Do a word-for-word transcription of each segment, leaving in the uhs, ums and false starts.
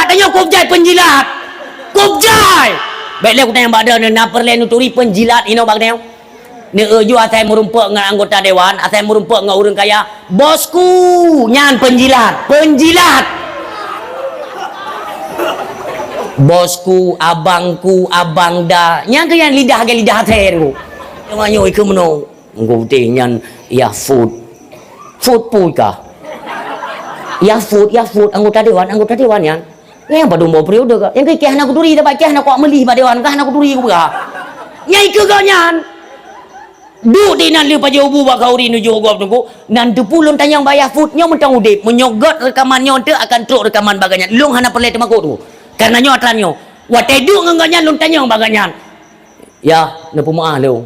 Tanyoe kub jai peunjilat. Kub jai. Bèk lé kutanyong bak droeneuh, na peureulèe neuturi peunjilat inoe bak tanyoe? Neueu ju asai meurumpok ngon anggota dewan, asai meurumpok ngon ureueng kaya. Bosku, nyan peunjilat, peunjilat. Bosku, abangku, abang da. Nyan keuh nyan lidah lagèe lidah asèe tu. Teuma nyoe ikeue meunoe. Engko putéh nyan Yahfud. Fud pui kah? Yahfud, Yahfud, anggota dewan, anggota dewan nyan. Nyang padum boh periode ka. Nyang keu kèe hana kuturi, sabab kèe hana kuat meulih bak dewan, ka hana kuturi kupeugah. Nyang ikeue gobnyan. Duek di nan lheueh pajoh bu bak khauri neujok gob teungku, nan teupeu lôn tanyong bak Yahfud, nyoe mantong udép. Meunyoe göt reukaman nyoe teuk akan trok reukaman bak gobnyan. Lôn hana peureulèe teumakot teungku. Karena nyoe atra nyoe. Watèe duek ngon gobnyan lôn tanyong bak gobnyan. Ya, neupeumeu'ah lôn.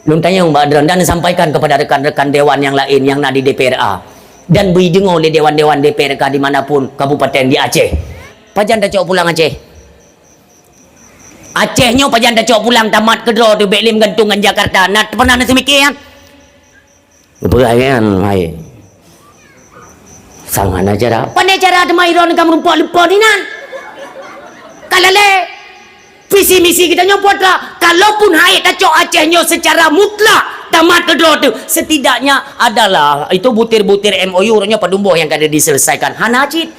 Lôn tanyong bak droen dan sampaikan kepada rekan-rekan dewan nyang laén nyang na di D P R A dan bri deungoe lé dewan-dewan D P R K di mana pun kabupaten di Aceh. Pajan tacok pulang Aceh? Aceh nyoe pajan tacok pulang, tamat keudroe teuh bèk lé meugantung ngon Jakarta. Na pernah na seumiké nyan? Geupeugah nyan, hai. Sang hana cara. Pandai cara teuma droeneuh ka meurumpok leupah inan. Ka lalé. Visi misi geutanyoe putra. Kalaupun hai tacok Aceh nyoe secara mutlak tamat keudroe teuh, setidaknya adalah itu butir-butir M O U nyoe padum boh nyang ka diselesaikan. Hana cit.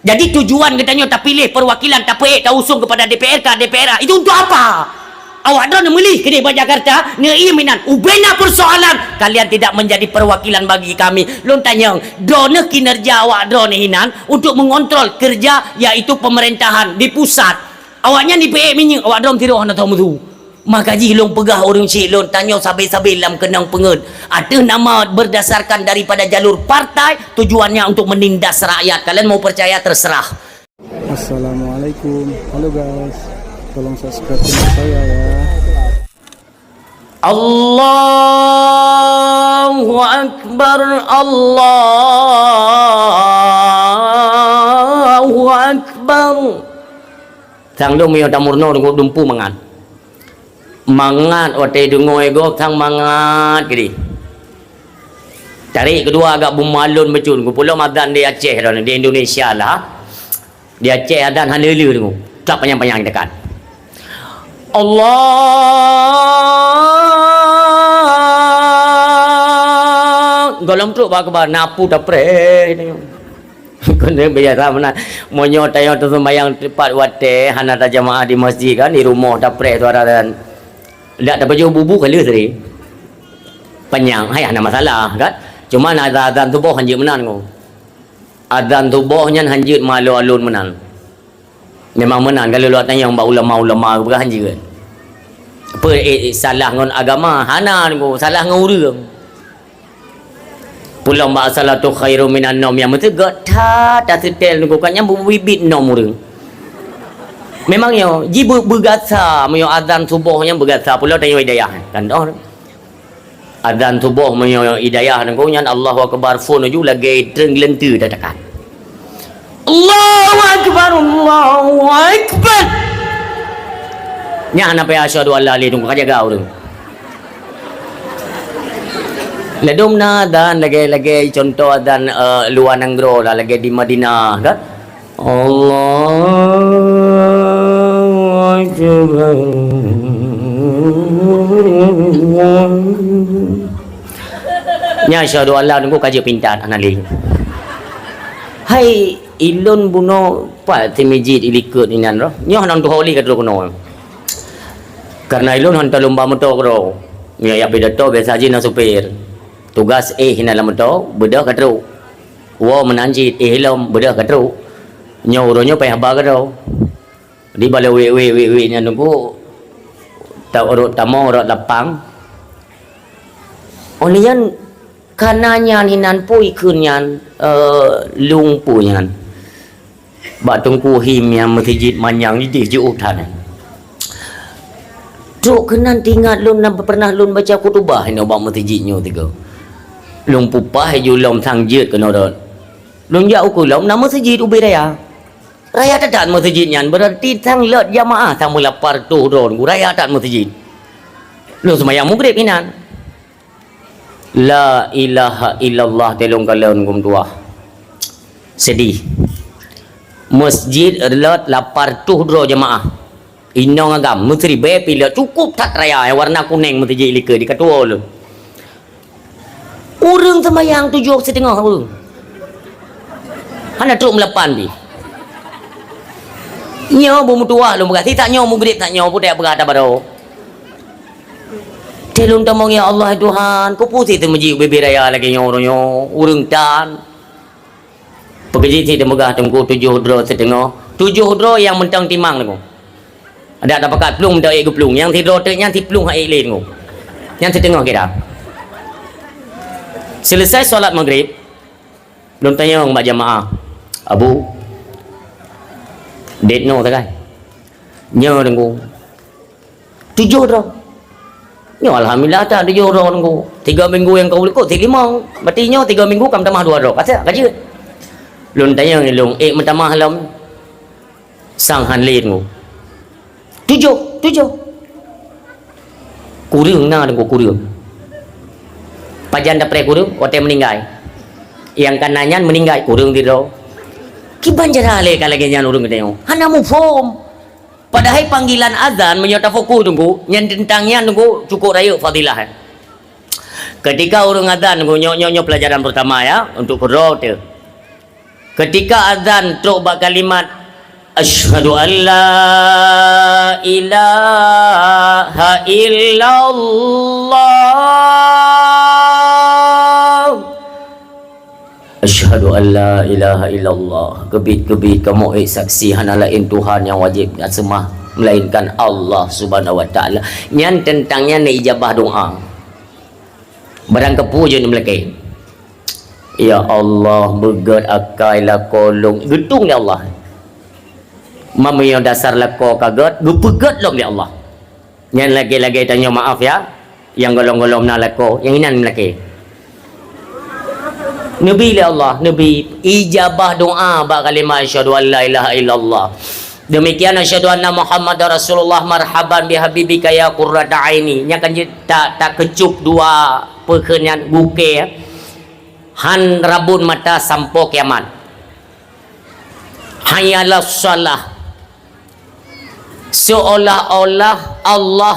Jadi tujuan geutanyoe tapiléh perwakilan, tapeuék, tausung kepada D P R K, D P R A. Itu untuk apa? Awak droeneuh meulih keudéh bak Jakarta, neuiem inan. Ubena persoalan, kalian tidak menjadi perwakilan bagi kami. Lôn tanyong, droeneuh kinerja awak droeneuh inan untuk mengontrol kerja, yaitu pemerintahan di pusat. Awaknyan jipeuék minyeuk, awak droeneuh sidroe hana teumeusue. Maka jih lôn peugah ureueng syik lôn, tanyoe sabe-sabe lam keunong peungeuet. Ateueh nama berdasarkan daripada jalur partai, tujuannya untuk menindas rakyat. Kalian mau percaya, terserah. Assalamualaikum. Halo guys, tolong subscribe channel saya ya. Allahu Akbar, Allahu Akbar. Sang lôn meunyoe tameurunoe teungku dumpeue mangat. Mangat watèe deungoe gob sang mangat keudéh. Tarék keudua agak beumalon bacut, geupeulom azan di Aceh droeneuh, di Indonesia lah. Di Aceh azan hana le deungoe. Trap panyang-panyang dekat. Allah. Gohlom trok bak keubah, na peue tapreh. Keuneuk biasa meunan. Meunyoe tanyoe teuseumayang tepat watèe, hana tajamaah di masjid kan, di rumoh tapreh suara azan. Dak tapajoh bubu ka lheueh tadi. Panyang, hai hana masalah kan. Cuma na azan-azan suboh hanjeuet meunan ko. Azan suboh nyan hanjeuet meualon-alon meunan. Memang meunan kalau lôn tanyong bak ulama-ulama peugah hanjeuet. Apa eh, eh, salah ngon agama? Hana ko, salah ngon ureueng. Pulang bak salatu khairum minan nom nyang meuteugah that taseutèl nunggu kan nyang bubibit nom ureueng. Memang nyoe ji beu-, beugasa meunyoe azan suboh nyang beugasa pulang tanyoe hidayah. Kan doh. Azan suboh meunyoe hidayah nunggu nyan Allahu Akbar phon laju lagèe treun geuleunteu tatakan. Allahu Akbar, Allahu Akbar. Nyan hana payah asyhadu alla ilaha illallah, ka jaga ureueng. Ladôm na dan lagèe-lagèe contoh dan, eh, luwa nanggroe lah, lagèe di Madinah, kan? Allahu Akbar. Nyan asyhadu alla nunggu ka jeuet pintar, hana lé. Hai, ilôn bunoe pat si mijit ilikot inan roh. Nyoe hana tuho lé ka trok keunoe. Karena ilôn hana lôn ba moto keudroe. Nyoe jak pidato biasa jih na supir. Tugas éh inan lam moto, beudôh ka trok. Woe meunan cit, éh lom, beudôh ka trok. Nyoe uroe nyoe payah ba keudroe. Di bala wék-wék, wék-wék nyan nunggu, ta-, rot tamong, rot lapang. Oh, lé nyan, kana nyan hinan pui kheun nyan, eh, lung pui nyan. Bak Teungku Him nyang meuseujid manyang idéh jiôh that nyan. Trok keunan teuingat lôn na pernah lôn baca khutubah inoe bak meuseujid nyoe tiga. Lôn pupah ju lom sang jeuet keunoe rot. Lôn jak ukeue lom na meuseujid ubé raya. Raya that-that meuseujid nyan, berarti sang lôt jamaah sang meulapar toh droe nunggu raya that meuseujid. Lôn seumayang Maghrib inan. La ilaha illallah, telong kalon gum tuah. Sedih. Masjid rot lapan reutôh droe jamaah. Inong agam, meusiribèe pih lheueh, cukup that raya nyang warna kunèng, meusijik likot di katuwoe lôn. Ureueng seumayang tujoh siteungoh ureueng. Hana trok meulapan pih. Nyoe beumeutuwah lôn peugah, si that nyoe mugrib that nyoe, putéh peugah tabarô. Teuh lôn tamong, "Ya Allah, ya Tuhan, keupeue sit meujieb ubé-bé raya lagèe nyoe uroe nyoe, ureueng tan." Peukeujih sit teumeugah teungku tujoh droe siteungoh. Tujoh droe nyang mantong timang teungku. Adak tapakat plueng mantong ék geuplueng. Nyang sidroe teuk nyan siplueng han ék lé teungku. Nyan siteungoh kira. Seuleusai salat Maghrib, lôn tanyong bak jamaah, "Abu, date noe sagai?" "Nyoe teungku." Tujoh droe. Nyoe alhamdulillah that tujoh droe teungku. Tiga minggu nyang ka likot sit limong. Berarti nyoe tiga minggu ka meutamah dua droe. Ka siap, ka jeuet. Lôn tanyong ilôn, "Ék meutamah lom?" "Sang han lé teungku." "Tujoh, tujoh." Kureueng na teungku, kureueng. Pajan tapreh kureueng? Watèe meuninggai. Nyang ka na nyan meuninggai, kureueng sidroe. Kiban cara lé ka lagèe nyan ureueng geutanyoe. Hana muphom. Padahai panggilan azan, meunyoe tafokus teungku, nyan teuntang nyan teungku cukup rayeuk fadilah, eh. Ketika ureueng azan teungku, nyoe, nyoe, nyoe pelajaran pertama ya, untuk keudroe teuh. Ketika azan trok bak kalimat, "Asyhadu an la ilaha illallah." Asyhadu an la ilaha illallah. Keubiet-keubiet kamoe ék saksi hana laén Tuhan nyang wajéb taseumah melainkan Allah Subhanahu wa Taala. Nyan teuntang nyan na ijabah doa. Barang keupeue jeuet neumeulakèe. Ya Allah, beugèt akai lakoe lôn. Geutueng lé Allah. Meunyoe dasar lakoe ka gèt, geupeugèt lom lé Allah. Nyan lagèe-lagèe tanyoe, maaf ya, nyang gohlom-gohlom na lakoe, nyang inan meulakèe. Neubi lé Allah, neubi ijabah doa bak kalimat asyhadu an la ilaha illallah. Demikian asyhadu anna Muhammadar Rasulullah, marhaban bihabibika ya qurrata aini. Nyan kan jeuet ta-, takeucup dua peukheun nyan gukée, ya. Han rabon mata sampoe kiamat. Hayya 'alas shalah. Seolah-olah Allah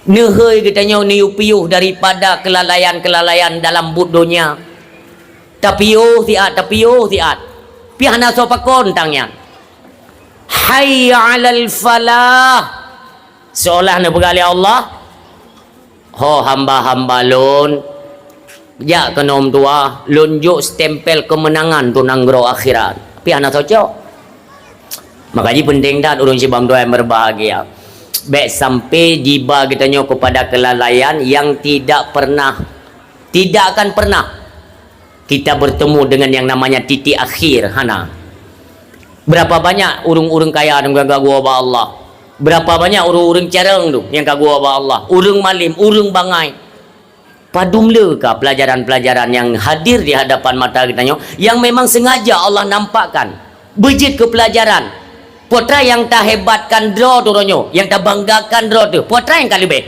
neuhôi geutanyoe neuyue piôh daripada keulalaian-keulalaian dalam buet donya. Tapiôh siat, tapiôh siat. Pih hana soe pakon tang nyan. Hayya 'alal falah. Seolah neupeugah lé Allah, "Ho hamba-hamba lôn, jak keunoe meutuwah, lôn jok stempel keumeunangan untuk nanggroe akhirat." Pih hana cocok. Maka jih penting that ureueng sibang dua yang berbahagia. Bèk sampai jiba geutanyoe kepada kelalaian yang tidak pernah, tidak akan pernah kita bertemu dengan yang namanya titik akhir, hana. Berapa banyak ureueng-ureueng kaya nyang geugagoe bak Allah? Berapa banyak ureueng-ureueng carông tu nyang ka goe bak Allah? Ureueng malem, ureueng bangai. Padum le ka pelajaran-pelajaran nyang hadir di hadapan mata geutanyoe, nyang memang sengaja Allah nampakkan. Beujeuet keu pelajaran. Peue treuk nyang tahebatkan droe tu uroe nyoe, nyang tabanggakan droe tu, peue treuk nyang ka leubeh.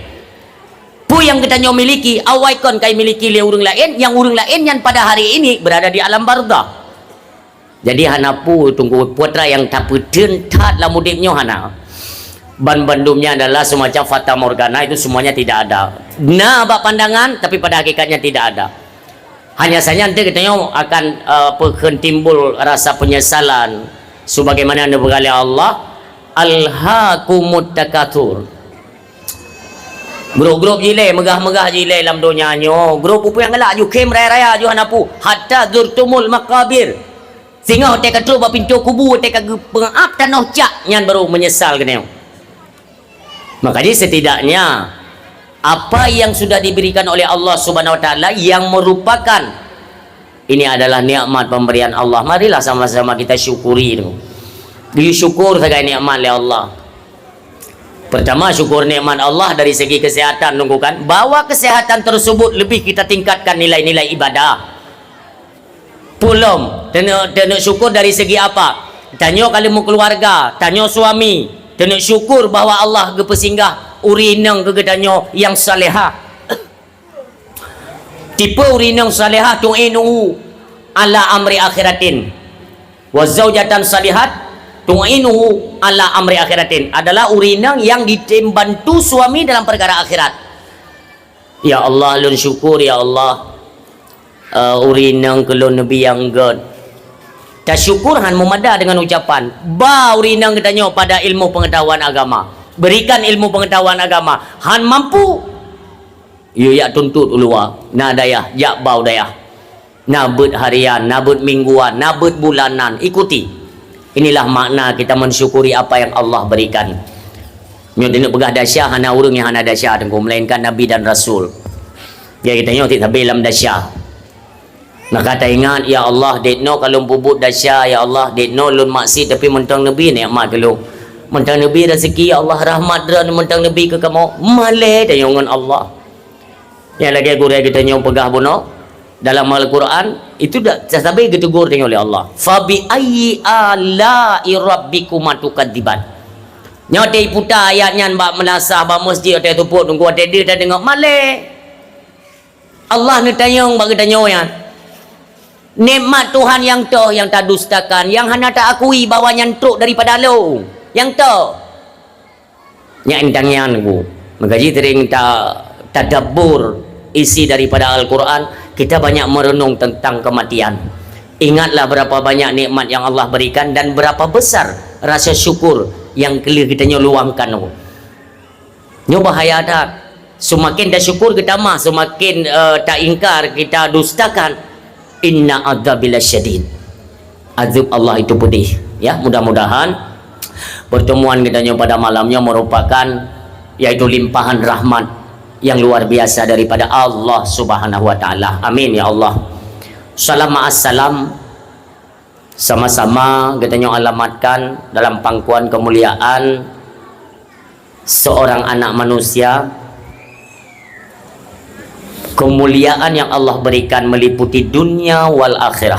Peue nyang geutanyoe miliki, awai kon ka jimiliki lé ureueng laén, nyang ureueng laén nyan pada hari ini berada di alam barzakh. Jadi hana peue teungku, peue treuk nyang tapeutheun that lam udép nyoe hana. Ban bandum nyan adalah semacam fata morgana, itu semuanya tidak ada. Na bak pandangan, tapi pada hakikatnya tidak ada. Hanya saja nanti geutanyoe akan, eh, peukheun timbul rasa penyesalan. Sebagaimana neupeugah lé Allah, "Alhaakumut takatsur." Grup-grup jilée, meugah-meugah jilée lam donya nyoe. Grup peue nyang galak ju khém raya-raya ju hana peue. "Hatta zurtumul maqabir." Singoh watée ka trok bak pintoe kubu, watée ka geupeungap tanoh cak, nyan baru meunyeusal geutanyoe. Maka jih setidaknya, apa yang sudah diberikan oleh Allah Subhanahu wa Taala yang merupakan ini adalah nikmat pemberian Allah. Marilah sama-sama kita syukuri tu. Beri syukur sagai nikmat lé Allah. Pertama, syukur nikmat Allah dari segi kesehatan, teungku kan. Bahwa kesehatan tersebut lebih kita tingkatkan nilai-nilai ibadah. Peue lom, teuneuk, teuneuk syukur dari segi apa? Tanyoe ka lheueh meukeuluwarga, tanyoe suami, teuneuk syukur bahwa Allah geupeusinggah ureueng inong keu geutanyoe nyang salehah. Tipe ureueng inong salehah tu'inu ala amri akhiratin. Wa zaujatan salihat tu'inuhu ala amri akhiratin, adalah ureueng inong yang ditem bantu suami dalam perkara akhirat. Ya Allah, lôn syukur, ya Allah, eh, ureueng inong keu lôn neubi nyang gét. Tasyukur han meumada dengan ucapan. Ba ureueng inong geutanyoe pada ilmu pengetahuan agama. Berikan ilmu pengetahuan agama. Han mampu. Yue jak tuntot u luwa. Na dayah, jak ba u dayah. Na beuet harian, na beuet mingguan, na beuet bulanan. Ikuti. Inilah makna kita mensyukuri apa yang Allah berikan. Nyoe dineuk peugah desya, hana ureueng nyang hana desya, Teungku, melainkan Nabi dan Rasul. Jadi, geutanyoe tiep sabe lam desya. Maka taingat, "Ya Allah, dek noe ka lôn peubuet desya, ya Allah, dek noe lôn maksiet, tapi mantong neubi nikmat keu lôn. Mantong neubi rezeki, ya Allah, rahmat Droe, mantong neubi keu kamoe." Malée tanyoe ngon Allah. Nyang lagée gurée geutanyoe peugah bunoe dalam Al-Quran, itu dak sabe geutegur tanyoe lé Allah. "Fa bi ayyi ala'i rabbikuma tukadziban?" Nyoe teuiputa ayat nyan bak meunasah, bak meuseujid, watée seupôt, Teungku, watée deuh tadeungoe, malée. Allah neutanyong bak geutanyoe nyan. Nikmat Tuhan nyang toh nyang tadustakan, nyang hana taakui bahwa nyan trok daripada Lôn. Nyang toh. Nyan intan nyan, Bu. Maka jih sering ta-, tadabbur isi daripada Al-Quran, kita banyak merenung tentang kematian. Ingatlah berapa banyak nikmat yang Allah berikan dan berapa besar rasa syukur yang keuh geutanyoe luangkan, Bu. Nyoe bahaya that. Seumaken tasyukur geutamah, seumaken, eh, taingkar, kita dustakan. Inna adzabi lasyadid. Azab Allah itu pedih. Ya, mudah-mudahan pertemuan kita nyoe pada malam nyoe merupakan, yaitu limpahan rahmat yang luar biasa daripada Allah Subhanahu wa Taala. Amin ya Allah. Salam ma'as salam. Sama-sama geutanyoe alamatkan dalam pangkuan kemuliaan seorang anak manusia. Kemuliaan yang Allah berikan meliputi dunia wal akhirah.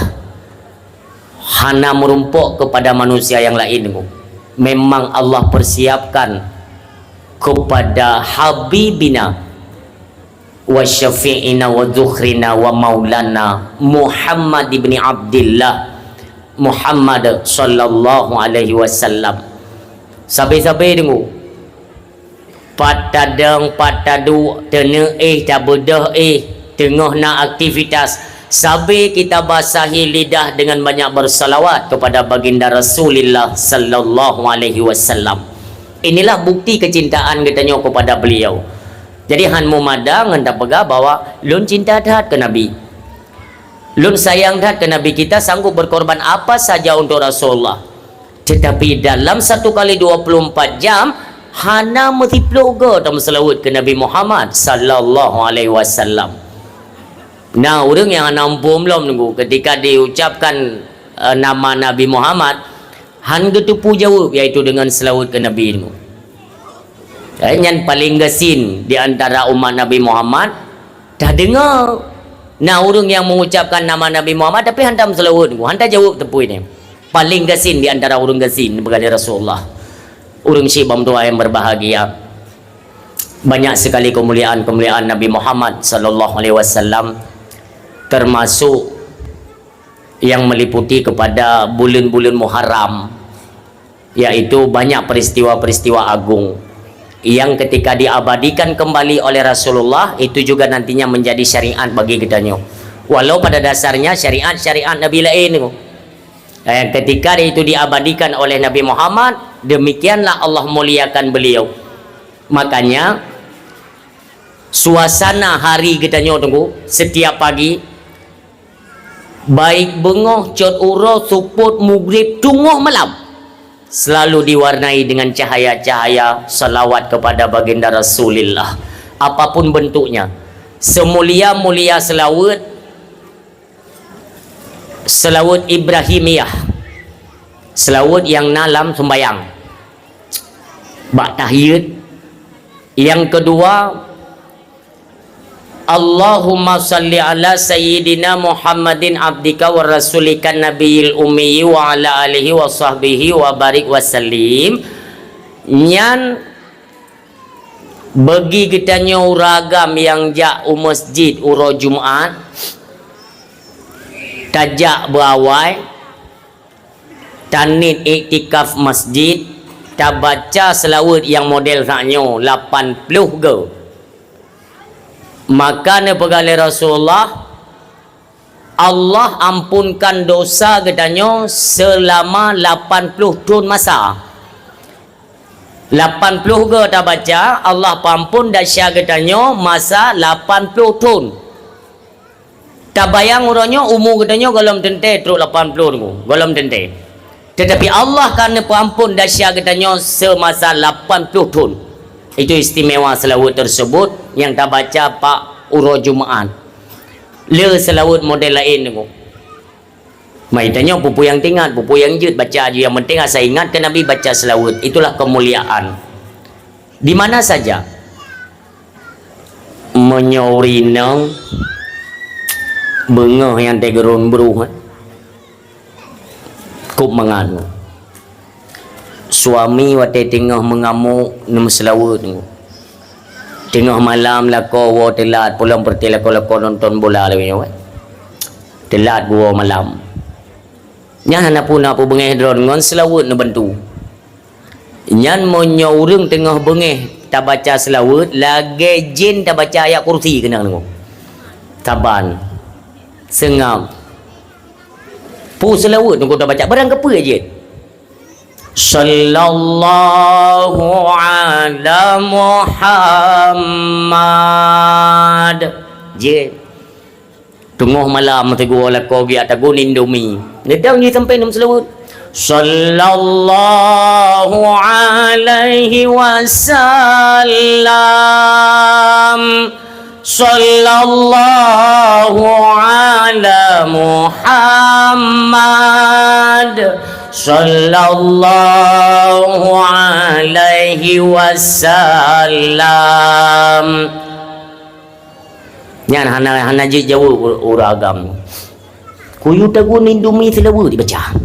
Hana meurumpok kepada manusia yang lain. Memang Allah persiapkan kepada Habibina wa syafi'ina wa dzukhrina wa maulana Muhammad ibni Abdillah, Muhammad sallallahu alaihi wasallam. Sabe-sabe deungoe. Pat tadong, pat taduek, teuneuk éh, tabeudôh éh, teungoh na aktivitas, sabe kita basahi lidah dengan banyak bersalawat kepada Baginda Rasulillah sallallahu alaihi wasallam. Inilah bukti kecintaan geutanyoe kepada beliau. Jadi, han meumada ngon tapeugah bahwa lôn cinta that keu Nabi. Lôn sayang that keu Nabi, kita sanggup berkorban apa saja untuk Rasulullah. Tetapi dalam satu kali dua puluh empat jam, hana meusiplôh goe tameuseulaweuet keu Nabi Muhammad sallallahu alaihi wasallam. Na ureuëng nyang hana muphom lom nunggu ketika diucapkan, eh, nama Nabi Muhammad, han geuteupeue jaweueb, yaitu deungon seulaweuet keu Nabi nyoe. Eh, nyan paleng gasien di antara umat Nabi Muhammad. Tadeungoe na ureuëng nyang mengucapkan nama Nabi Muhammad, tapi han tameuseulaweuet nyoe, han tajaweueb teupeu nyoe. Paleng gasien di antara ureuëng gasien, peugah lé Rasulullah. Ureuëng syik bak meutuah yang berbahagia. Banyak sekali kemuliaan-kemuliaan Nabi Muhammad sallallahu alaihi wasallam, termasuk yang meliputi kepada buleuen-buleuen Muharram, yaitu banyak peristiwa-peristiwa agung yang ketika diabadikan kembali oleh Rasulullah, itu juga nantinya menjadi syariat bagi geutanyoe. Walau pada dasarnya syariat-syariat Nabi laén tu, yang ketika itu diabadikan oleh Nabi Muhammad, demikianlah Allah muliakan beliau. Makanya, suasana hari geutanyoe tunggu setiap pagi, baik beungoh, cot uroe, seupôt, mugrib, teungoh malam, selalu diwarnai dengan cahaya-cahaya salawat kepada Baginda Rasulillah. Apapun bentuknya, seumulia-mulia seulaweuet, seulaweuet Ibrahimiyah, seulaweuet nyang na lam seumbayang, bak tahiyat. Nyang keudua, Allahumma shalli ala sayyidina Muhammadin abdika wa rasulika nabiyil ummi wa ala alihi wa sahbihi wa barik wa sallim. Nyan bagi geutanyoe ureuëng agam nyang jak u masjid uroe Jumat, tajak beuawai, Taniet iktikaf masjid, tabaca seulaweuet nyang model sak nyoe lapan ploh go. Maka neupeugah lé Rasulullah, Allah ampunkan dosa geutanyoe seulama lapan ploh thon masa. Lapan ploh go tabaca, Allah peuampon desya geutanyoe masa lapan ploh thon. Tabayang uroe nyoe umu geutanyoe gohlom teuntée trok lapan ploh teungku, gohlom teuntée. Teutapi Allah ka neupeuampon desya geutanyoe seumasa lapan ploh thon. Itu istimewa seulaweuet teusebut nyang tabaca bak uroe Jumaat. Le seulaweuet model laén teungku. Mai tanyoe peue-peue nyang teuingat, peue-peue nyang jeuet, baca aju, nyang penting asai ingat keu Nabi, baca seulaweuet. Itulah keumuliaan. Di mana saja. Meunyoe ureueng inong beungoh nyang teugeurôn bruh, kop mangat. Suami watée teungoh meungamok neumeuseulaweuet. Teungoh malam lakoe woe teulat, pulang peureuté lakoe-lakoe nonton bola lagée nyoe. Teulat geuwoe malam. Nyan hana peue na peubeungéh droe ngon seulaweuet neubantu. Nyan meunyoe ureueng teungoh beungéh tabaca seulaweuet, lagée jén tabaca ayat kursi keunong teungku. Saban. Seungab. Peue seulaweuet teungku tabaca, barang keupeue jén? Sallallahu ala Muhammad. Jén. Teungoh malam teugoe lakoe geujak tagun Indomie. Neudong jih sampoe neumeuseulaweuet. Sallallahu alaihi wasallam. Sallallahu ala Muhammad. Sallallahu alaihi wasallam. Nyan hana, hana jeuet jaweueb ur-, ureueng agam. Kuyue tagun Indomie seulaweuet dibaca.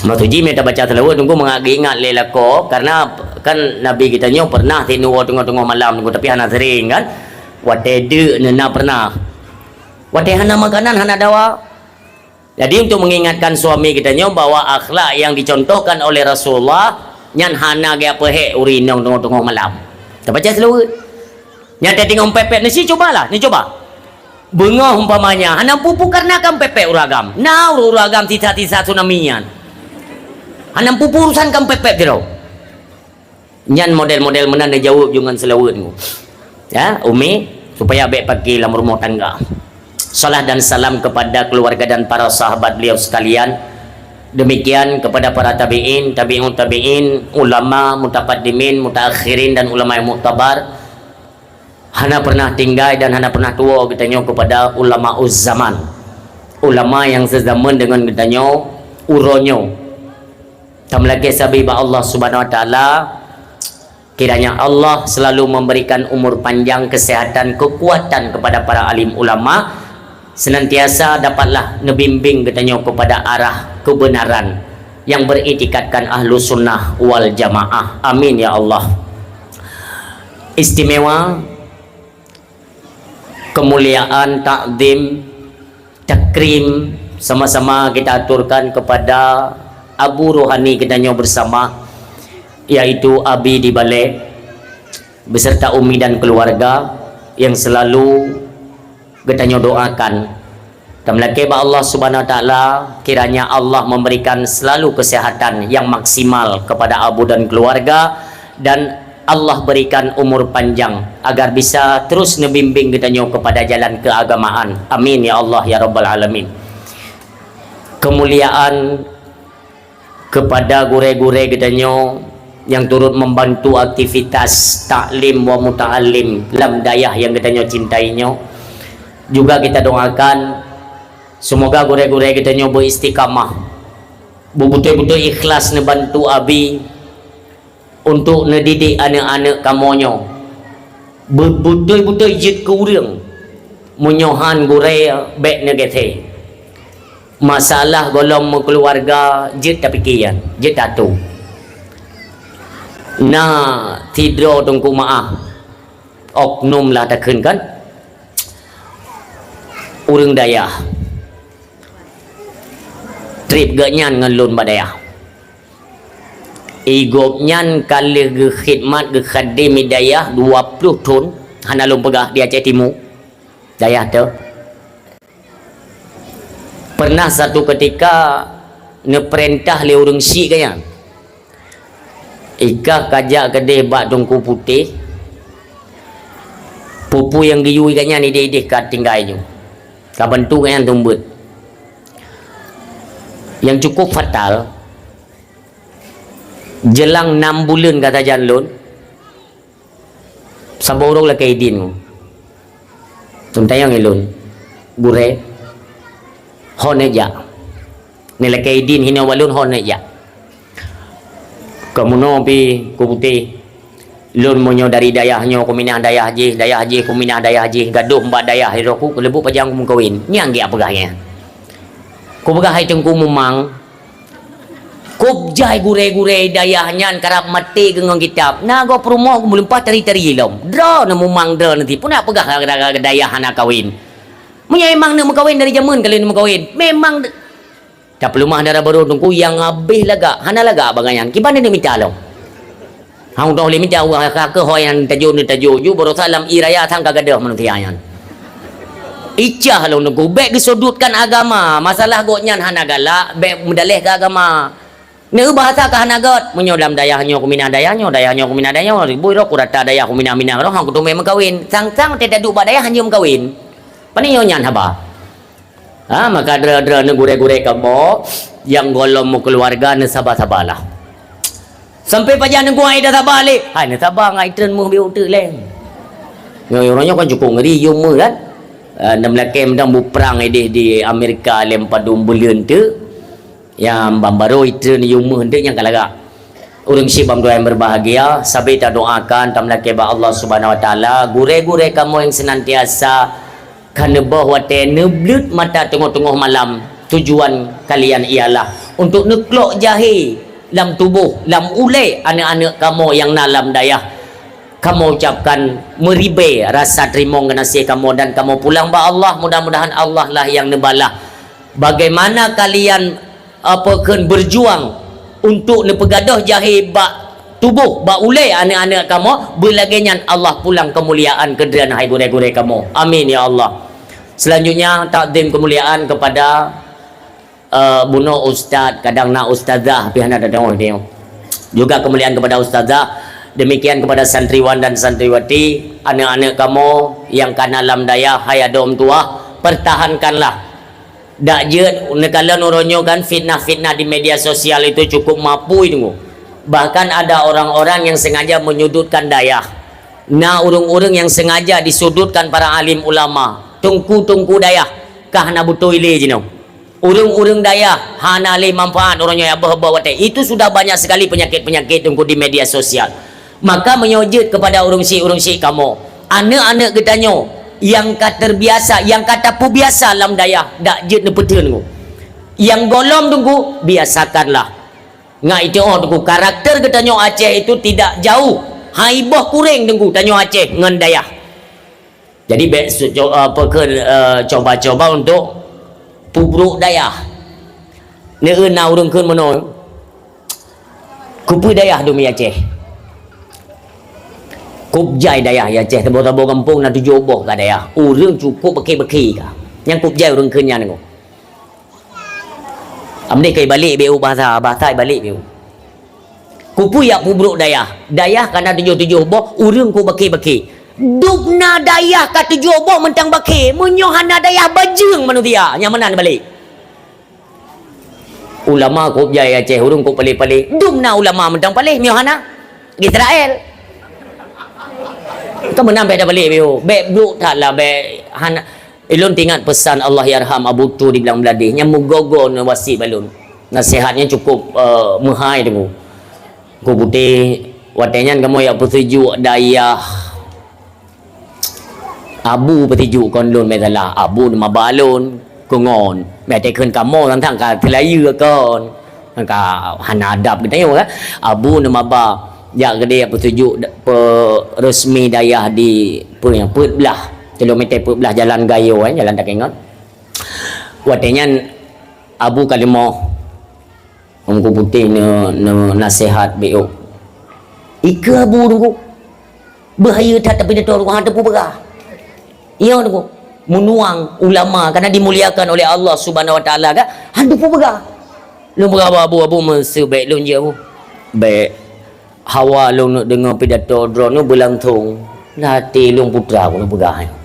Maksud jih, meunyo tabaca seulaweuet, teungku mangat geuingat lé lakoe, karena kan Nabi geutanyoe pernah sineuk woe teungoh-teungoh malam, teungku, tapi hana sering kan. Watée deuk na pernah. Watée hana makanan, hana dawa. Jadi, untuk mengingatkan suami geutanyoe bahwa akhlak yang dicontohkan oleh Rasulullah nyan hana geupeuhék ureueng inong teungoh-teungoh malam. Tabaca seulaweuet. Nyan teutinggai pép-pép, neusi cubalah, neucoba. Beungoh umpamanya, hana pupu karena kan pép-pép ureueng agam. Na ureueng-ureueng agam sisa-sisa tsunami nyan. Hana pupu urusan kan pép-pép sidroe. Nyan model-model meunan neujaweueb ju ngon seulaweuet nyoe. Ya, Umi, supaya bék paki lam rumoh tangga. Salat dan salam kepada keluarga dan para sahabat beliau sekalian. Demikian kepada para tabi'in, tabi'ut tabi'in, ulama, mutaqaddimin, mutaakhirin dan ulama yang muktabar. Hana pernah tinggai dan hana pernah tuwo geutanyoe kepada ulama uzzaman. Ulama yang sezaman dengan geutanyoe uroe nyoe. Tameulakée sabe bak Allah Subhanahu wa Taala, kiranya Allah selalu memberikan umur panjang, kesehatan, kekuatan kepada para alim ulama, senantiasa dapatlah neubimbing geutanyoe kepada arah kebenaran yang beritikadkan ahlu sunnah wal jamaah. Amin ya Allah. Istimewa, kemuliaan, takzim, takrim sama-sama kita aturkan kepada abu rohani kita nyoe bersama, yaitu Abi di Balek beserta Umi dan keluarga yang selalu geutanyoe doakan. Tameulakée bak Allah Subhanahu wa Taala, kiranya Allah memberikan selalu kesehatan yang maksimal kepada Abu dan keluarga, dan Allah berikan umur panjang agar bisa terus neubimbing geutanyoe kepada jalan keagamaan. Amin ya Allah ya rabbal alamin. Kemuliaan kepada gurée-gurée geutanyoe nyang turut membantu aktivitas taklim wa muta'allim lam dayah nyang geutanyoe cintai nyoe. Juga kita doakan, semoga gurée-gurée geutanyoe beristiqamah, beutôi-beutôi ikhlas neubantu Abi untuk neudidik aneuk-aneuk kamoe nyoe. Be-, beutôi-beutôi jeuet keu ureueng, meunyoe han gurée bék neugaséh. Masalah gohlom meukeuluwarga jeuet tapike nyan, jeuet tatu. Na sidroe teungku meu'ah, oknum lah takheun kan, ureueng dayah. trip geuh nyan ngon lôn bak dayah. I gobnyan ka lheueh geukhidmat, geukhadém i dayah dua ploh thon, hana lôn peugah, di Aceh Timu, dayah teuh. Pernah satu ketika neupeurintah lé ureuëng syiek geuh nyan, "Ikah kajak keudeh bak Teungku Putéh, peue-peue nyang geuyue i gobnyan ideh-ideh ka tinggai nyoe, ka bantu gobnyan tumbeuet." Nyang cukup fatal, jeulang nam buleuen ka sajan lôn, saboh ureuëng lakée idin. Teuntayong ilôn, "Gurée, ho neujak." Neulakée idin hinoe bak lôn, "Ho neujak." Ka meunoe pih Teungku Putéh, "Lôn meunyoe dari dayah nyoe kuminah dayah jih, dayah jih kuminah dayah jih, gadôh bak dayah, di roh ku keuleubuk pajan kumeukawen." Nyang geujak peugah nyan. Kupeugah, "Hai Teungku Mumang, kôb jai gurée-gurée dayah nyan karab maté keu ngon kitab. Na gob peurumoh geumeulimpah tari-tari lom. Droeneuh Mumang droeneuh ti, peue na peugah gara-gara dayah hana kawen. Meunyoe memang neuk meukawen dari jameun ka lheueh neuk meukawen, memang de-," Tapeuleumah dara barô Teungku nyang habéh lagak, hana lagak bangai nyan. Kiban neuk mita lom. Hang toh lé mita wah ka keuh ho nyang tajok neutajok ju barosa lam ie raya sang ka gadôh manusia nyan. Icah lôn Teungku, bék geusudutkan agama, masalah gobnyan hana galak, bék meudaleh keu agama. Neu bahasa ka hana gét, meunyoe lam dayah nyoe kuminah dayah nyoe, dayah nyoe kuminah dayah nyoe, ribui roh kurata dayah kuminah-minah roh, hang kuteumé meukawen. Sang-sang teuduek bak dayah hanjeuet meukawen. Pane nyoe nyan haba. Ha, maka droe-droe neugurée-gurée kamoe nyang gohlom meukeuluwarga neusaba-sabalah. Sampai pajan neugurée dah saba lé. Hai neusaba ngai treun meuh bieu teuk lé. Nyoe uroe nyoe kan cukup ngeri yum meuh kan. Ah, nam lakée meudan buprang ideh di Amerika lem padum buleuen teuk. Ya, ban barô itreun yum meuh teuk nyang ka lagak. Ureuëng syiek bandum nyang berbahagia, sabe tadoakan, tameulakée bak Allah Subhanahu Wa Taala, gurée-gurée kamoe nyang senantiasa ka neuboh watée neubleuet mata teungoh-teungoh malam, tujuan kalian ialah untuk neuklok jahé lam tuboh, lam ulée aneuëk-aneuëk kamoe nyang na lam dayah. Kamoe ucapkan meuribée rasa teurimong geunaséh kamoe dan kamoe pulang bak Allah. Mudah-mudahan Allah lah nyang neubalah bagaimana kalian apa kheun berjuang untuk neupeugadôh jahé bak tuboh, bak ulée aneuëk-aneuëk kamoe, beulagée nyan Allah pulang keumuliaan keu droeneuh hai gurée-gurée kamoe. Amin ya Allah. Selanjutnya, takzim kemuliaan kepada, eh, bunoe ustaz, kadang na ustazah, pih hana teudeungoe nyoe. Juga kemuliaan kepada ustazah, demikian kepada santriwan dan santriwati, aneuëk-aneuëk kamoe nyang ka na lam dayah, hai adoe meutuwah, pertahankanlah. Dak jeuet, neukalon uroe nyoe kan fitnah-fitnah di media sosial itu cukup mapui Teungku. Bahkan ada orang-orang yang sengaja menyudutkan dayah. Na ureuëng-ureuëng yang sengaja disudutkan para alim ulama, teungku-teungku dayah, ka hana beutôi lé jinoe. Ureuëng-ureuëng dayah hana lé manfaat uroe nyoe, abah-abah watée. Itu sudah banyak sekali penyakit-penyakit Teungku di media sosial. Maka meunyoe jeuet kepada ureuëng syiek-ureuëng syiek kamoe, aneuëk-aneuëk geutanyoe nyang ka terbiasa, nyang ka tapeubiasa lam dayah, dak jeuet neupeuteun Teungku. Nyang gohlom Teungku, biasakanlah. Ngat itoe Teungku, karakter geutanyoe Aceh itu tidak jauh, hai boh kureng Teungku tanyoe Aceh ngon dayah. Jadi bék su-, co-, apa ke, eh, coba-coba untuk peubrok dayah. Neu na ureuëng kheun meunoe. Kupeue dayah dum i Aceh? Kôb jai dayah i Aceh, saboh-saboh gampông na tujoh boh ka dayah. Ureuëng cukup beuke-beuke ka. Nyang kôb jai ureuëng kheun nyan Teungku. Amdeh ka ibalek beu bahasa, bahasa ibalek beu. Kupeue jak peubrok dayah? Dayah ka na tujoh-tujoh boh, ureuëng kôb beuke-beuke. Dum na dayah ka tujoh boh mantong beuke, meunyoe hana dayah bajeueng manusia, nyang meunan balek. Ulama kôb jai Aceh, ureuëng kôb paléh-paléh. Dum na ulama mantong paléh, meunyoe hana, Israel. Ka meunan bék tabalek beu, bék brok that lah, bék hana. Ulôn teuingat peusan Allahyarham Abu Tu di Blang Bladeh, nyang meugoe-goe neuwasiet bak lôn. Naseuhat nyan cukup, eh, meuhai Teungku. Teungku Putéh, watée nyan kamoe jak peusijuek dayah Abu peusijuek kon lôn, bék salah. Abu neumaba lôn, keu ngon. Bék takheun kamoe sang-sang ka seulayeue kon. Ka hana adab geutanyoe kan. Abu neumaba jak keudeh peutuju da-, peuresmi dayah di, peue nyang, Peuet Blah. Kilometer Peuet Blah jalan Gayo, eh, jalan Takengon. Watée nyan Abu ka leumoh. Teungku Putéh neu-, neu-, naseuhat beuôk. Ikeue Abu Teungku. Beuhayeu that tapi datang Teungku, hana teupeupeugah. Iya Teungku. Meunyoe ulama karena dimuliakan oleh Allah Subhanahu Wa Taala kan, hana teupeupeugah. Lôn peugah bak Abu, "Abu, meuseu bèk lôn jih Abu." Bèk. Hawa lôn deungoe pidato droeneuh beulangsong. Lam até lôn putra keuneuk peugah nyoe.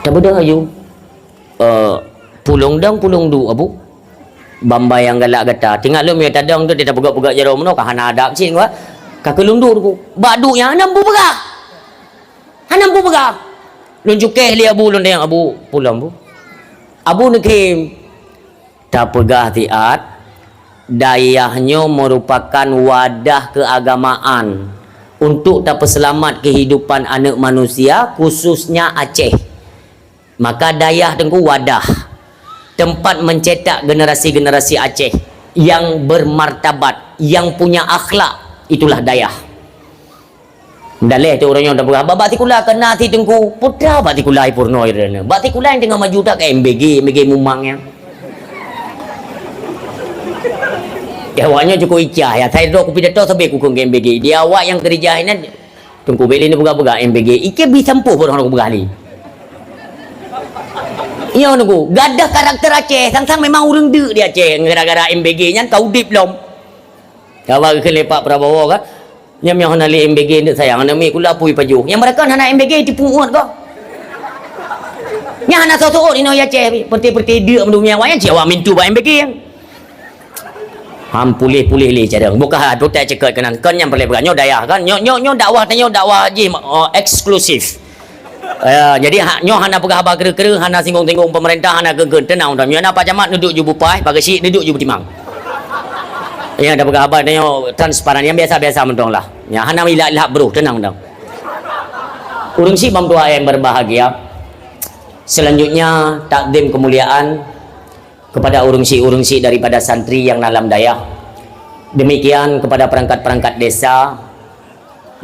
Tabeudôh aju. Eh, pulông dong, pulông duek, Abu. Bamba nyang galak gata. Teuingat lôn meunyoe tadong tu, dia tapeugah-peugah jaroe meunoe, ka hana adab cit, Abu. Ka keu lôn duek, Teungku. Bak duek nyan, hana meupeugah. Hana meupeugah. Lôn cukéh lé Abu, lôn tanyong, "Abu, pulông, Bu." Abu neukhém. Tapeugah siat, dayah nyoe merupakan wadah keagamaan untuk tapeuseulamat kehidupan aneuk manusia, khususnya Aceh. Maka dayah Teungku wadah, tempat mencetak generasi-generasi Aceh yang bermartabat, yang punya akhlak, itulah dayah. Daleh tu ureueng nyoe tapeugah, "Bak, bak sikula keu na si Teungku." Peue teuma bak sikula i Purnoe droeneuh? Bak sikula nyang teungoh maju that ka M B G, M B G mumang nyan. Ya, awak nyoe cukup icah, ya. Saya droe kupidato sabé kukheun keu M B G. Di awak nyang keurija inan, Teungku bèk lé neupeugah-peugah M B G. Ike bi sampôh baru hana kupeugah lé. Iya, Teungku. Gadoh karakter Aceh. Sang-sang memang ureueng deuk di Aceh. Gara-gara M B G nyan ka udép lom. Ka ba geukheun lé Pak Prabowo kan, "Nyan meunyo hana lé M B G, ndeuk sayang, aneuk miet kula apui pajoh." Nyang meurakan hana M B G, tipu uet kah? Nyan hana soe-soe inoe i Aceh, peureté-peureté deuk meudumi awak nyan, cit awak mintu bak M B G nyan. Ham puléh-puléh lé carông. Bukan ha, tu tak cekot keunan. Kon nyan peureulèe peugah. Nyoe dayah kan. Nyoe, nyoe, nyoe dakwah tanyoe dakwah jih, oh, eksklusif. Ya, jadi ha, nyoe hana peugah haba kreueh-kreueh, hana singgung-singgung pemerintah, hana kheun-kheun. Teunang, teunang. Nyoe na Pak Camat neuduek ju bupai, Pak Geuchik neuduek ju beutimang. Ya, dah peugah haba nyoe transparan, nyang biasa-biasa mantong lah. Ya, hana ilak-ilak broh, teunang, teunang. Ureueng chik bang tuha yang berbahagia. Selanjutnya, takdim kemuliaan kepada ureueng chik-ureueng chik daripada santri yang na lam dayah. Demikian kepada perangkat-perangkat desa,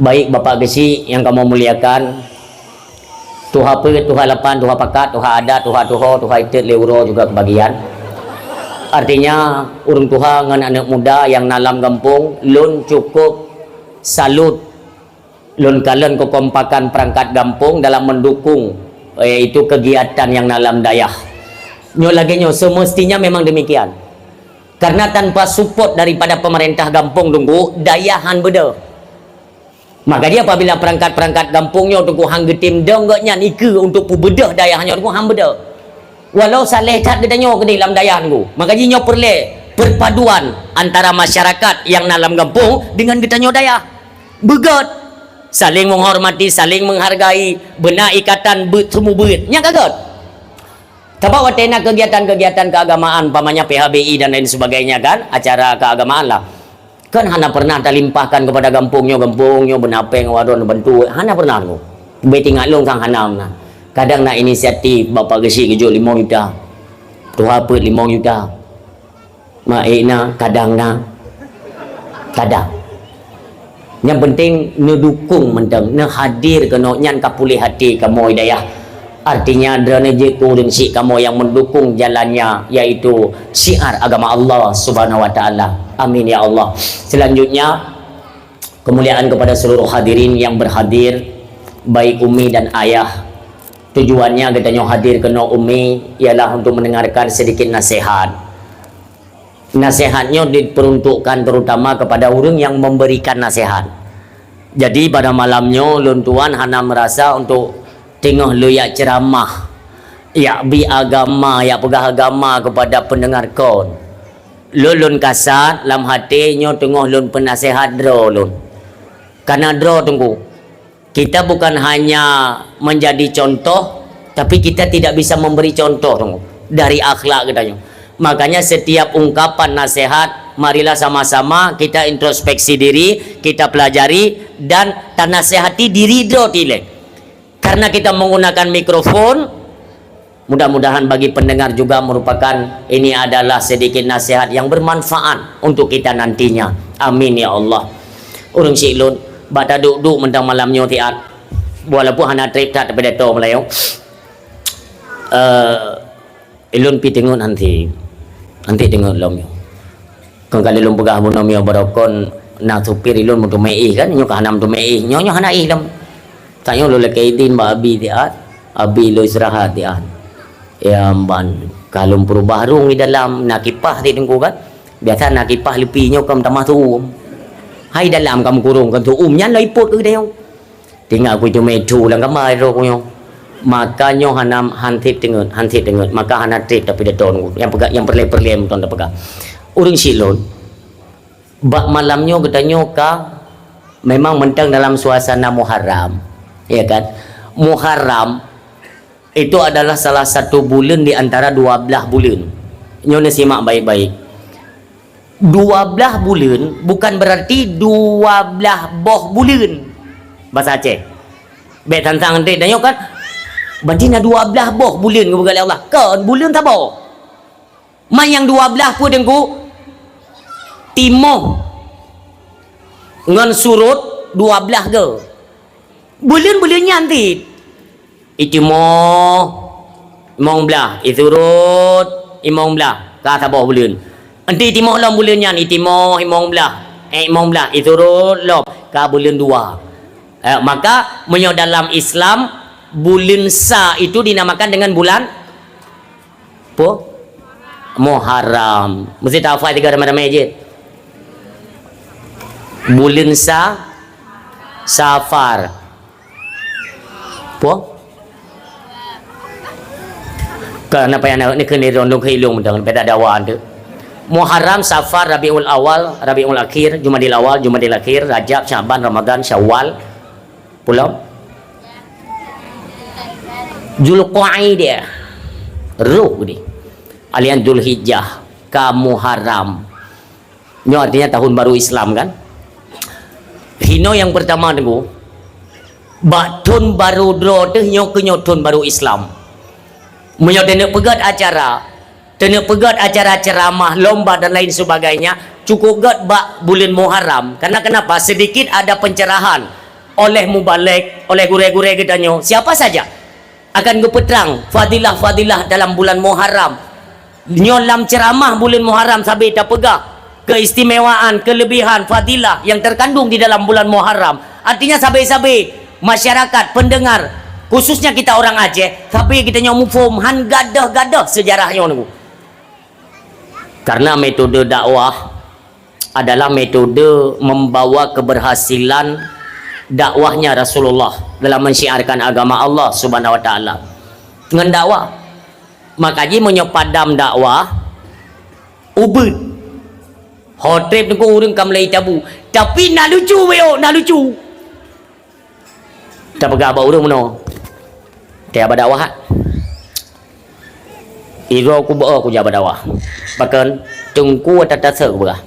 baik Bapak Geuchik yang kamoe muliakan, tuha peuet, tuha lapan, tuha pakat, tuha adat, tuha tuho, tuha itet lé uroe juga kebagian. Artinya, ureueng tuha ngon aneuk muda yang na lam gampông, lôn cukup salut lôn kalon kekompakan perangkat gampông dalam mendukung, yaitu kegiatan yang na lam dayah. Nyoe lagèe nyoe, semestinya memang demikian. Karena tanpa support daripada pemerintah gampông Teungku, dayah han beudôh. Maka jih apabila perangkat-perangkat gampông nyoe Teungku han geutem dong gobnyan ikeue untuk peubeudôh dayah nyoe Teungku han beudôh. Walau saleh that geutanyoe keudéh lam dayah Teungku. Maka jih nyoe peureulèe perpaduan antara masyarakat yang na lam gampông dengan geutanyoe dayah. Beugöt. Saling menghormati, saling menghargai, beuna ikatan beuet seumeubeuet. Nyan ka göt. Sabab watèe na kegiatan-kegiatan keagamaan, umpamanya P H B I dan lain sebagainya kan, acara keagamaan lah. Kan hana pernah talimpahkan kepada gampông nyoe, gampông nyoe beuna péng, awak droe neubantu, hana pernah Teungku. Bèk teuingat lôn sang hana meunan. Kadang na inisiatif, Bapak Geuchik geujok limong juta. Tuha peuet limong juta. Mak ék na, kadang na. Kadang. Nyang penting neudukung mantong, neuhadir keunoe nyan ka puléh até kamoe dayah. Artinya, droeneuh jeuet keu ureueng chik kamoe nyang mendukung jalannya, yaitu syiar agama Allah Subhanahu wa Taala. Amin ya Allah. Selanjutnya, kemuliaan kepada seluruh hadirin yang berhadir, baik umi dan ayah. Tujuannya geutanyoe hadir keunoe umi ialah untuk mendengarkan sedikit nasihat. Nasihat nyoe diperuntukkan terutama kepada ureueng yang memberikan nasihat. Jadi, pada malam nyoe, lôn tuan hana merasa untuk teungoh lôn jak ceramah, jak bi agama, jak peugah agama kepada pendengar kon. Lôn, lôn kasat lam até nyoe teungoh lôn peunasehat droe lôn. Kana droe Teungku, kita bukan hanya menjadi contoh, tapi kita tidak bisa memberi contoh, Teungku, dari akhlak geutanyoe. Makanya setiap ungkapan nasihat, marilah sama-sama kita introspeksi diri, kita pelajari, dan tanasehati diri droe tilèe. Karena kita menggunakan mikrofon, mudah-mudahan bagi pendengar juga merupakan, ini adalah sedikit nasihat yang bermanfaat untuk kita nantinya. Amin ya Allah. Ureueng chik lôn, bak taduek-duek mantong malam nyoe siat. Walaupun hana trép that tapi datang Meulayu. Eh, lôn pih teungeut nanti. Nanti teungeut lom nyoe. Kon ka lôn peugah bunoe miyueb barokon na supir ilôn meuteumé éh kan, nyoe ka hana meuteumé éh, nyoe, nyoe hana éh lom. Tanyoe lôn lakée idin bak abi siat, abi lôn istirahat siat. Ya ban ka lôn peurubah rueng di dalam, na kipah sit teungku kan. Biasa na kipah leupie nyoe kon tamah seu-uem. Hai dalam ka meukurong kon seu-uem nyan lom ipot keu tanyoe. Tinggai kuteumé tho lam kama droe ku nyoe. Maka nyoe hana han sép teungeut, han sép teungeut. Maka hana trép tapidato nyoe. Nyang peugah, nyang peureulée-peureulée mantong tapeugah. Ureuëng syiek lôn, bak malam nyoe geutanyoe ka memang mantong dalam suasana Muharram. Ya kan? Muharram itu adalah salah satu buleuen di antara dua blaih buleuen. Nyoe neusimak baik-baik. Dua blaih buleuen bukan berarti dua blaih boh buleuen. Basa Aceh. Bék tantang enteuk tanyoe kan. Berarti na dua blaih boh buleuen geupeugah lé Allah. Kon buleuen saboh. Man nyang dua blaih peue teungku? Timoh ngon surot dua blaih goe. Buleuen-buleuen nyan cit. Itimoh imong blaih, isurot imong blaih, ka saboh buleuen. Enti itimoh lom buleuen nyan, itimoh imong blaih, eh, imong blaih, isurot lom, ka buleuen dua. Eh, maka, meunyoe dalam Islam, buleuen sa itu dinamakan dengan bulan Peue? Muharram. Meusti tahafal tiga ramé-ramé jih. Buleuen Sa-, Safar. Peue? Ka na payah na, ni keuneuk rondong keu ilong mantong, beda dawa tu. Muharram, Safar, Rabiul Awal, Rabiul Akhir, Jumadil Awal, Jumadil Akhir, Rajab, Syaban, Ramadan, Syawal. Pulo. Zulqaidah. Roh di. Alian Zulhijjah. Ka Muharram. Nyoe artinya tahun baru Islam kan? Hino nyang pertama teungku. Bak thon baru droe teuh nyoe keu nyoe thon baru Islam. Meunyoe teuneuk peugét acara, Teuneuk peugét acara ceramah, lomba dan lain sebagainya, cukup gét bak buleuen Muharram. Karena kenapa? Sedikit ada pencerahan oleh mubalek, oleh gurée-gurée geutanyoe, siapa saja akan geupeutrang fadilah-fadilah dalam bulan Muharram. Nyoe lam ceramah buleuen Muharram sabe tapeugah keistimewaan, kelebihan, fadilah yang terkandung di dalam bulan Muharram. Artinya sabe-sabe masyarakat, pendengar, khususnya kita orang Aceh, sabe geutanyoe muphom han gadôh-gadôh sejarah nyoe niku. Karena metode dakwah adalah metode membawa keberhasilan dakwahnya Rasulullah dalam mensyiarkan agama Allah Subhanahu wa Taala. Ngon dakwah. Maka jih meunyoe padam dakwah, ubit. Ho treb teungku ureuëng ka mulai tabu. Tapi na lucu wéh, na lucu. Tapeugah bak ureuëng meunoe. Teuka bak dakwah. Iroe ku beu ku jak bak dakwah. Pakon teungku ata taseuet kupeugah.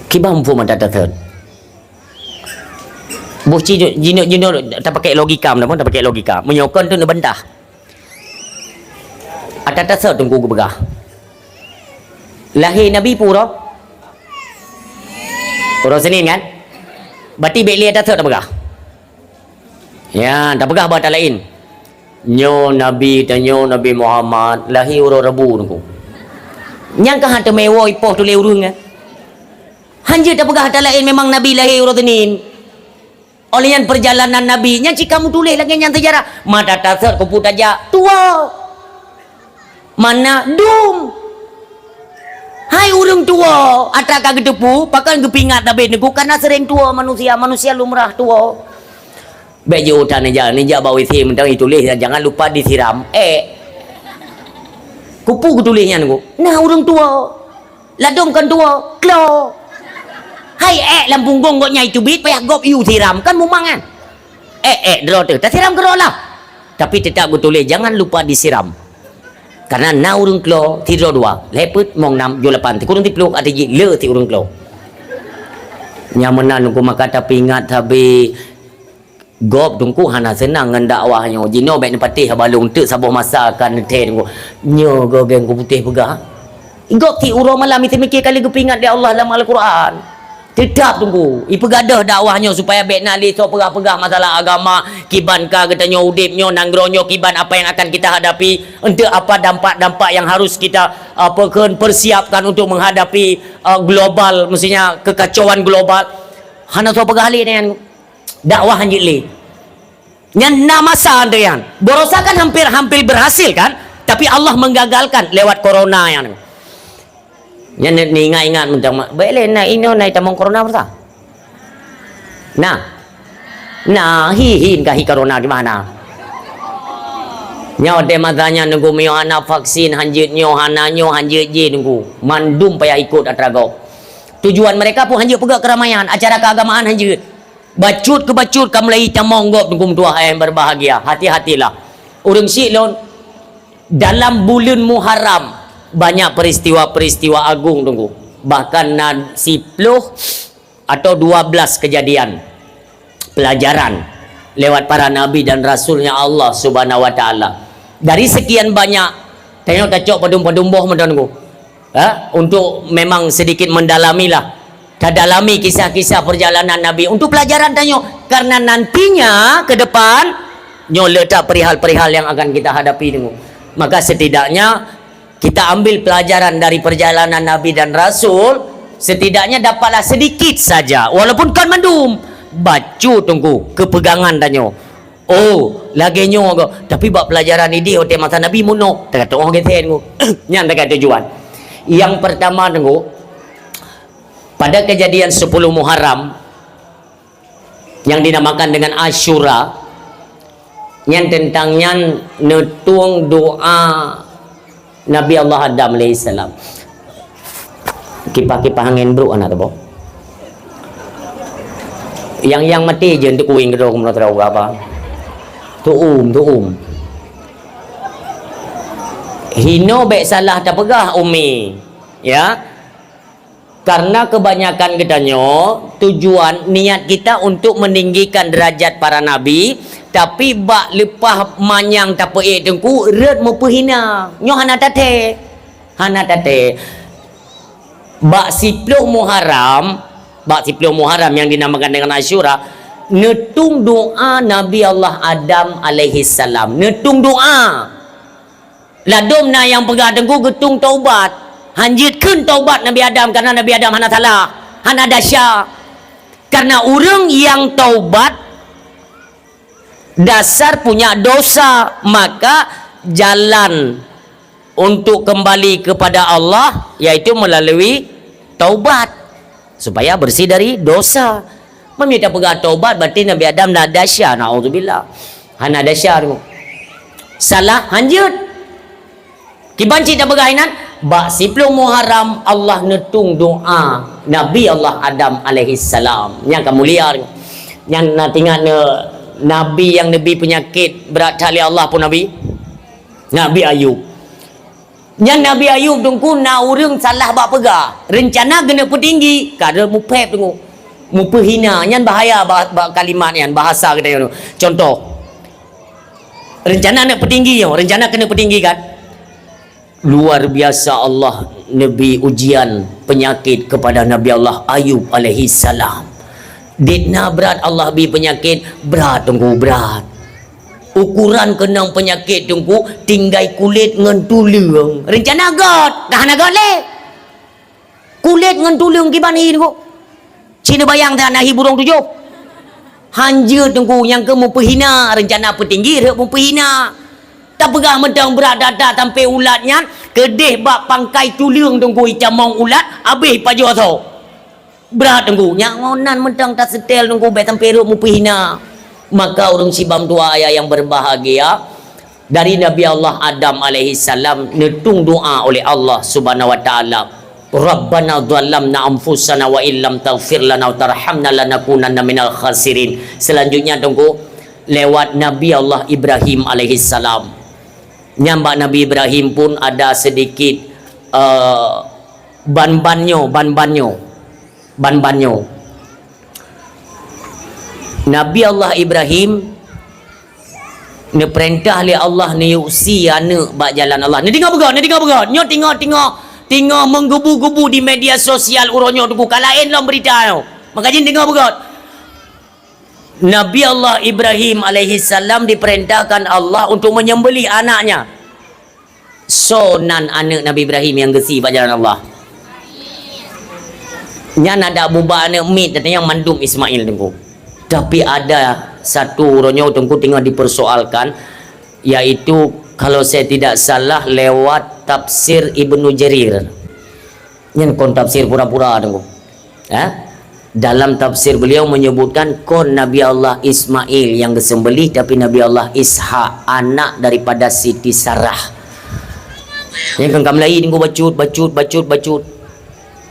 Kiban muphom ata taseuet. Boh ci jinoe, jinoe tapakai logika, meunan tapakai logika. Meunyoe kon tu neubantah. Ata taseuet teungku geupeugah. Lahé Nabi peue uroe? Uroe Senin kan? Berarti bék lé ata taseuet tapeugah. Ya, tapeugah bak ata laén. Nyoe Nabi tanyoe Nabi Muhammad lahé uroe Rabu teungku. Nyang ka han teumé woe ipoh tuléh ureuëng kan? Han jeuet tapeugah ata laén memang Nabi lahé uroe Senin. Óh lheueh nyan peurjalanan Nabi nyan cit ka meutuléh lagée nyan seujarah. Mata tasot kupu tajak tuwoe. Mana dum. Hai ureuëng tuwoe, atra ka geuteupeue, pakon geupingat Nabi teungku, karena sering tuwoe manusia, manusia lumrah tuwoe. Bék jiôh that neujak, neujak bak WC mantong ituléh, jangan lupa disiram. Eh. Kupu geutuléh nyan teungku. Nah ureuëng tuwoe. Ladôm kon tuwoe, klo. Hai ék lam punggong gobnyan teubiet payah gob yue siram, kan mumang nyan. Ék, ék, droe teuh, tasiram keudroe lah. Tapi teutap geutuléh, jangan lupa disiram. Karena na ureuëng klo, sidroe dua, lhée peuet, mong nam, jôh lapan, sikureueng siplôh, até jih le si ureuëng klo. Nyang meunan ku maka tapeuingat sabe. Gob teungku hana seunang ngon dakwah nyoe. Jinoe bék neupatéh haba lôn teuk saboh masa akan neuthée teungku. Nyoe gob geng ku putéh peugah. Gob tiep uroe malam meusti miké kali geupeuingat lé Allah lam Al-Qur'an. Teutap Teungku, ipeugadôh dakwah nyoe supaya bék na lé soe peugah-peugah masalah agama, kiban ka geutanyoe udeb nyoe, nanggroe nyoe, kiban apa yang akan kita hadapi, enteuk apa dampak-dampak yang harus kita, apa kheun, persiapkan untuk menghadapi, eh, global, maksudnya kekacauan global. Hana soe peugah lé nyan. Dakwah hanjeuet lé. Nyan na masa tu nyan. Barosa kan hampir-hampir berhasil kan? Tapi Allah menggagalkan lewat corona nyan. Nyan ni ingat-ingat mantong, mak. Baik lé, na inoe na itamong corona berta? Nah. Nah, hi, hi, ka hi corona di mana? Nyoe deh masa nyan Teungku, meunyoe hana vaksin, hanjeuet nyoe, hana nyoe, hanjeuet jih Teungku. Mandum payah ikot atra gob. Tujuan mereka pun hanjeuet peugah keramaian, acara keagamaan hanjeuet. Bacut keu bacut ka mulai tamong gob Teungku meutuah ayah yang berbahagia. Hati-hatilah. Ureueng syik lôn, dalam buleuen Muharram banyak peristiwa-peristiwa agung Teungku. Bahkan na siploh atau dua belas kejadian pelajaran lewat para nabi dan rasulnya Allah Subhanahu wa Taala. Dari sekian banyak, tengok tacok padum-padum boh mantong Teungku. Ha? Untuk memang sedikit mendalamilah. Tadalami kisah-kisah perjalanan Nabi untuk pelajaran tanyoe. Karena nantinya ke depan, nyoe letak perihal-perihal yang akan kita hadapi Teungku. Maka setidaknya kita ambil pelajaran dari perjalanan Nabi dan Rasul, setidaknya dapatlah sedikit saja, walaupun kon mandum. Bacut Teungku, keupegangan tanyoe. Oh, lagée nyoe gob. Tapi bak pelajaran idéh watée masa Nabi meunoe, teuka tuoh geten Teungku. Nyan teuka tujuan. Yang pertama Teungku, pada kejadian sepuluh Muharram yang dinamakan dengan Asyura, nyan teuntang nyan neutueng doa Nabi Allah Adam alaihissalam. Kipah-kipah angén brok aneuk teuboh. Yang, yang maté je untuk kuing keudroe keumeunoe teurawah apa? Tuum, tuum. Hino bék salah tapeugah umi. Ya. Karena kebanyakan geutanyoe tujuan niat kita untuk meninggikan derajat para nabi, tapi bak leupah manyang tapeuék Teungku rot meupeuhina. Nyoe hana taté. Hana taté. Bak siploh Muharram, bak siploh Muharram yang dinamakan dengan Asyura, neutueng doa Nabi Allah Adam alaihissalam. Neutueng doa. Ladom na nyang peugah Teungku geutueng taubat. Hanjeuet kheun taubat Nabi Adam, karena Nabi Adam hana salah, hana desya. Karena ureuëng nyang taubat dasar punya dosa, maka jalan untuk kembali kepada Allah yaitu melalui taubat, supaya bersih dari dosa. Meunyoe tapeugah taubat, berarti Nabi Adam na desya, naudzubillah. Hana desya tu. Salah hanjeuet. Kiban cit tapeugah inan, bak siploh Muharram Allah neutueng doa Nabi Allah Adam alaihissalam. Nyang ka mulia tu. Nyang na tingat ne, nabi nyang neubi peunyakét brat that lé Allah pun nabi. Nabi Ayub. Nyan Nabi Ayub Teungku na ureuëng salah bak peugah. Reuncana geuneuk peutinggi, ka rot mupéb Teungku. Mupeuhina, nyan bahaya ba-, ba-, kalimat nyan, bahasa geutanyoe. Contoh, reuncana neuk peutinggi nyoe, reuncana keuneuk peutinggi kan? Luar biasa Allah neubi ujian peunyakét kepada Nabi Allah Ayub alaihissalam. Dit na brat Allah bi peunyakét, brat Teungku, brat. Ukuran keunong peunyakét Teungku tinggai kulét ngon tuleueng. Reuncana göt, ka hana göt lé. Kulét ngon tuleueng kiban hi Teungku. Ci neubayang that na hi burông tujoh. Hanjeuet Teungku nyang keu meupeuhina, reuncana peutinggi rhot meupeuhina. Tapeugah mantong brat that-that sampoe ulat nyan, keudeh bak pangkai tuleueng Teungku itamong ulat, habéh pajoh asoe. Brat Teungku, nyang nan mantong taseutôt Teungku bék sampoe rhot meupeuhina. Maka ureuëng sibam dua ayah yang berbahagia, dari Nabi Allah Adam alaihissalam neutueng doa oleh Allah Subhanahu wa Taala, "Rabbana zalamna anfusana wa illam taghfir lana wa tarhamna lanakunanna minal khasirin." Selanjutnya Teungku, lewat Nabi Allah Ibrahim alaihissalam. Nyang bak Nabi Ibrahim pun ada sedikit, eh, ban-ban nyoe, ban-ban nyoe. Ban-ban nyoe. Nabi Allah Ibrahim neupeurintah lé Allah neuyue sie aneuëk bak jalan Allah. Neudeungoe beugöt, neudeungoe beugöt. Nyoe tingoh-tingoh Teungoh menggebu-gebu di media sosial uroe nyoe Teungku, ka laén lom berita nyoe. Maka jih deungoe beugöt. Nabi Allah Ibrahim alaihissalam diperintahkan Allah untuk menyembelih anaknya. Soe nan aneuk Nabi Ibrahim nyang geusie bak jalan Allah? Nyan adak buba aneuk miet, teuntang mandum Ismail Teungku. Tapi ada satu uroe nyoe Teungku teungoh dipersoalkan, yaitu kalau saya tidak salah lewat tafsir Ibnu Jarir. Nyan kon tafsir pura-pura Teungku. Ha? Dalam tafsir beliau menyebutkan kon Nabi Allah Ismail nyang geuseumbelih, tapi Nabi Allah Ishak, anak daripada Siti Sarah. Nyan kan ka meulayi Teungku bacut, bacut, bacut, bacut.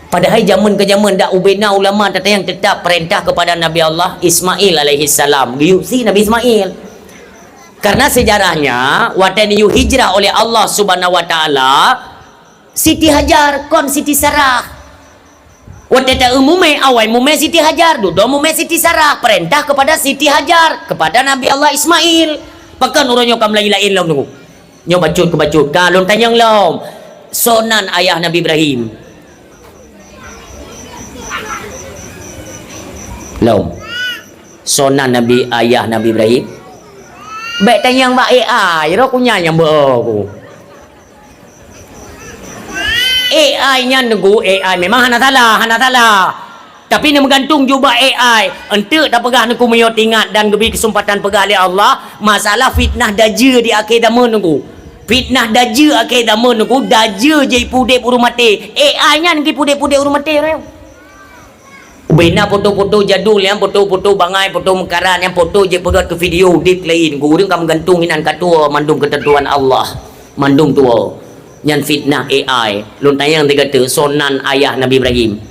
Padahai jameun keu jameun dak ubena ulama teuntang nyang tetap perintah kepada Nabi Allah Ismail alaihissalam. Geuyue sie Nabi Ismail. Karena sejarahnya, watée neuyue hijrah oleh Allah Subhanahu wa Taala, Siti Hajar, kon Siti Sarah. Watée ta-eu mumé, awai mumé Siti Hajar, dudoe mumé Siti Sarah, perintah kepada Siti Hajar, kepada Nabi Allah Ismail. Pakon uroe nyoe ka meulayi laén lom Teungku. Nyoe bacut keu bacut, ka lôn tanyong lom. Soe nan ayah Nabi Ibrahim? Lom. Soe nan Nabi, ayah Nabi Ibrahim? Bék tanyong bak A I, roh kunya nyang beu ku. A I nyan Teungku, A I memang hana salah, hana salah. Tapi neumeugantung ju bak A I. Enteuk tapeugah Teungku meunyoe teuingat dan geubri keuseumpatan peugah lé Allah, masalah fitnah dajjal di akhé zaman Teungku. Fitnah dajjal akhé zaman Teungku, dajjal jipudép ureuëng maté. A I nyan jipudép-pudép ureuëng maté. Ubena foto-foto jadul nyan, foto-foto bangai, foto meukarat nyan, foto jipeugét keu video udép laén. Ureuëng ka meugantung inan ka tuwoe mandum keutentuan Allah. Mandum tuwoe. Nyan fitnah A I. Lôn tanyong sigoe teuk, soe nan ayah Nabi Ibrahim?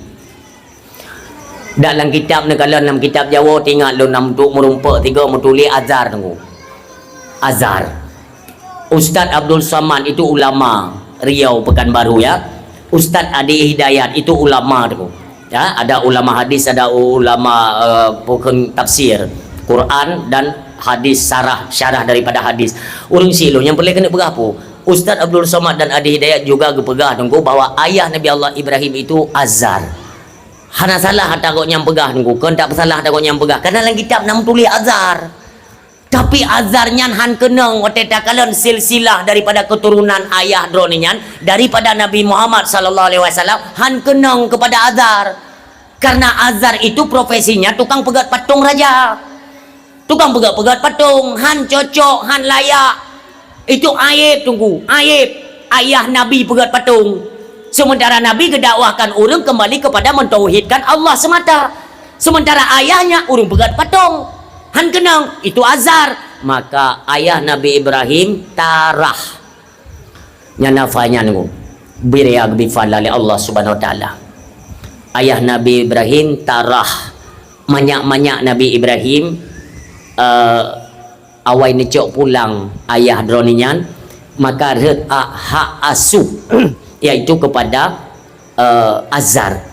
Dak lam kitab neukalon lam kitab Jawoe teuingat lôn na untuk meurumpok tiga meutuléh Azhar Teungku. Azhar. Ustaz Abdul Somad itu ulama Riau Pekanbaru ya. Ustaz Adi Hidayat itu ulama Teungku. Ya, ada ulama hadis, ada ulama eh, bukan tafsir Quran dan hadis, syarah syarah daripada hadis. Ureuëng syiek lôn nyang peureulée keuneuk peugah peue? Ustaz Abdul Somad dan Adi Hidayat juga geupeugah Teungku bahwa ayah Nabi Allah Ibrahim itu Azhar. Hana salah ata gobnyan peugah Teungku, kon tak salah ata gobnyan peugah. Karena lam kitab na meutuléh Azhar. Tapi Azhar nyan han keunong watée takalon silsilah daripada keturunan ayah droeneuh nyan daripada Nabi Muhammad sallallahu alaihi wasallam han keunong kepada Azhar. Karena Azhar itu profesinya tukang peugét patong raja. Tukang peugét-peugét patong, han cocok, han layak. Itu aib Teungku, aib. Ayah Nabi peugét patong. Sementara Nabi geudakwahkan ureuëng kembali kepada mentauhidkan Allah semata. Sementara ayahnya ureuëng peugét patong. Han keunong, itu Azhar. Maka ayah Nabi Ibrahim Tarah. Nyan nafai nyan Teungku. Bri ya geubri pahala lé Allah Subhanahu Wa Taala. Ayah Nabi Ibrahim Tarah. Manyak-manyak Nabi Ibrahim eh, awai neucok pulang ayah droeneuh nyan, maka rhot hak asuh, yaitu kepada eh, Azhar.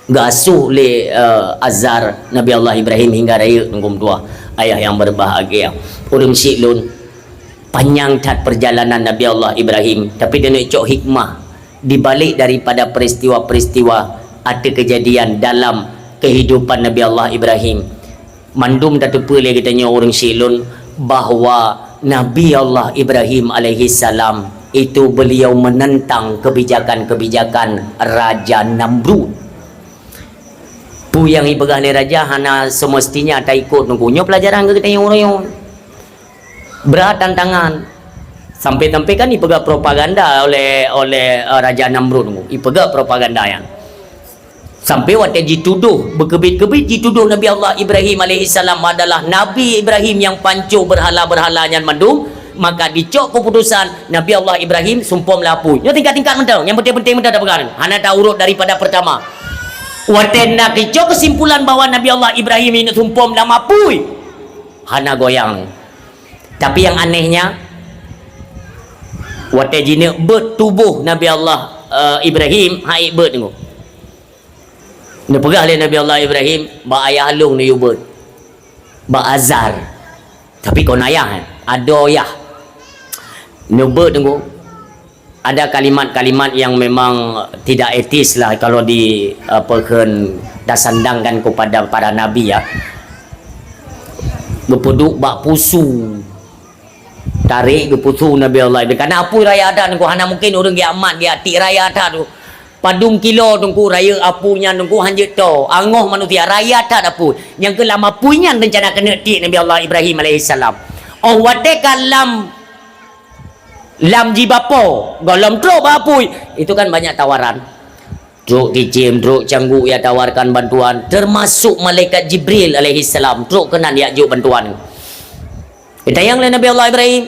Geuasuh lé eh, Azhar Nabi Allah Ibrahim hingga rayeuk Teungku meutuah. Ayah yang berbahagia. Ureuëng syiek lôn, panyang that perjalanan Nabi Allah Ibrahim, tapi deungon cok hikmah di balik daripada peristiwa-peristiwa atau kejadian dalam kehidupan Nabi Allah Ibrahim. Mandum tateupeue lé geutanyoe ureuëng syiek lôn bahwa Nabi Allah Ibrahim alaihissalam itu beliau menentang kebijakan-kebijakan Raja Namrud. Peue nyang ipeugah lé raja hana semestinya taikot Teungku. Nyoe pelajaran keu geutanyoe uroe nyoe. Brat tantangan. Sampai-sampai kan ipeugah propaganda oleh oleh uh, Raja Namrud Teungku. Ipeugah propaganda nyan. Sampai watée jituduh, beukeubiet-keubiet jituduh Nabi Allah Ibrahim alaihissalam adalah Nabi Ibrahim nyang panco berhala-berhala nyan mandum, maka dicok keputusan Nabi Allah Ibrahim sumpom lam apui. Nyoe tingkat-tingkat mantong, nyang penting-penting mantong tapeugah. Hana taurot daripada pertama. Watée na dicok kesimpulan bahwa Nabi Allah Ibrahim ini sumpom lam apui. Hana goyang. Tapi yang anehnya, watée jineuk beuet tuboh Nabi Allah uh, Ibrahim, hai beuet Teungku. Neupeugah lé Nabi Allah Ibrahim, bak ayah lôn neuyue beuet. Bak Azhar. Tapi kon ayah, eh, adoe yah. Neubeuet Teungku. Ada kalimat-kalimat yang memang tidak etis lah kalau di, apa, kheun tasandangkan kepada para nabi, ya. Geupeuduek bak pusu. Tarek geupusu Nabi Allah Ibrahim. Karena apui raya that teungku, hana mungkin ureueng geujak mat, geujak tiek raya that tu. Padum kilo teungku, raya apui nyan teungku, hanjeuet toe. Angoh manusia, raya that apui. Nyang keu lam apui nyan rencana keuneuk tiek Nabi Allah Ibrahim alaihissalam. Oh watèe ka lam, lam jibapo, gohlom trok bak apui. Itu kan banyak tawaran. Trok cicém, trok cangguk ya tawarkan bantuan, termasuk malaikat Jibril alaihissalam trok keunan ya jok bantuan. Geutanyong lé Nabi Allah Ibrahim,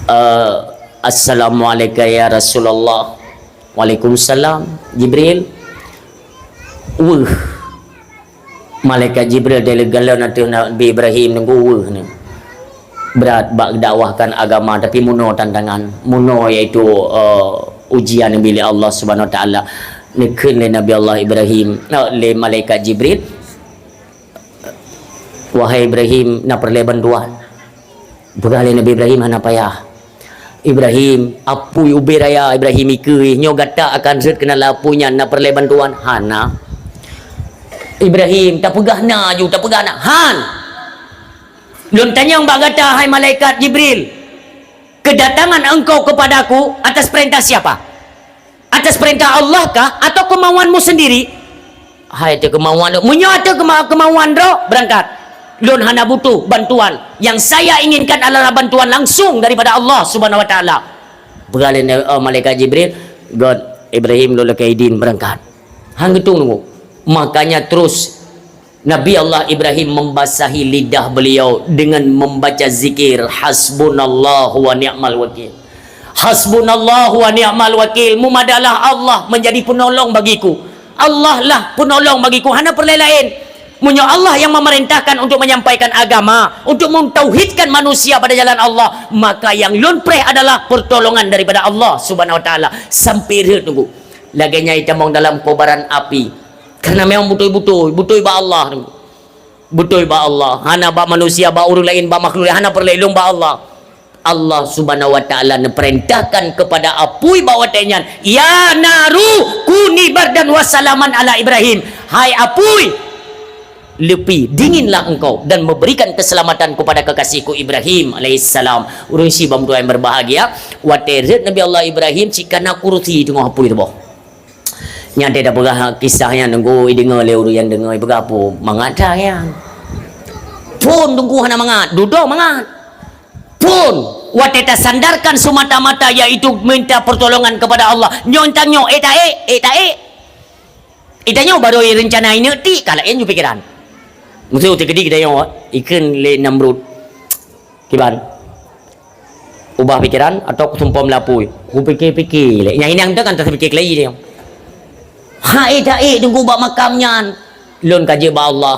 "Eh, assalamualaikum ya Rasulullah." "Waalaikumsalam, Jibril." Weueh. Malaikat Jibril dari galon ateueh Nabi Ibrahim teungku weueh ni. Brat bak dakwahkan agama, tapi munoe tantangan, munoe iaitu, eh, ujian yang lé Allah Subhanahu Wa Taala. Neukheun lé Nabi Allah Ibrahim, eh, lé malaikat Jibril, "Wahai Ibrahim, na peureulèe bantuan." Peugah lé Nabi Ibrahim, "Hana payah." "Ibrahim, apui ubé raya Ibrahim ikeue, nyoe gata akan rhot keunan lam apui nyan, na peureulèe bantuan?" "Hana." "Ibrahim, tapeugah na aju, tapeugah na." "Han! Lôn tanyong bak gata, hai malaikat Jibril, kedatangan engkau kepadaku atas perintah siapa? Atas perintah Allah kah atau kemauanmu sendiri?" "Hai, ateueh keumauan lôn." "Meunyoe ateueh keuma-, keumauan droe, beurangkat. Lôn hana butuh bantuan. Yang saya inginkan adalah bantuan langsung daripada Allah Subhanahu Wa Taala." Peugah lé, eh, malaikat Jibril, "Göt, Ibrahim, lôn lakèe idin beurangkat." Han geutung teungku. Makanya terus Nabi Allah Ibrahim membasahi lidah beliau dengan membaca zikir, "Hasbunallahu wa ni'mal wakil. Hasbunallahu wa ni'mal wakil. Mumadalah Allah menjadi penolong bagiku. Allah lah penolong bagiku, hana peureulèe laén. Meunyoe Allah yang memerintahkan untuk menyampaikan agama, untuk mentauhidkan manusia pada jalan Allah, maka yang lôn preh adalah pertolongan daripada Allah Subhanahu Wa Taala." Sampai rhot teungku. Lagèe nyan itamong dalam kobaran api. Karena memang beutôi-beutôi, beutôi bak Allah teungku. Beutôi bak Allah, hana bak manusia, bak ureueng laén, bak makhluk laén, hana peureulèe, lôn bak Allah. Allah Subhanahu Wa Taala neupeurintahkan kepada apui bak watèe nyan, "Ya naru, kuni bardan wa salaman ala Ibrahim." "Hai apui, leupie, dinginlah engkau dan memberikan keselamatan kepada kekasihku Ibrahim alaihissalam." Ureueng syiek bak meutuah yang berbahagia, watèe rhot Nabi Allah Ibrahim cit kana kurusi teungoh apui teuboh. Nyan teuh tapeugah kisah nyan teungku, ideungoe lé ureueng nyang deungoe, ipeugah peue mangat that nyan. Phôn teungku hana mangat, dudoe mangat. Phôn watèe tasandarkan semata-mata yaitu minta pertolongan kepada Allah. Nyoe tanyoe, eh taék, eh taék. Itanyoe barô rencana ineuk tiek, ka laén ju pikeran. Meuseu teukeudi geutanyoe, ikheun lé Namrud. Kiban? Ubah pikeran atau kusumpom lapui? Kupike-pike lé. Nyang inong tu kan teupike keulai dia. Hai taék teungku bak makam nyan. Lôn ka jeuet bak Allah.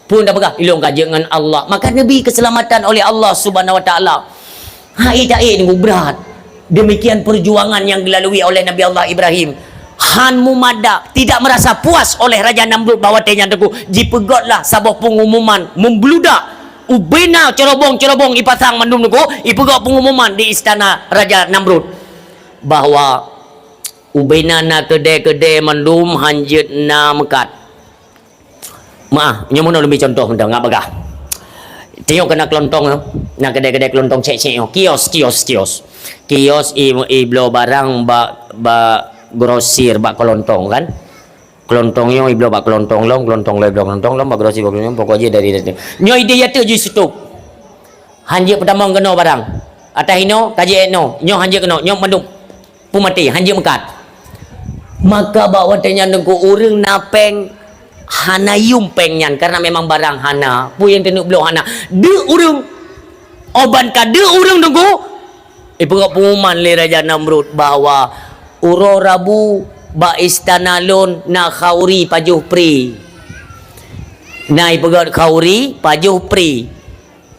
Phôn tapeugah, lôn ka jeuet ngon Allah. Maka neubri keselamatan oleh Allah Subhanahu Wa Taala. Hai taék teungku brat. Demikian perjuangan yang dilalui oleh Nabi Allah Ibrahim. Han mumada, tidak merasa puas oleh Raja Namrud bak watèe nyan teungku. Jipeugötlah saboh pengumuman membludak. Ubena cerobong-cerobong ipasang mandum teungku, ipeugöt pengumuman di istana Raja Namrud bahwa ubena na keudè-keudè mandum hanjeuet na meukat. Maah, nyoe meunoe leubeh contoh mantong, ngat bagah. Tanyoe keunan keulontong nyoe, na keudè-keudè keulontong cék-cék nyoe, kios, kios, kios. Kios i, ibloe barang bak, bak grosir bak keulontong kan. Keulontong nyoe ibloe bak keulontong lom, keulontong lom ibloe keulontong lom, bak grosir bak keulontong, pokok jih dari, dari. Nyoe idéh ateueh jih sutôb. Hanjeuet peutamong keunoe barang. Atah inoe, ka jeuet inoe, nyoe hanjeuet keunoe, nyoe mandum. Peumaté, hanjeuet meukat. Maka bak watèe nyan teungku ureueng na péng hana yum péng nyan, karena memang barang hana, peue nyang taneuk bloe hana. Deuk ureueng, oh ban ka deuk ureueng teungku, ipeugöt pengumuman lé Raja Namrud bahwa uroe Rabu bak istana lôn na khauri pajoh pri. Na ipeugöt khauri pajoh pri.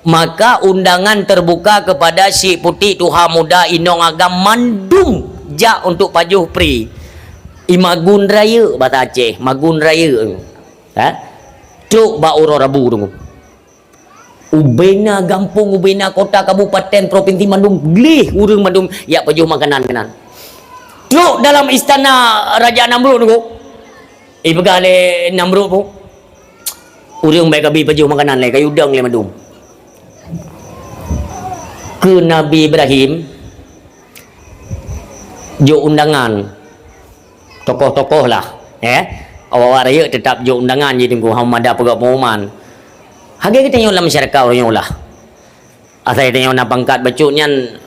Maka undangan terbuka kepada syiek putéh, tuha muda, inong agam mandum jak untuk pajoh pri. I magun rayeuk basa Aceh, magun rayeuk. Ha? Trok bak uroe Rabu teungku. Ubena gampông, ubena kota, kabupaten, propinsi mandum gleh ureuëng mandum jak pajoh makanan keunan. Trok dalam istana Raja Namrud nyoe, ipeugah lé Namrud, ureuëng bèk ka bi pajoh makanan lé, ka yue dong lé mandum. Keu Nabi Ibrahim jok undangan, tokoh-tokoh lah, eh. Awak-awak rayeuk teutap jok undangan jih teungku, hana mada peugah pengumuman. Lagèe geutanyoe lam masyarakat uroe nyoe lah. Asai tanyoe na pangkat bacut nyan,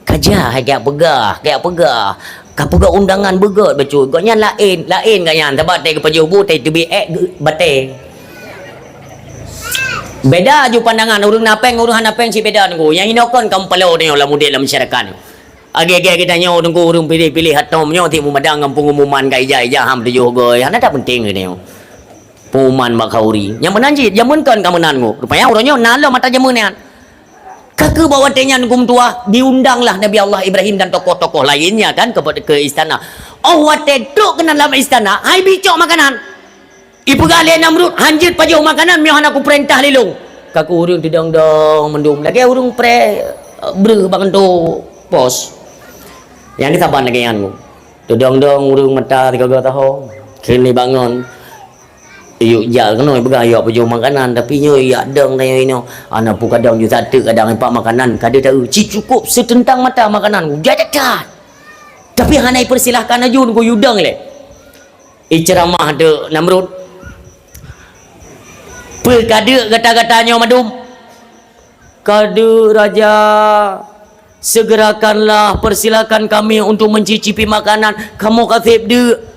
ka jak hai ka peugah, ka peugah. Ka peugah undangan beugöt bacut. Gobnyan laén, laén gobnyan. Sabab watèe geupajoh bu, watèe teubiet èk geu-, batèe. Beda aju pandangan, ureuëng na pèng, ureuëng hana pèng cit beda teungku. Nyang inoe kon ka meupaloe tanyoe lam udép lam masyarakat. Lagèe-lagèe geutanyoe teungku ureuëng piléh-piléh atau meunyoe tiep meumadang ngon pengumuman ka ija-ija ham tujoh goe. Hana that penting geutanyoe. Pengumuman bak khauri. Nyang meunan cit, jameun kon ka meunan nyoe. Rupanya uroe nyoe na lom atra jameun nyan. Ka keuh bak watèe nyan geumeuntuah, diundanglah Nabi Allah Ibrahim dan tokoh-tokoh lainnya kan ke, ke istana. Oh watèe trok keunan lam istana, hai bi cok makanan. Ipeugah lé Namrud, "Han jeuet pajoh makanan meunyoe hana kupeurintah lé lôn." Ka keuh ureuëng teudong-dong mandum, lagèe ureuëng preh, eh, breuh bak kantô pos. Nyang disaban lagèe nyan. Teudong-dong ureuëng mata sigoe-goe taho. Kheun lé bangon. Yuk jak keunoe peugah yuk pajoh makanan, tapi nyoe yak dong tanyoe inoe. Ana peue kadang ju sateuk kadang ipak makanan, ka deuh taeu. Ci cukup seuteuntang mata makanan, uja that-that. Tapi hana ipersilahkan laju nunggu yudong lé. Iceramah deuk Namrud. Peue ka deuk gata-gata nyoe mandum? Ka deuk, Raja, segerakanlah, persilakan kami untuk mencicipi makanan. Kamoe ka seb deuk.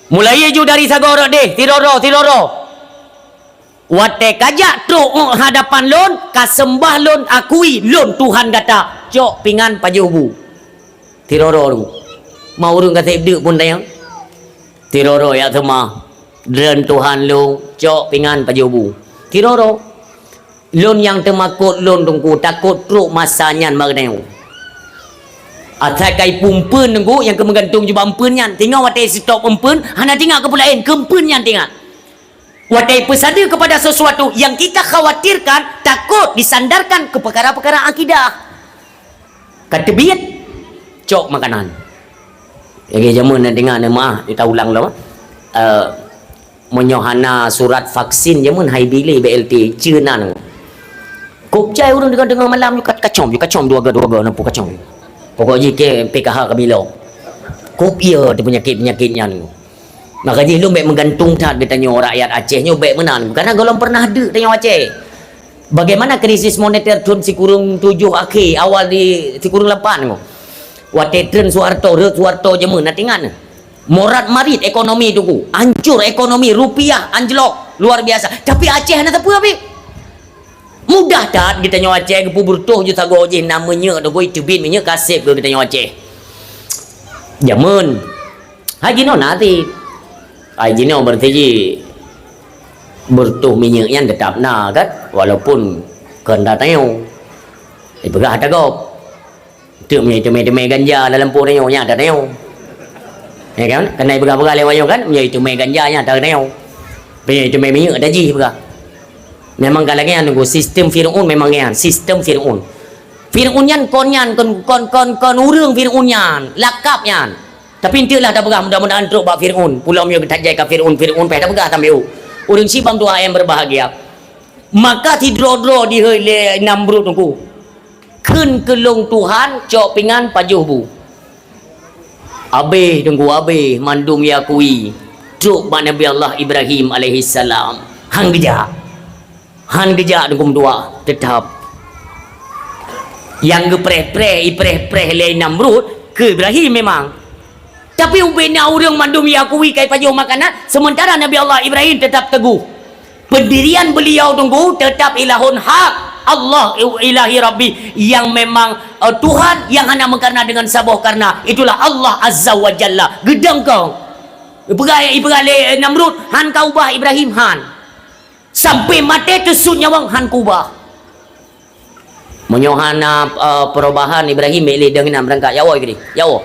Mulai ju dari sagoe rot deh, sidroe-droe, sidroe-droe. Watèe ka jak trok u hadapan lôn, ka seumbah lôn, akui lôn Tuhan gata, cok pingan pajoh bu. Sidroe-droe. Ma ureuëng ka seb deuk pun tanyong. Sidroe-droe jak seumah, "Droen Tuhan lôn, cok pingan pajoh bu." Sidroe-droe. Lôn nyang teumakot lôn teungku, takot trok masa nyan bak geutanyoe. Asai ka ipumpeuen teungku nyang keu meugantung jubak umpeuen nyan. Tinggai watèe stop umpeuen, hana tinggai keu peue laén, keu umpeuen nyan tinggai. Watèe peusadeue kepada sesuatu yang kita khawatirkan, takut disandarkan ke perkara-perkara akidah. Ka teubiet, cok makanan. Lagèe jameun na deungoe, na meuah, ita ulang lom. Eh, meunyoe hana surat vaksin jameun hai bi lé B L T, ceunan. Kop cai ureuëng deungoe-deungoe malam nyoe ka-, kacom, kacom dua ga, dua ga, na peue kacom. Pokok jih ke P K H ka bilo. Kop ie teuh peunyakét-peunyakét nyan. Maka jih lôn bèk meugantung that geutanyoe rakyat Aceh nyoe bèk meunan. Karena gohlom pernah deuk tanyoe Aceh. Bagaimana krisis moneter thôn sikureueng tujoh akhé, awal di sikureueng lapan nyoe. Watèe treun Soeharto, rhot Soeharto jameun, na teuingat na? Morat-marit ekonomi teungku, hancur ekonomi, rupiah anjlok luar biasa. Tapi Aceh hana sapeue abéh. Mudah that geutanyoe Aceh geupeubeureutoh ju sagoe jih na minyeuk teungku, iteubiet minyeuk ka seb keu geutanyoe Aceh. Jameun. Hai jinoe na cit. Hai jinoe berarti ji beureutoh minyeuk nyan teutap na kan, walaupun kon atra tanyoe. Ipeugah atra gob. Teuk meunyoe iteumé-teumé ganja lam lampôh tanyoe, nyan atra tanyoe. Ya kan? Keunan ipeugah-peugah lé wayong kan, meunyoe iteumé ganja nyan atra tanyoe. Meunyoe iteumé minyeuk atra jih peugah. Memang ka lagèe nyan teungku, sistem Fir'aun memang nyan, sistem Fir'aun. Fir'aun nyan kon nyan, kon, kon, kon, kon ureuëng Fir'aun nyan, lakab nyan. Tapi enteuk lah tapeugah, mudah-mudahan trok bak Fir'aun. Pulang meunyoe geutajai ka Fir'aun, Fir'aun payah tapeugah sampoe. Ureuëng sibang dua yang berbahagia. Maka sidroe-droe dihôi lé Namrud teungku. Kheun keu lôn Tuhan, cok pingan pajoh bu. Abéh teungku, abéh mandum yakui. Trok bak Nabi Allah Ibrahim alaihissalam. Han geujak. Han geujak teungku meutuah, teutap. Nyang geupreh-preh, ipreh-preh lé Namrud keu Ibrahim memang. Tapi ubena ureuëng mandum yakui ka ipajoh makanan, sementara Nabi Allah Ibrahim tetap teguh. Pendirian beliau teungku tetap ilahun hak, Allah ilahi Rabbi yang memang, eh, Tuhan yang hana meukarna dengan saboh karna. Itulah Allah Azza wa Jalla. Geudong kong. Ipeugah, ipeugah lé Namrud, han ka ubah Ibrahim, han. Sampai maté teusut nyawöng han kubah. Meunyoe hana, eh, perubahan Ibrahim, bèk lé dong inan beurangkat. Ya Allah, Ibrahim. Ya Allah.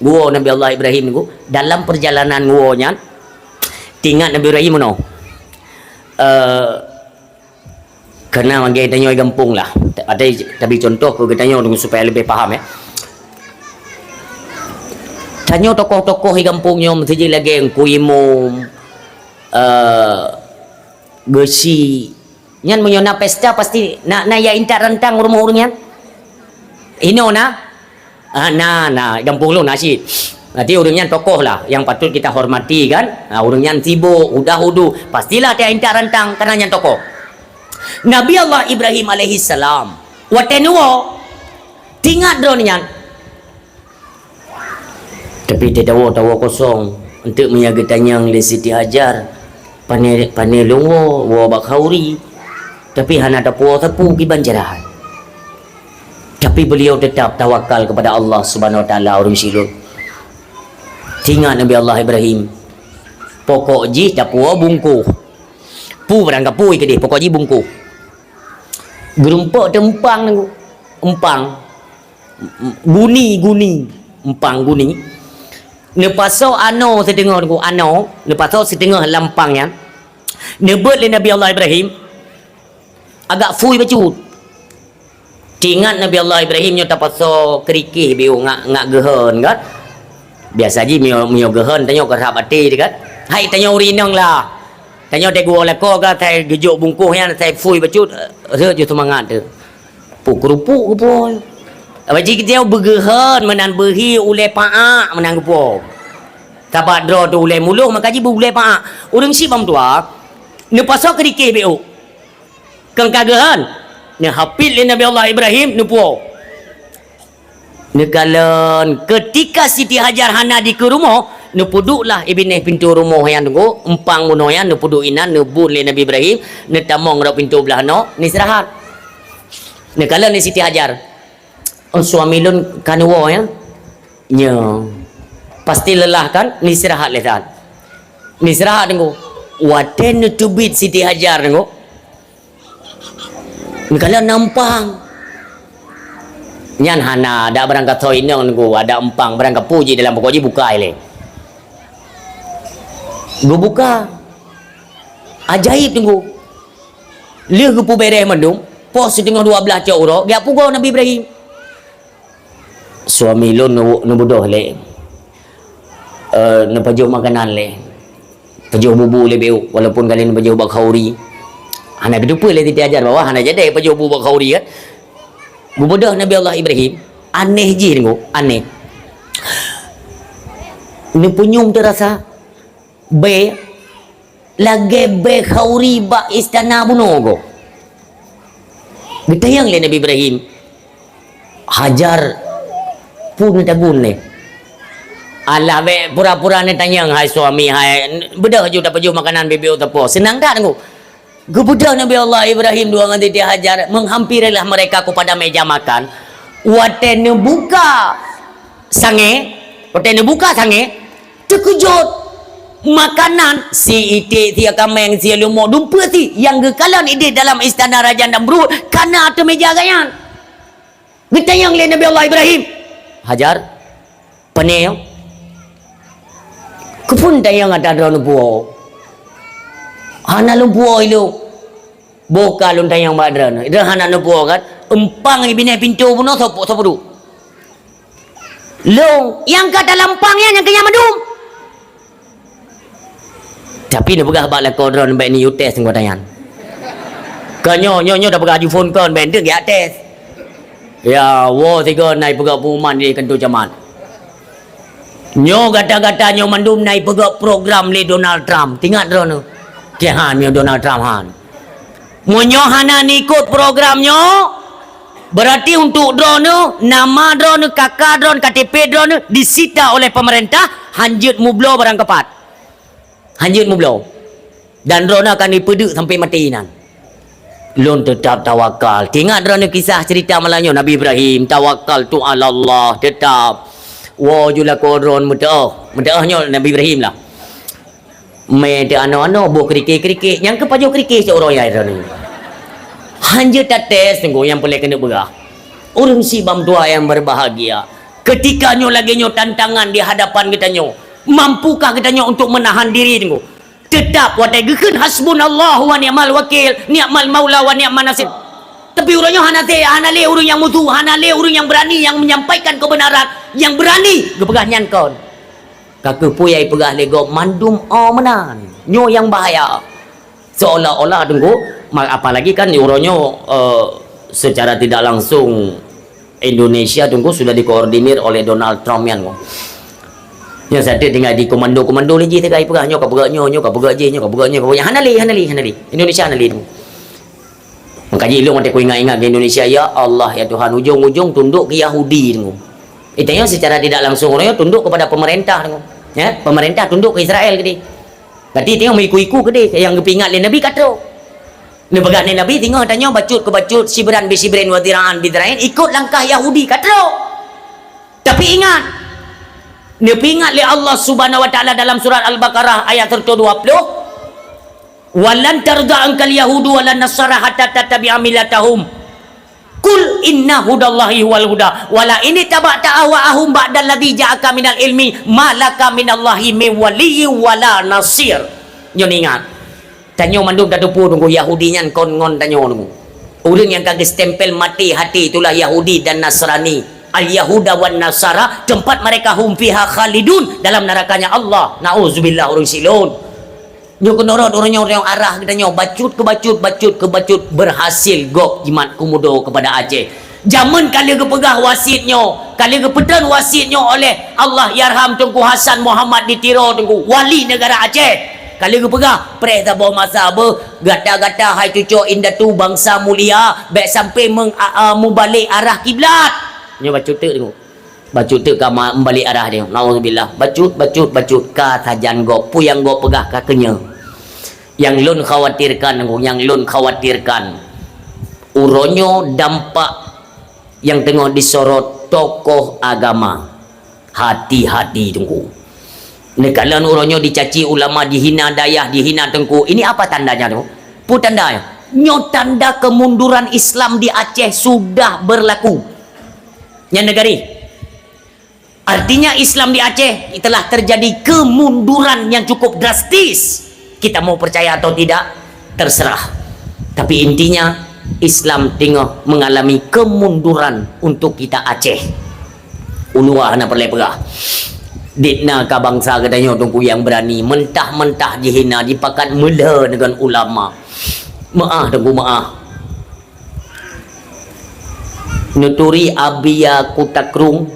Geuwoe Nabi Allah Ibrahim nyoe, dalam perjalanan geuwoe nyan, teuingat Nabi Ibrahim meunoe. Eh, Karena bagi tanyoe di gampông lah. Ada tapi contoh ke tanyoe supaya lebih paham ya. Tanyoe tokoh-tokoh di gampông nyoe mesti lagi Teungku Imum, eh, Geuchik. Nyan meunyoe na pesta pasti na, na ya intat rantang rumoh ureuëng nyan. Inoe na? Ah, na, na, gampông lôn na cit. Berarti ureuëng nyan tokoh lah yang patut kita hormati kan. Ha, ureuëng nyan sibuk, udah udu, pastilah dia intat rantang karena nyan tokoh. Nabi Allah Ibrahim alaihissalam, watée neuwoe, tingat droe nyan. Tapi teudawa-dawa kosong, untuk meunyo geutanyong lé Siti Hajar, pane, pane lôn woe, woe bak khauri. Tapi hana tapuwoe sapeue kiban cara hai. Tapi beliau tetap tawakal kepada Allah Subhanahu Wa Taala ureuëng silot. Tingat Nabi Allah Ibrahim, pokok jih tapuwoe bungkôh. Peue barang kapui keudeh, pokok jih bungkôh. Geurumpok teumpang nangku, empang. Guni, guni, empang guni. Neupasoe anoe siteungoh nangku, anoe, neupasoe siteungoh lam empang nyan. Neubeuet lé Nabi Allah Ibrahim, agak phui bacut. Tingat Nabi Allah Ibrahim nyoe tapasoe keurikeh biôh ngak, ngak geuhon kan. Biasa jih meunyoe, meunyoe geuhon tanyoe keurab até teuh kan. Hai tanyoe ureuëng inong lah. Tanyoe teuh geuwoe lakoe ka, sai geujok bungkôh nyan, sai phui bacut, rhot ju seumangat teuh. Peue keurupuk geupuwoe. Apa jih geutanyong beugeuhon meunan beuhi ulée paak meunan geupuwoe. Sabab droe teuh ulée muloh maka jih beu ulée paak. Ureuëng syiek bang dua neupasoe keurikeh biôh. Keu ka geuhon, neuhapit lé Nabi Allah Ibrahim neupuwoe. Neukalon, keutika Siti Hajar hana dikeue rumoh, neupeuduek lah i binéh pintoe rumoh nyan teungku, empang bunoe nyan neupeuduek inan, neubon lé Nabi Ibrahim, neutamong rot pintoe blah noe, neusirahat. Neukalon lé Siti Hajar, "Oh, suami lôn ka neuwoe ya?" "Nyo." "Pasti lelah kan?" "Neusirahat lé saat." Neusirahat teungku. Watée neuteubiet Siti Hajar teungku, neukalon na empang. Nyan hana, dak barang kasoe inong teungku, ada empang, barang kapeue jih dalam pokok jih bukai lé. Geubuka. Ajaib teungku. Lheueh geupeubeureh mandum, poh siteungoh dua blaih cok uroe, geujak pugoe Nabi Ibrahim. "Suami lôn neu-, neubeudôh lé, eh, neupajoh makanan lé. Pajoh bubu lé biôh, walaupun ka lheueh neupajoh bak khauri." Hana geuteupeue lé Siti Hajar bahwa hana jadi pajoh bubu bak khauri kan. Geubeudôh Nabi Allah Ibrahim, aneh jih teungku, aneh. Neupeunyum teurasa bée lagée bée khauri bak istana bunoe goe. Geutanyong lé Nabi Ibrahim, "Hajar, peue neutagun lé?" "Alah, bék pura-pura neutanyong, hai suami, hai, beudôh ju tapajoh makanan biôh-biôh tapoh." Seunang that teungku. Geubeudôh Nabi Allah Ibrahim dua ngon Siti Hajar, menghampirilah mereka kepada meja makan. Watée neubuka sangée, watée neubuka sangée, teukeujot. Makanan, si iték, si kaméng, si leumo, dumpeue si nyang geukalon idéh dalam istana Raja Namrud, kana ateueh meja gobnyan. Geutanyong lé Nabi Allah Ibrahim, "Hajar, pane nyoe?" "Keupeue tanyong ata droeneuh puwoe?" "Hana lôn puwoe ilôn." "Boh ka lôn tanyong bak droeneuh, droeneuh hana neupuwoe kan? Empang i binéh pintoe bunoe soe pu-, soe peuduek?" "Lôn." "Nyang ka dalam empang nyan nyang keu nyan mandum." Tapi neupeugah bak lakoe droeneuh, "Bék neuyue tes ngon tanyan. Ka nyoe, nyoe, nyoe tapeugah aju phon kon, bék enteuk geujak tes." Ya, woe sigoe na ipeugah pengumuman di kantor camat. Nyoe gata-gata nyoe mandum na ipeugah program lé Donald Trump. Tingat droeneuh. Keu han nyoe Donald Trump han. Meunyoe hana neuikot program nyoe, berarti untuk droeneuh, nama droeneuh, K K droeneuh, K T P droeneuh disita oleh pemerintah, hanjeuet mubloe barang keupat. Hanjeuet mubloe. Dan droeneuh akan dipeudeuk sampai maté inan. Lôn teutap tawakal. Tingat droeneuh kisah cerita malam nyoe Nabi Ibrahim, tawakkaltu 'alallah, teutap. Woe ju lakoe droeneuh meuteuoh. Meuteuoh nyoe Nabi Ibrahim lah. Mé teuanoe-anoe, boh keurikeh-keurikeh, nyang keupajoh keurikeh cok uroe yai droeneuh. Hanjeuet tates teungku nyang peureulée keuneuk peugah. Ureuëng sibam dua nyang berbahagia. Keutika nyoe lagée nyoe tantangan di hadapan geutanyoe, mampukah geutanyoe untuk meunahan diri teungku? Teutap watée geukheun hasbunallahu wa ni'mal wakil, ni'mal maula wa ni'man nasir. Tapi uroe nyoe hana te, hana lé ureuëng nyang mutu, hana lé ureuëng nyang beurani nyang menyampaikan kebenaran, nyang beurani geupeugah nyan kon. Ka keuh peue nyang peugah lé gob mandum oh meunan. Nyoe nyang bahaya. Seolah-olah Teungku, ma-, apalagi kan uroe nyoe, eh, secara tidak langsung Indonesia Teungku sudah dikoordinir oleh Donald Trump nyan. Nyoe sateue tinggai di komando-komando lé jih teuka ipeugah nyoe ka peugah nyoe, nyoe ka peugah jih, nyoe ka peugah nyoe, ka peugah nyoe. Hana lé, hana lé, hana lé. Indonesia hana lé Teungku. Maka jih ilong watée kuingat-ingat keu Indonesia, ya Allah, ya Tuhan, ujong-ujong tunduk keu Yahudi Teungku. Itanyoe secara tidak langsung uroe nyoe tunduk kepada pemerintah Teungku. Ya, pemerintah tunduk keu Israel keudeh. Berarti tanyoe meuiku-iku keudeh nyang geupeuingat lé Nabi ka trok. Neupeugah lé Nabi, singoh tanyoe bacut keu bacut, sibran bi sibrin wa dzira'an bi dzira'in, ikut langkah Yahudi ka trok. Tapi ingat, neupeuingat lé Allah Subhanahu wa Taala dalam surat Al-Baqarah ayat seratus dua puluh, "Walan tarda ankal yahudu walan nasara hatta tattabi'a millatahum. Qul inna hudallahi huwal huda, wala in ittaba'ta ahwa'ahum ba'dalladzi ja'aka minal ilmi, ma laka minallahi min waliyyin wala nasir." Nyoe ingat, tanyoe mandum tateupeue Teungku, Yahudi nyan kon ngon tanyoe Teungku. Ureuëng nyang ka geustempel maté hati itulah Yahudi dan Nasrani. Al-Yahuda wan Nasara, tempat mereka hum fiha khalidun, dalam nerakanya Allah. Nauzubillah ureuëng silon. Nyoe keunoe rot uroe nyoe, uroe nyoe arah geutanyoe bacut keu bacut, bacut keu bacut, berhasil gob jimat keumudo keupada Aceh. Jameun ka lheueh geupeugah wasiet nyoe, ka lheueh geupeutreun wasiet nyoe oleh Allahyarham Teungku Hasan Muhammad di Tiro Teungku, wali negara Aceh. Ka lheueh geupeugah, preh saboh masa beuh, gata-gata hai cucoe indatu bansa mulia, bék sampai meng-, a-, a-, mubalek arah kiblat. Nyoe bacut teuk Teungku. Bacut teuk ka ma-, meubalek arah dia. Nauzubillah. Bacut, bacut, bacut. Ka sajan gob. Peue nyang gob peugah ka keunyoe. Nyang lôn khawatirkan, nyang lôn khawatirkan, uroe nyoe dampak nyang teungoh disorot tokoh agama. Hati-hati Teungku. Neukalon uroe nyoe dicaci ulama, dihina dayah, dihina Teungku. Ini apa tandanya Teungku? Peue tandanya? Nyoe tanda kemunduran Islam di Aceh sudah berlaku. Nyan neugari. Artinya Islam di Aceh telah terjadi kemunduran yang cukup drastis. Kita mau percaya atau tidak, terserah. Tapi intinya Islam tengah mengalami kemunduran untuk kita Aceh. Ulua hana peureulée peugah. Ditna ka bansa geutanyoe Teungku nyang beurani, mentah-mentah jihina, jipakat meulhö deungon ulama. Meu'ah Teungku meu'ah. Neuturi Abiya Kutakrung,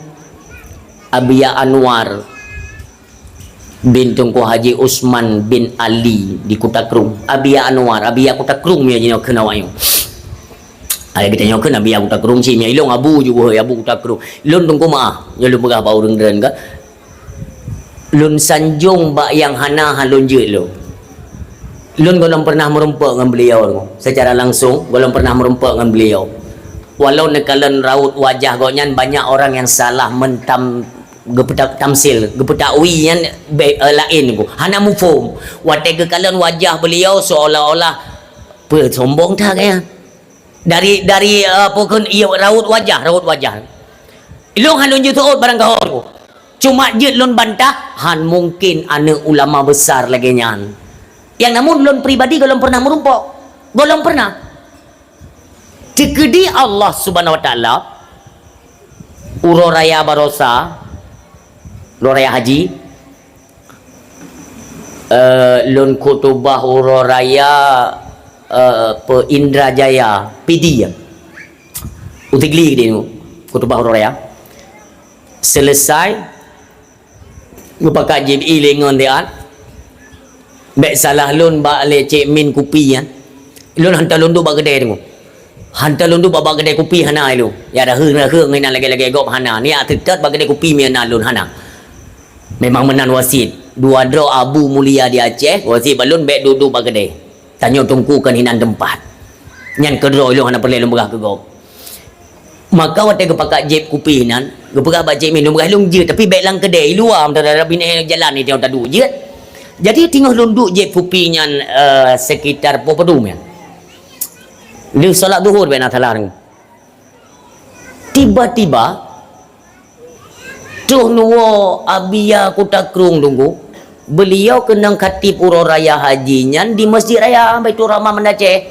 Abiya Anwar bin Teungku Haji Usman bin Ali di Kutakrung. Abiya Anwar, Abiya Kutakrung mia jinoe kheun awak nyoe. Ai geutanyoe kheun Abiya Kutakrung si mia ilong abu ju beuhe Abu Kutakrung. Lôn Teungku meu'ah, nyoe lôn peugah bak ureuëng droen ka. Lôn sanjong bak nyang hana han lôn jeuet lôn. Lôn gohlom pernah meurumpok ngon beliau, secara langsung gohlom pernah meurumpok ngon beliau. Walau neukalon raut wajah gobnyan banyak orang yang salah mentam-, geupeuta-, tamsil, geupeutakwi nyan be-, eh, laén ku. Hana muphom. Watée geukalon wajah beliau seolah-olah peusombong that gaya. Dari, dari, eh, apa kheun, iya, raut wajah, raut wajah. Ilong han lôn jeuet seuôt barang gaho. Cuma jeuet lôn bantah, han mungkin aneuëk ulama besar lagée nyan. Yang namun lôn pribadi gohlom pernah meurumpok. Gohlom pernah. Teukeudi Allah Subhanahu wa Taala, uroe raya barosa, uroe raya haji, eh, lôn khutubah uroe raya, eh, pe Indrajaya, Pidie. Utigli di khutubah uroe raya. Selesai, geupakat jieb ie lé ngon diat. Bék salah lôn bak lé Cék Min kupi nyan. Lôn hantom lôn duek bak keudè teungoh. Hantom lôn duek bak, bak keudè kupi hana ilôn. Ya daheueng-daheueng inan lagèe-lagèe gob hana. Niat teutot bak keudè kupi meunan lôn hana. Memang meunan wasiet. Dua droe Abu Mulia di Aceh, wasiet bak lôn bék duek-duek bak keudè. Tanyoe teungku kon hinan teumpat. Nyan keudroe ilôn hana peureulèe lôn peugah keu gob. Maka watèe geupakat jieb kupi nyan, geupeugah bak Cék Min, lôn peugah lôn jeuet, tapi bèk lam keudè, i luwa, meutarap binéh jalan ni teuh taduek jeuet. Jadi teungoh lôn duek jieb kupi nyan, eh, sekitar poh padum nyan. Lheueh salat Zuhur bèk na salah. Tiba-tiba, troh neuwoe Abiya Kuta Krueng teungku, Beliau keunong khatib uroe raya haji nyan di Masjid Raya Baiturrahman Banda Aceh.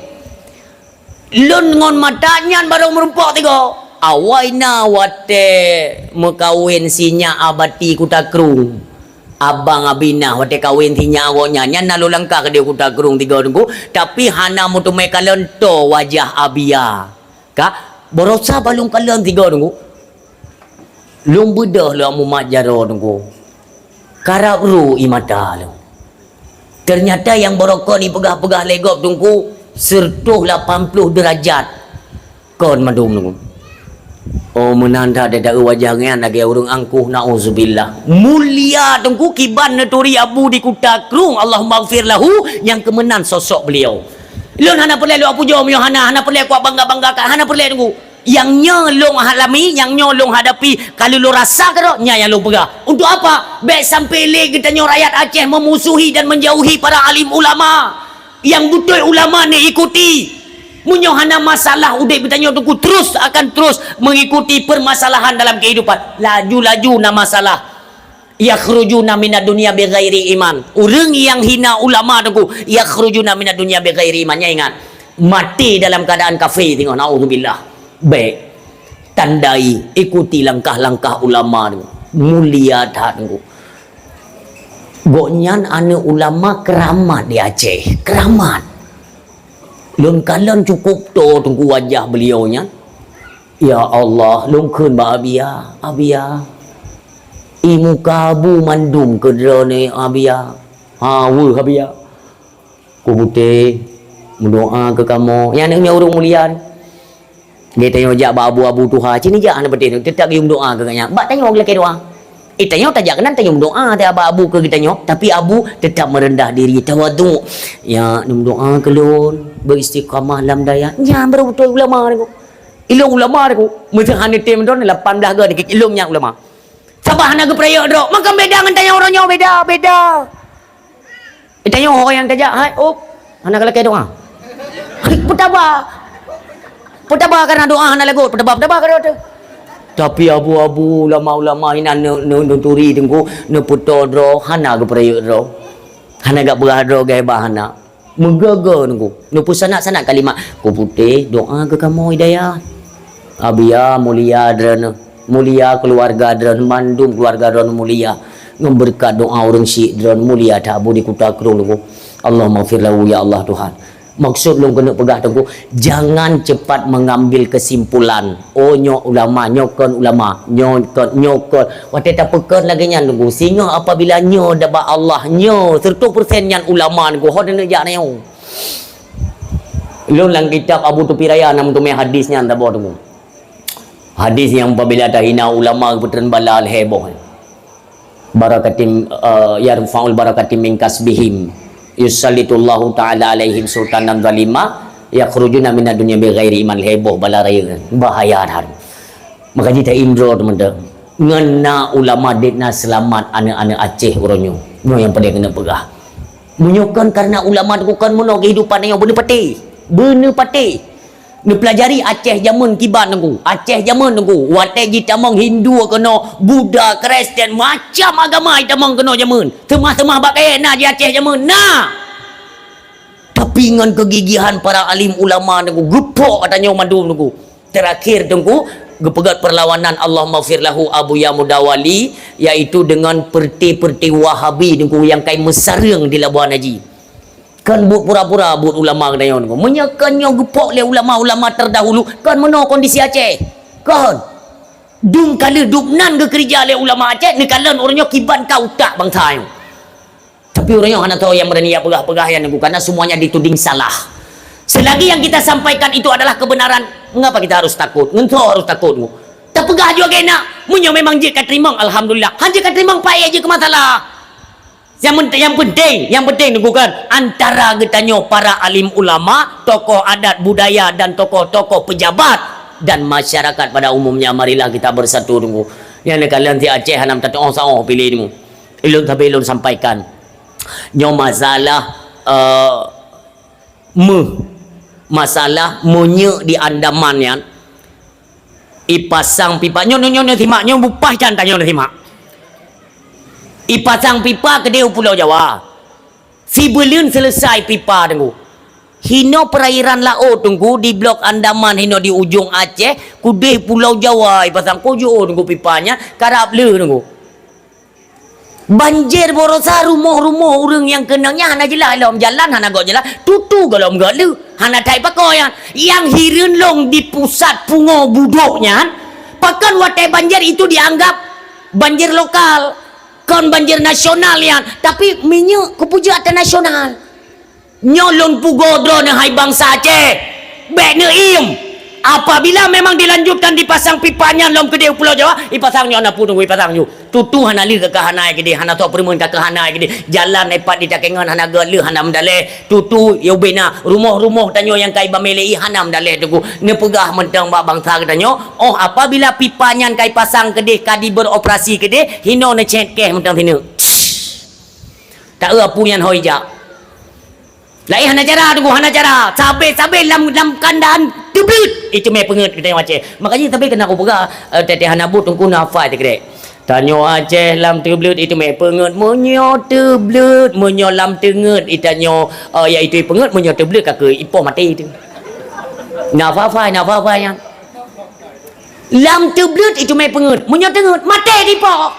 Lôn ngon mata nyan barô meurumpok tiga. Awai na watée meukawen si nyak Abati Kuta Krueng. Abang Abinah watée kawen si nyak awaknyan, nyan na lôn langkah keudeh Kuta Krueng tiga Teungku, tapi hana meuteumé kalon toe wajah Abia. Ka, barosa bah lôn kalon tiga Teungku. Lôn beudôh lom mumat jaroe Teungku. Karab ru ie mata lôn. Teunyata nyang barokon ipeugah-peugah lé gob Teungku, siratoh lapan ploh deurajat. Kon mandum Teungku. Oh, meunan that dada wajah nyan lagée ureuëng angkuh, nauzubillah. Mulia Teungku kiban neuturi Abu di Kuta Krueng, Allahummaghfir lahu, nyang keumeunan sosok beliau. Lôn hana peureulée lôn pujoe meunyoe hana, hana peureulée kuat bangga-banggakan, hana peureulée Teungku. Nyang nyoe lôn alami, nyang nyoe lôn hadapi, ka lheueh lôn rasa keudroe, nyan nyang lôn peugah. Untuk apa? Bék sampai lé geutanyoe rakyat Aceh meumusuhi dan menjauhi para alim ulama. Nyang beutôi ulama ni ikuti. Meunyoe hana masalah udeb geutanyoe Teungku terus akan terus mengikuti permasalahan dalam kehidupan. Laju-laju na masalah. Yakhrujuna minad dunya bighairi iman. Ureuëng nyang hina ulama Teungku, yakhrujuna minad dunya bighairi iman. Nyan ingat, maté dalam keadaan kafé teungoh, naudzubillah. Bék, tandai, ikuti langkah-langkah ulama Teungku. Mulia that Teungku. Gobnyan aneuëk ulama keramat di Aceh, keramat. Lôn kalon cukup toe Teungku wajah beliau nyan. Ya Allah, lôn kheun bak Abia, Abia. Ie muka Abu mandum keu droeneuh Abia. Ha, weueh Abia. Ku putéh, meudoá keu kamoe. Nyan ureuëng mulia. Geutanyoe jak bak abu-abu tuha, cit neujak hana peudeh, teutap geuyue meudoá keu gobnyan. Bak tanyoe geulakée doá. Eh, tanyoe tajak keunan tanyoe meudoá, teuh bak abu keu geutanyoe, tapi abu teutap meureundah diri, tawadhu. Ya, neumeudoá keu lôn, beu istiqamah lam dayah. Nyan baru beutôi ulama Teungku. Ilôn ulama Teungku. Meuseu hana tem droe lapan blah goe dikit ilôn nyan ulama. Saban hana geupeurayeuk droe, maka beda ngon tanyoe uroe nyoe, beda, beda. Tanyoe ho nyang tajak, hai, oh, hana geulakée doá. Hai, peutaba. Peutaba karena doá hana lagot, peutaba, peutaba karena tu. Tapi abu-abu, ulama-ulama inan ne, ne, neuturi Teungku, neupeutoe droe, hana geupeurayeuk droe. Hana gak beurah droe, gak bah hana. Meugoe-goe Teungku. Neupeusanak-sanak kalimat. Ku putéh, doá keu kamoe hidayah. Abia mulia droeneuh, mulia keuluwarga droeneuh, mandum keuluwarga droeneuh mulia. Ngon beureukat doá ureuëng syik droeneuh mulia that abu di Kuta Krueng Teungku. Allahummaghfir lahu ya Allah Tuhan. Maksud lôn keuneuk peugah Teungku, jangan cepat mengambil kesimpulan. Oh, nyoe ulama, nyoe kon ulama, nyoe kon, nyoe kon. Watée tapeukon lagée nyan Teungku, singoh apabila nyoe daba Allah, nyoe seratus persen nyan ulama Teungku, ho neuneuk jak nyoe. Lôn lam kitab Abu Tupi Raya na meuteumé hadis nyan tabôh Teungku. Hadis nyang apabila tahina ulama geupeutrön bala lhée boh. Barakatim, eh, yarfa'ul barakatim min kasbihim. Yusallitullahu ta'ala alaihim sultanan zalima, yakhrujuna minad dunya bighairi iman, lhée boh bala rayeuk. Bahaya that. Maka jih ta indro teumantong. Ngon na ulama dek na seulamat aneuëk-aneuëk Aceh uroe nyoe. Nyoe nyang paleng keuneuk peugah. Meunyoe kon karena ulama Teungku kon meunoe keuhidupan nyoe beuneupatéh. Beuneupatéh. Neupeulajari Aceh jameun kiban Teungku. Aceh jameun Teungku. Watée jitamong Hindu keunoe, Buddha, Kristen, macam agama jitamong keunoe jameun. Teumah-teumah bak kayée na di Aceh jameun. Na! Tapi ngon keugigihan para alim ulama Teungku, geupok ata nyoe mandum Teungku. Terakhir Teungku, geupeugét perlawanan Allahummaghfir lahu Abuya Mudawali, yaitu dengan perti-perti Wahabi Teungku nyang kai meusareueng di Labuan Haji. Kon buet pura-pura buet ulama geutanyoe Teungku. Meunyoe kon nyoe geupok lé ulama-ulama terdahulu, kon meunoe kondisi Aceh. Kon. Dum ka lheueh dum nan geukeurija lé ulama Aceh, neukalon ureuëng nyoe kiban ka utak bansa nyoe. Tapi ureuëng nyoe hana tho nyang beurani jak peugah-peugah nyan Teungku, karena semuanya dituding salah. Selagi yang kita sampaikan itu adalah kebenaran, mengapa kita harus takut? Ngon soe harus takot Teungku? Tapeugah jua keunan, meunyoe memang jeuet ka teurimong, alhamdulillah. Han jeuet ka teurimong, payah jeuet keu masalah. Yang, yang penting, yang penting Teungku kan, antara geutanyoe para alim ulama, tokoh adat budaya dan tokoh-tokoh pejabat dan masyarakat pada umumnya, marilah kita bersatu Teungku. Nyang neukalon si Aceh hana meutateuoh saoh piléh Teungku. Ilôn sabe ilôn sampaikan. Nyoe masalah, eh, meuh. Masalah minyeuk di Andaman nyan, ipasang pipa. Nyoe, nyoe, nyoe, nyoe simak, nyoe bupah can tanyoe nyoe simak. Ipasang pipa keudeh u Pulo Jawa. Sibuleuen seuleusai pipa, Teungku. Hinoe peurairan laôt, Teungku, di Blok Andaman, hinoe di ujong Aceh, keudeh Pulo Jawa ipasang. Kujeuet, Teungku, pipa nyan, karab le, Teungku. Banjir baroesa rumoh-rumoh ureuëng nyang keunong nyan hana jeulaih lom, jalan hana göt jeulaih, tutu gohlom göt le, hana that ipakoe nyan. Nyang hireuen lom di pusat pungo budôk nyan, pakon watée banjir itu dianggap banjir lokal, kon banjir nasional nyan, tapi minyeuk kupeujeuet ateueh nasional. Nyoe lôn pugoe droeneuh hai bansa Aceh, bék neuiem. Apabila memang dilanjutkan dipasang pipa nyan lom keudeh u Pulo Jawa, ipasang nyoe na peue Teungku, ipasang nyoe. Tutu hana lé ka keuh hana keudeh, hana soe peureumeun ka keuh hana keudeh. Jalan ipat di takengon hana göt le, hana meudaleh. Tutu yôh bena rumoh-rumoh tanyoe nyang ka iba milée hana meudaleh, Teungku. Neupeugah mantong bak bansa geutanyoe, oh, apabila pipa nyan ka ipasang keudeh, ka diberoperasi keudeh, hinoe neucét keh mantong sineuk. Taeu apui nyan hôi jak. Laén hana cara, Teungku, hana cara. Sabé-sabé lam, lam kandaan teubleuet, iteumé peungeuet geutanyoe Aceh. Makajih sabé keunan kupeugah, eh, teuh-teuh hana buet, Teungku, nafai teukrek. Tanyoe Aceh lam teubleuet iteumé peungeuet, meunyoe teubleuet, meunyoe lam teungeuet itanyoe, eh, yaitu peungeuet, meunyoe teubleuet ka keuh ipoh maté teuh. Nafai-fai, nafai-fai nyan. Lam teubleuet iteumé peungeuet, meunyoe teungeuet maté dipoh.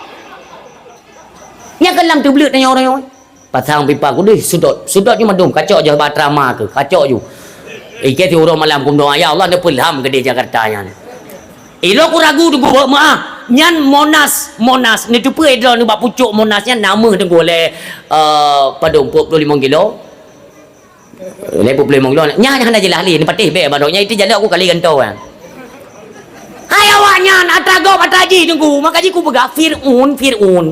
Nyang keu lam teubleuet tanyoe uroe nyoe. Pasang pipa keudeh, seudot. Seudot ju mandum, kacok ju bak asrama keuh, kacok ju. Ikei siuroe malam kumeudoá, "Ya Allah, neupeulham keudeh Jakarta nyan." Ilôn kuragu Teungku, meu'ah. Nyan Monas, Monas. Neuteupeue droeneuh bak pucôk Monas nyan, na meuh Teungku lé, eh, padum, peuet ploh limong kilo. Lé peuet ploh limong kilo. Nyan hana jeulaih lé, neupatéh bék baroe. Nyan itu jalok ku kali gantoe nyan. Hai awaknyan, atra gob atra jih Teungku. Makajih kupeugah, Fir'aun, Fir'aun,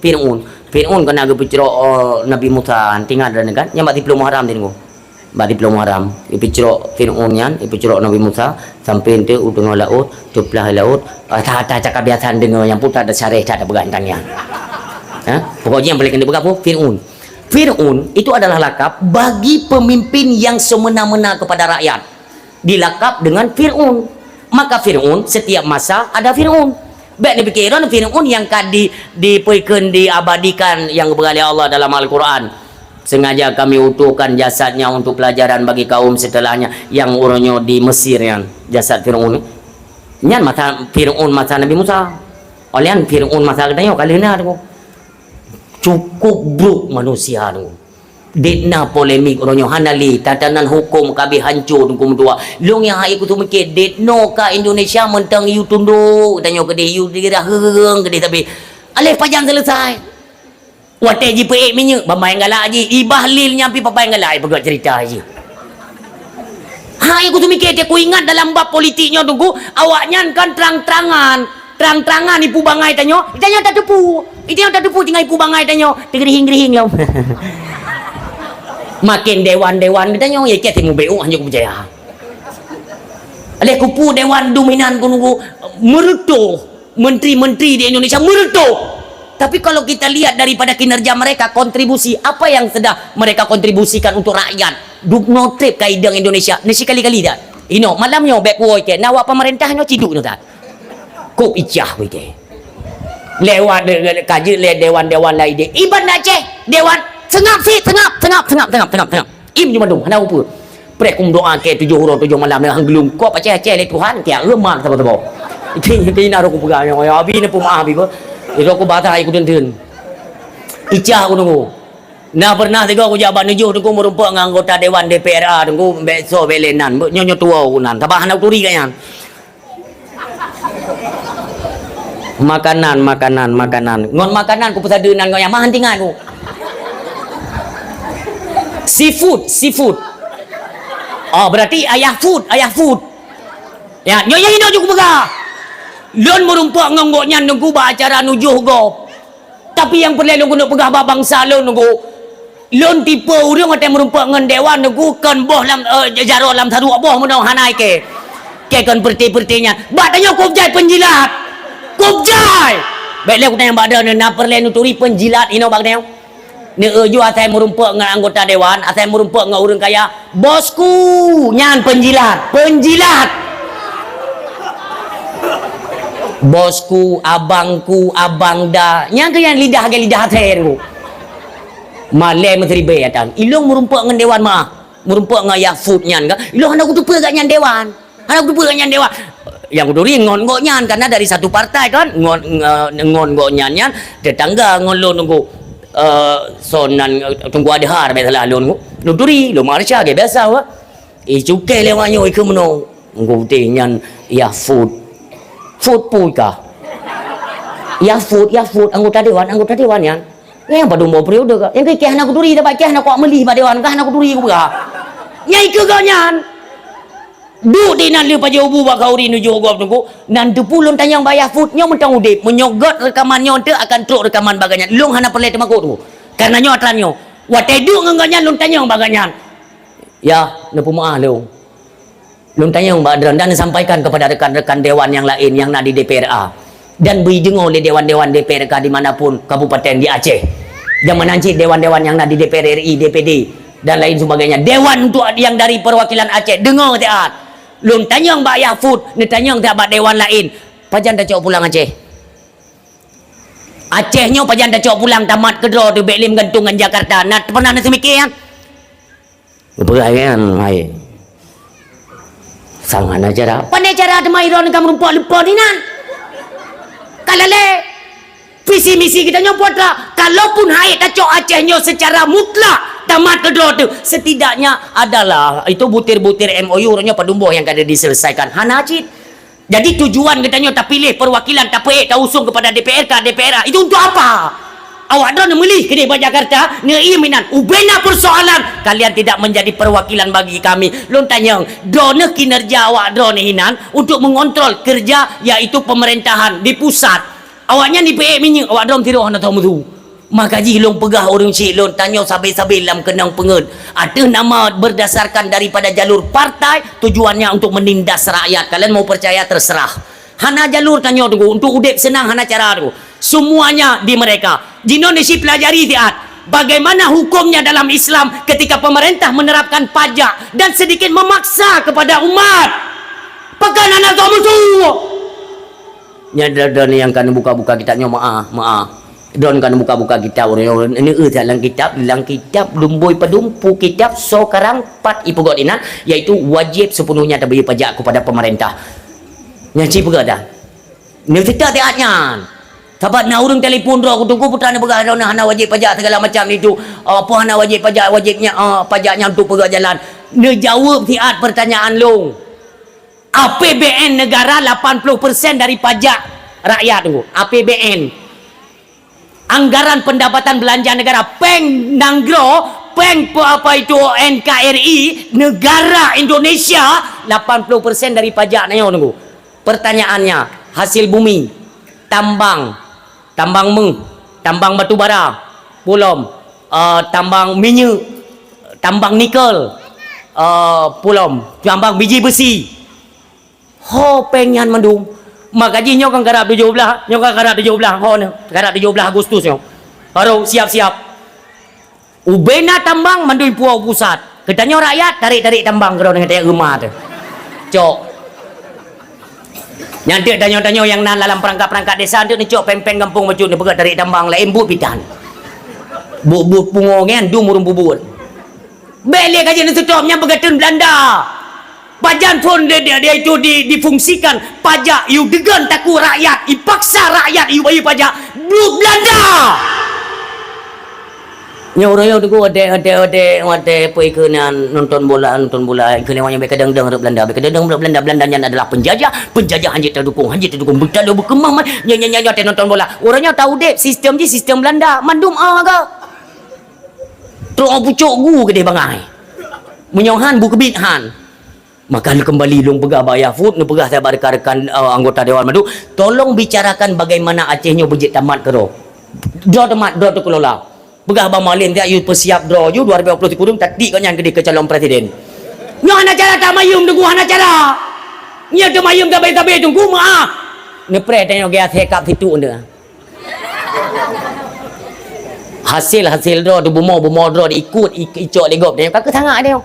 Fir'aun. Fir'aun keunan geupeucrok, eh, Nabi Musa, ingat droeneuh kan? Nyan bak siplôh Muharram Teungku. Bak siplôh Muharram. Geupeucrok Fir'aun nyan, geupeucrok Nabi Musa, sampai enteuk u teungoh laôt, teuplah laôt, ah, ata-ata cakap biasa deungoe nyang putat dan syareh that peugah tentang nyan. Ha? Pokok jih nyang paléng keuneuk peugah peue? Fir'aun. Fir'aun itu adalah lakab bagi pemimpin yang semena-mena kepada rakyat. Dilakab dengan Fir'aun. Maka Fir'aun, setiap masa ada Fir'aun. Bék neupike droeneuh Fir'aun nyang ka di, dipeukheun, diabadikan nyang geupeugah lé Allah dalam Al-Quran. Sengaja Kami utuhkan jasadnya untuk pelajaran bagi kaum setelahnya, nyang uroe nyoe di Mesir nyan, jasad Fir'aun. Nyan masa Fir'aun, masa Nabi Musa. Óh lheueh nyan Fir'aun masa geutanyoe ka lheueh na Teungku. Cukup brok manusia Teungku. Dek na polemik uroe nyoe hana lé, tatanan huköm ka abéh hancô Teungku meutuah. Lôn nyang hai kuseumeukée, dek noe ka Indonesia mantong yue tundok, tanyoe keudeh yue diraheueng keudeh sabé. Aléh pajan seuleusai. Watée jipeuék minyeuk, bambai galak jih. I Bahlil nyan pih bambai galak, ipeugah ceurita jih. Hai kuseumeukée, teuh kuingat dalam bab politik nyoe Teungku, awaknyan kan trang-trangan. Trang-trangan ipu bangai tanyoe, itanyoe tateupeue. Itanyoe tateupeue tinggai ipu bangai tanyoe, teugeurihing-geurihing lom. Maken dewan-dewan geutanyoe, ya, kiat timu B U hana kupeucaya. Lé kupu dewan dominan ku Teungku, meureutoh, menteri-menteri di Indonesia meureutoh. Tapi kalau kita lihat daripada kinerja mereka, kontribusi apa yang sudah mereka kontribusikan untuk rakyat, dub noe treb ka idong Indonesia, ni sikali-kali dah. Inoe, malam nyoe bék kuwoe kée, na awak pemerintah nyoe ciduk nyoe that. Kôb icah beude. Lewat de-, de-, ka jeuet lé dewan-dewan laén de. Iban Aceh, dewan, seungab sit, seungab, seungab. Im ju mandum, hana upeue. Preh kumeudoá kée tujoh uroe tujoh malam, nyan geulungkôb Aceh-Aceh lé Tuhan, kée reumak saboh-saboh. Itu, itu na roh kupeugah nyoe, ya, abi na peumaah abi ko. Itu aku basa ai kudeun-deun. Icah ku Teungku. Na pernah sigoe kujak bak neujoh Teungku meurumpok ngon anggota dewan D P R A Teungku, bék soe bék lé nan. Nyoe, nyoe tuwoe ku nan. Sabab hana kuturi gobnyan. Makanan, makanan, makanan. Ngon makanan kupeusadeue nan gobnyan, mah hana teuingat ku. Seafood, seafood. Oh, berarti ayah food, ayah food. Ya, nyoe nyang inoe ju kupeugah. Lôn meurumpok ngon gobnyan Teungku bak acara nujoh gob. Tapi nyang peureulée lôn keuneuk peugah bak bansa lôn Teungku, lôn tipe ureuëng watée meurumpok ngon dewan Teungku kon boh lam, eh, jaroe lam saruek boh meunoe hana ikée. Kée kon peureuté-peureuté nyan. Bak tanyoe kôb jai peunjilat. Kôb jai. Bék lé kutanyong bak droeneuh na peureulée neuturi peunjilat inoe bak tanyoe. Neu-eu ju asai meurumpok ngon anggota dewan, asai meurumpok ngon ureuëng kaya. Bosku, nyan peunjilat, peunjilat. Bosku, abangku, abang da. Nyang keu nyang lidah lagèe lidah asèe tu. Malèe meusiribèe atan. Ilôn meurumpok ngon Dewan Maah. Meurumpok ngon Yah Food nyan kan. Ilôn hana kuteupeue gobnyan Dewan. Hana kuteupeue gobnyan Dewan. Nyang kuturi ngon gobnyan, karena dari satu partai kan. Ngon, ngon, ngon gobnyan nyan tetangga ngon lôn nunggu. Eh, son nan, eh, Teungku Adhar, biasalah lôn nunggu. Lôn turi, lôn marcha, biasa wah. Eh, cukai lewat nyoe, ikeu meunoe. Nunggu putih nyan, Yah Food. Food pui kah? Yah Food, Yah Food, anggota dewan, anggota dewan nyan. Nyang padum boh periode ka. Nyang keu kèe hana kuturi, sabab kèe hana kuat meuli bak dewan, ka hana kuturi kupeugah. Nyang ikeu gobnyan. Duek di nan lheueh pajoh bu bak khauri nujoh gob teungku. Nan teupeu lôn tanyong bak Yah Food, nyoe mantong udép. Meunyoe göt reukaman nyoe teuk akan trok reukaman bak gobnyan. Lôn hana peureulèe teumakot teungku. Karena nyoe atra nyoe. Watèe duek ngon gobnyan lôn tanyong bak gobnyan. Yah, neupeumeu'ah lôn. Lôn tanyong bak droeneuh dan sampaikan kepada rekan-rekan dewan nyang laén nyang na di D P R A dan bri deungoe lé dewan-dewan D P R K di mana pun kabupaten di Aceh. Dan meunan cit dewan-dewan nyang na di D P R R I, D P D dan lain sebagainya. Dewan untuk yang dari perwakilan Aceh, deungoe siat. Lôn tanyong bak Yah Food, neutanyong siat bak dewan laén. Pajan tacok pulang Aceh? Aceh nyoe pajan tacok pulang tamat keudroe teubèk lé meugantung ngon Jakarta. Na pernah neuseumiké nyan? Geupeugah nyan, hai. Sang hana cara. Pane cara teuma droeneuh ka meurumpok leupon inan. Ka lalé. Visi misi geutanyoe putra, kalaupun hai tacok Aceh nyoe secara mutlak tamat keudroe teuh, setidaknya adalah itu butir-butir M O U nyoe padum boh nyang ka diselesaikan. Hana cit. Jadi tujuan geutanyoe tapiléh perwakilan, tapeuék, tausung kepada D P R K, D P R A, itu untuk apa? Awak droeneuh meulih keudéh bak Jakarta, neuiem inan. Ubena persoalan, kalian tidak menjadi perwakilan bagi kami. Lôn tanyong, droeneuh kinerja awak droeneuh inan untuk mengontrol kerja, yaitu pemerintahan di pusat. Awaknyan jipeuék minyeuk, awak droeneuh sidroe hana teumeusue. Maka jih lôn peugah ureueng syik lôn, tanyoe sabe-sabe lam keunong peungeuet. Ateueh nama berdasarkan daripada jalur partai, tujuannya untuk menindas rakyat. Kalian mau percaya, terserah. Hana jalur tanyoe teungku, untuk udép seunang hana cara teungku. Semuanya di mereka. Jinoe neusi pelajari siat. Bagaimana hukumnya dalam Islam ketika pemerintah menerapkan pajak dan sedikit memaksa kepada umat? Pakon hana teumeusue? Nyan droe-droe nyang ka neubuka-buka kitab nyoe, meu'ah, meu'ah. Droe ka neubuka-buka kitab, ureueng nyoe neueu that lam kitab, lam kitab lumboi padum, peue kitab, soe karang, pat ipeugot inan, yaitu wajib sepenuhnya tabri pajak kepada pemerintah. Nyan cit peugah dah. Neuseutôt siat nyan. Sabab na ureueng telepon droe, "Teungku, peue treuk neupeugah droeneuh hana wajib pajak segala macam itu. Apa hana wajib pajak, wajibnya, ah, pajaknya untuk peugöt jalan." Neujaweueb siat pertanyaan lôn. A P B N negara lapan puluh persen dari pajak rakyat tu. A P B N. Anggaran pendapatan belanja negara, péng nanggroe, péng pe-, apa itu, N K R I, negara Indonesia, lapan puluh persen dari pajak nyoe teungku. Pertanyaannya, hasil bumi, tambang, tambang meuh, tambang batu bara, peue lom, eh, tambang minyeuk, tambang nikel, eh, peue lom, tambang biji besi. Ho péng nyan mandum. Maka jih nyoe kan karab tujoh blaih, nyoe kan karab tujoh blaih, ho nyoe, karab tujoh blaih Agustus nyoe. Harôh siap-siap. Ubena tambang mandum puwoe pusat. Geutanyoe rakyat, tarék-tarék tambang keudroe ngon tayue reuma teuh. Cok. Nyan teuk tanyoe-tanyoe nyang na lam perangkat-perangkat desa teuk neucok péng-péng gampông bacut neupeugöt tarék tambang laén buet bidan. Buet-buet pungo nyan dum ureueng bubuet. Bèk lé ka jeuet neuseutôt nyang beugateun Belanda. Pajan phon di, di, di, itu di, difungsikan pajak, yue deungon takue rakyat, ipaksa rakyat yue bayeue pajak, buet Belanda. Nyoe uroe nyoe teungku, watèe, watèe, watèe, watèe peue ikeu nan nonton bola, nonton bola, ikeu lewat nyoe bèk kadang-kadang rot Belanda, bèk kadang-kadang rot Belanda, Belanda nyan adalah penjajah, penjajah hanjeuet tadukong, hanjeuet tadukong, beutalo beukeumah man, nyan, nyan, nyan, nyan, watèe nonton bola. Uroe nyoe ta udép, sistem jih sistem Belanda, mandum a ga. Trok pucok gu keudeh bangai. Meunyoe han, bukeubiet han. Maka neukeumbali lôn peugah bak Yafut, neupeugah sabe rekan-rekan, eh, anggota dewan mandum, tolong bicarakan bagaimana Aceh nyoe beujeuet tamat keudroe. Droe tamat, droe teukelola. Peugah bak Mualem, "Siap, yue peusiap droe ju, dua ribu dua puluh sikureueng, tatik gobnyan keudeh keu calon presiden." Nyoe hana cara tamayum teungku, hana cara. Nyoe tamayum tabe-tabe teungku, meu'ah. Neupreh tanyoe gaya sekap situ ende. Hasil-hasil droe, bumoe-bumoe droe diikut, i-, icok lé gob, tanyoe ka keusangat tanyoe.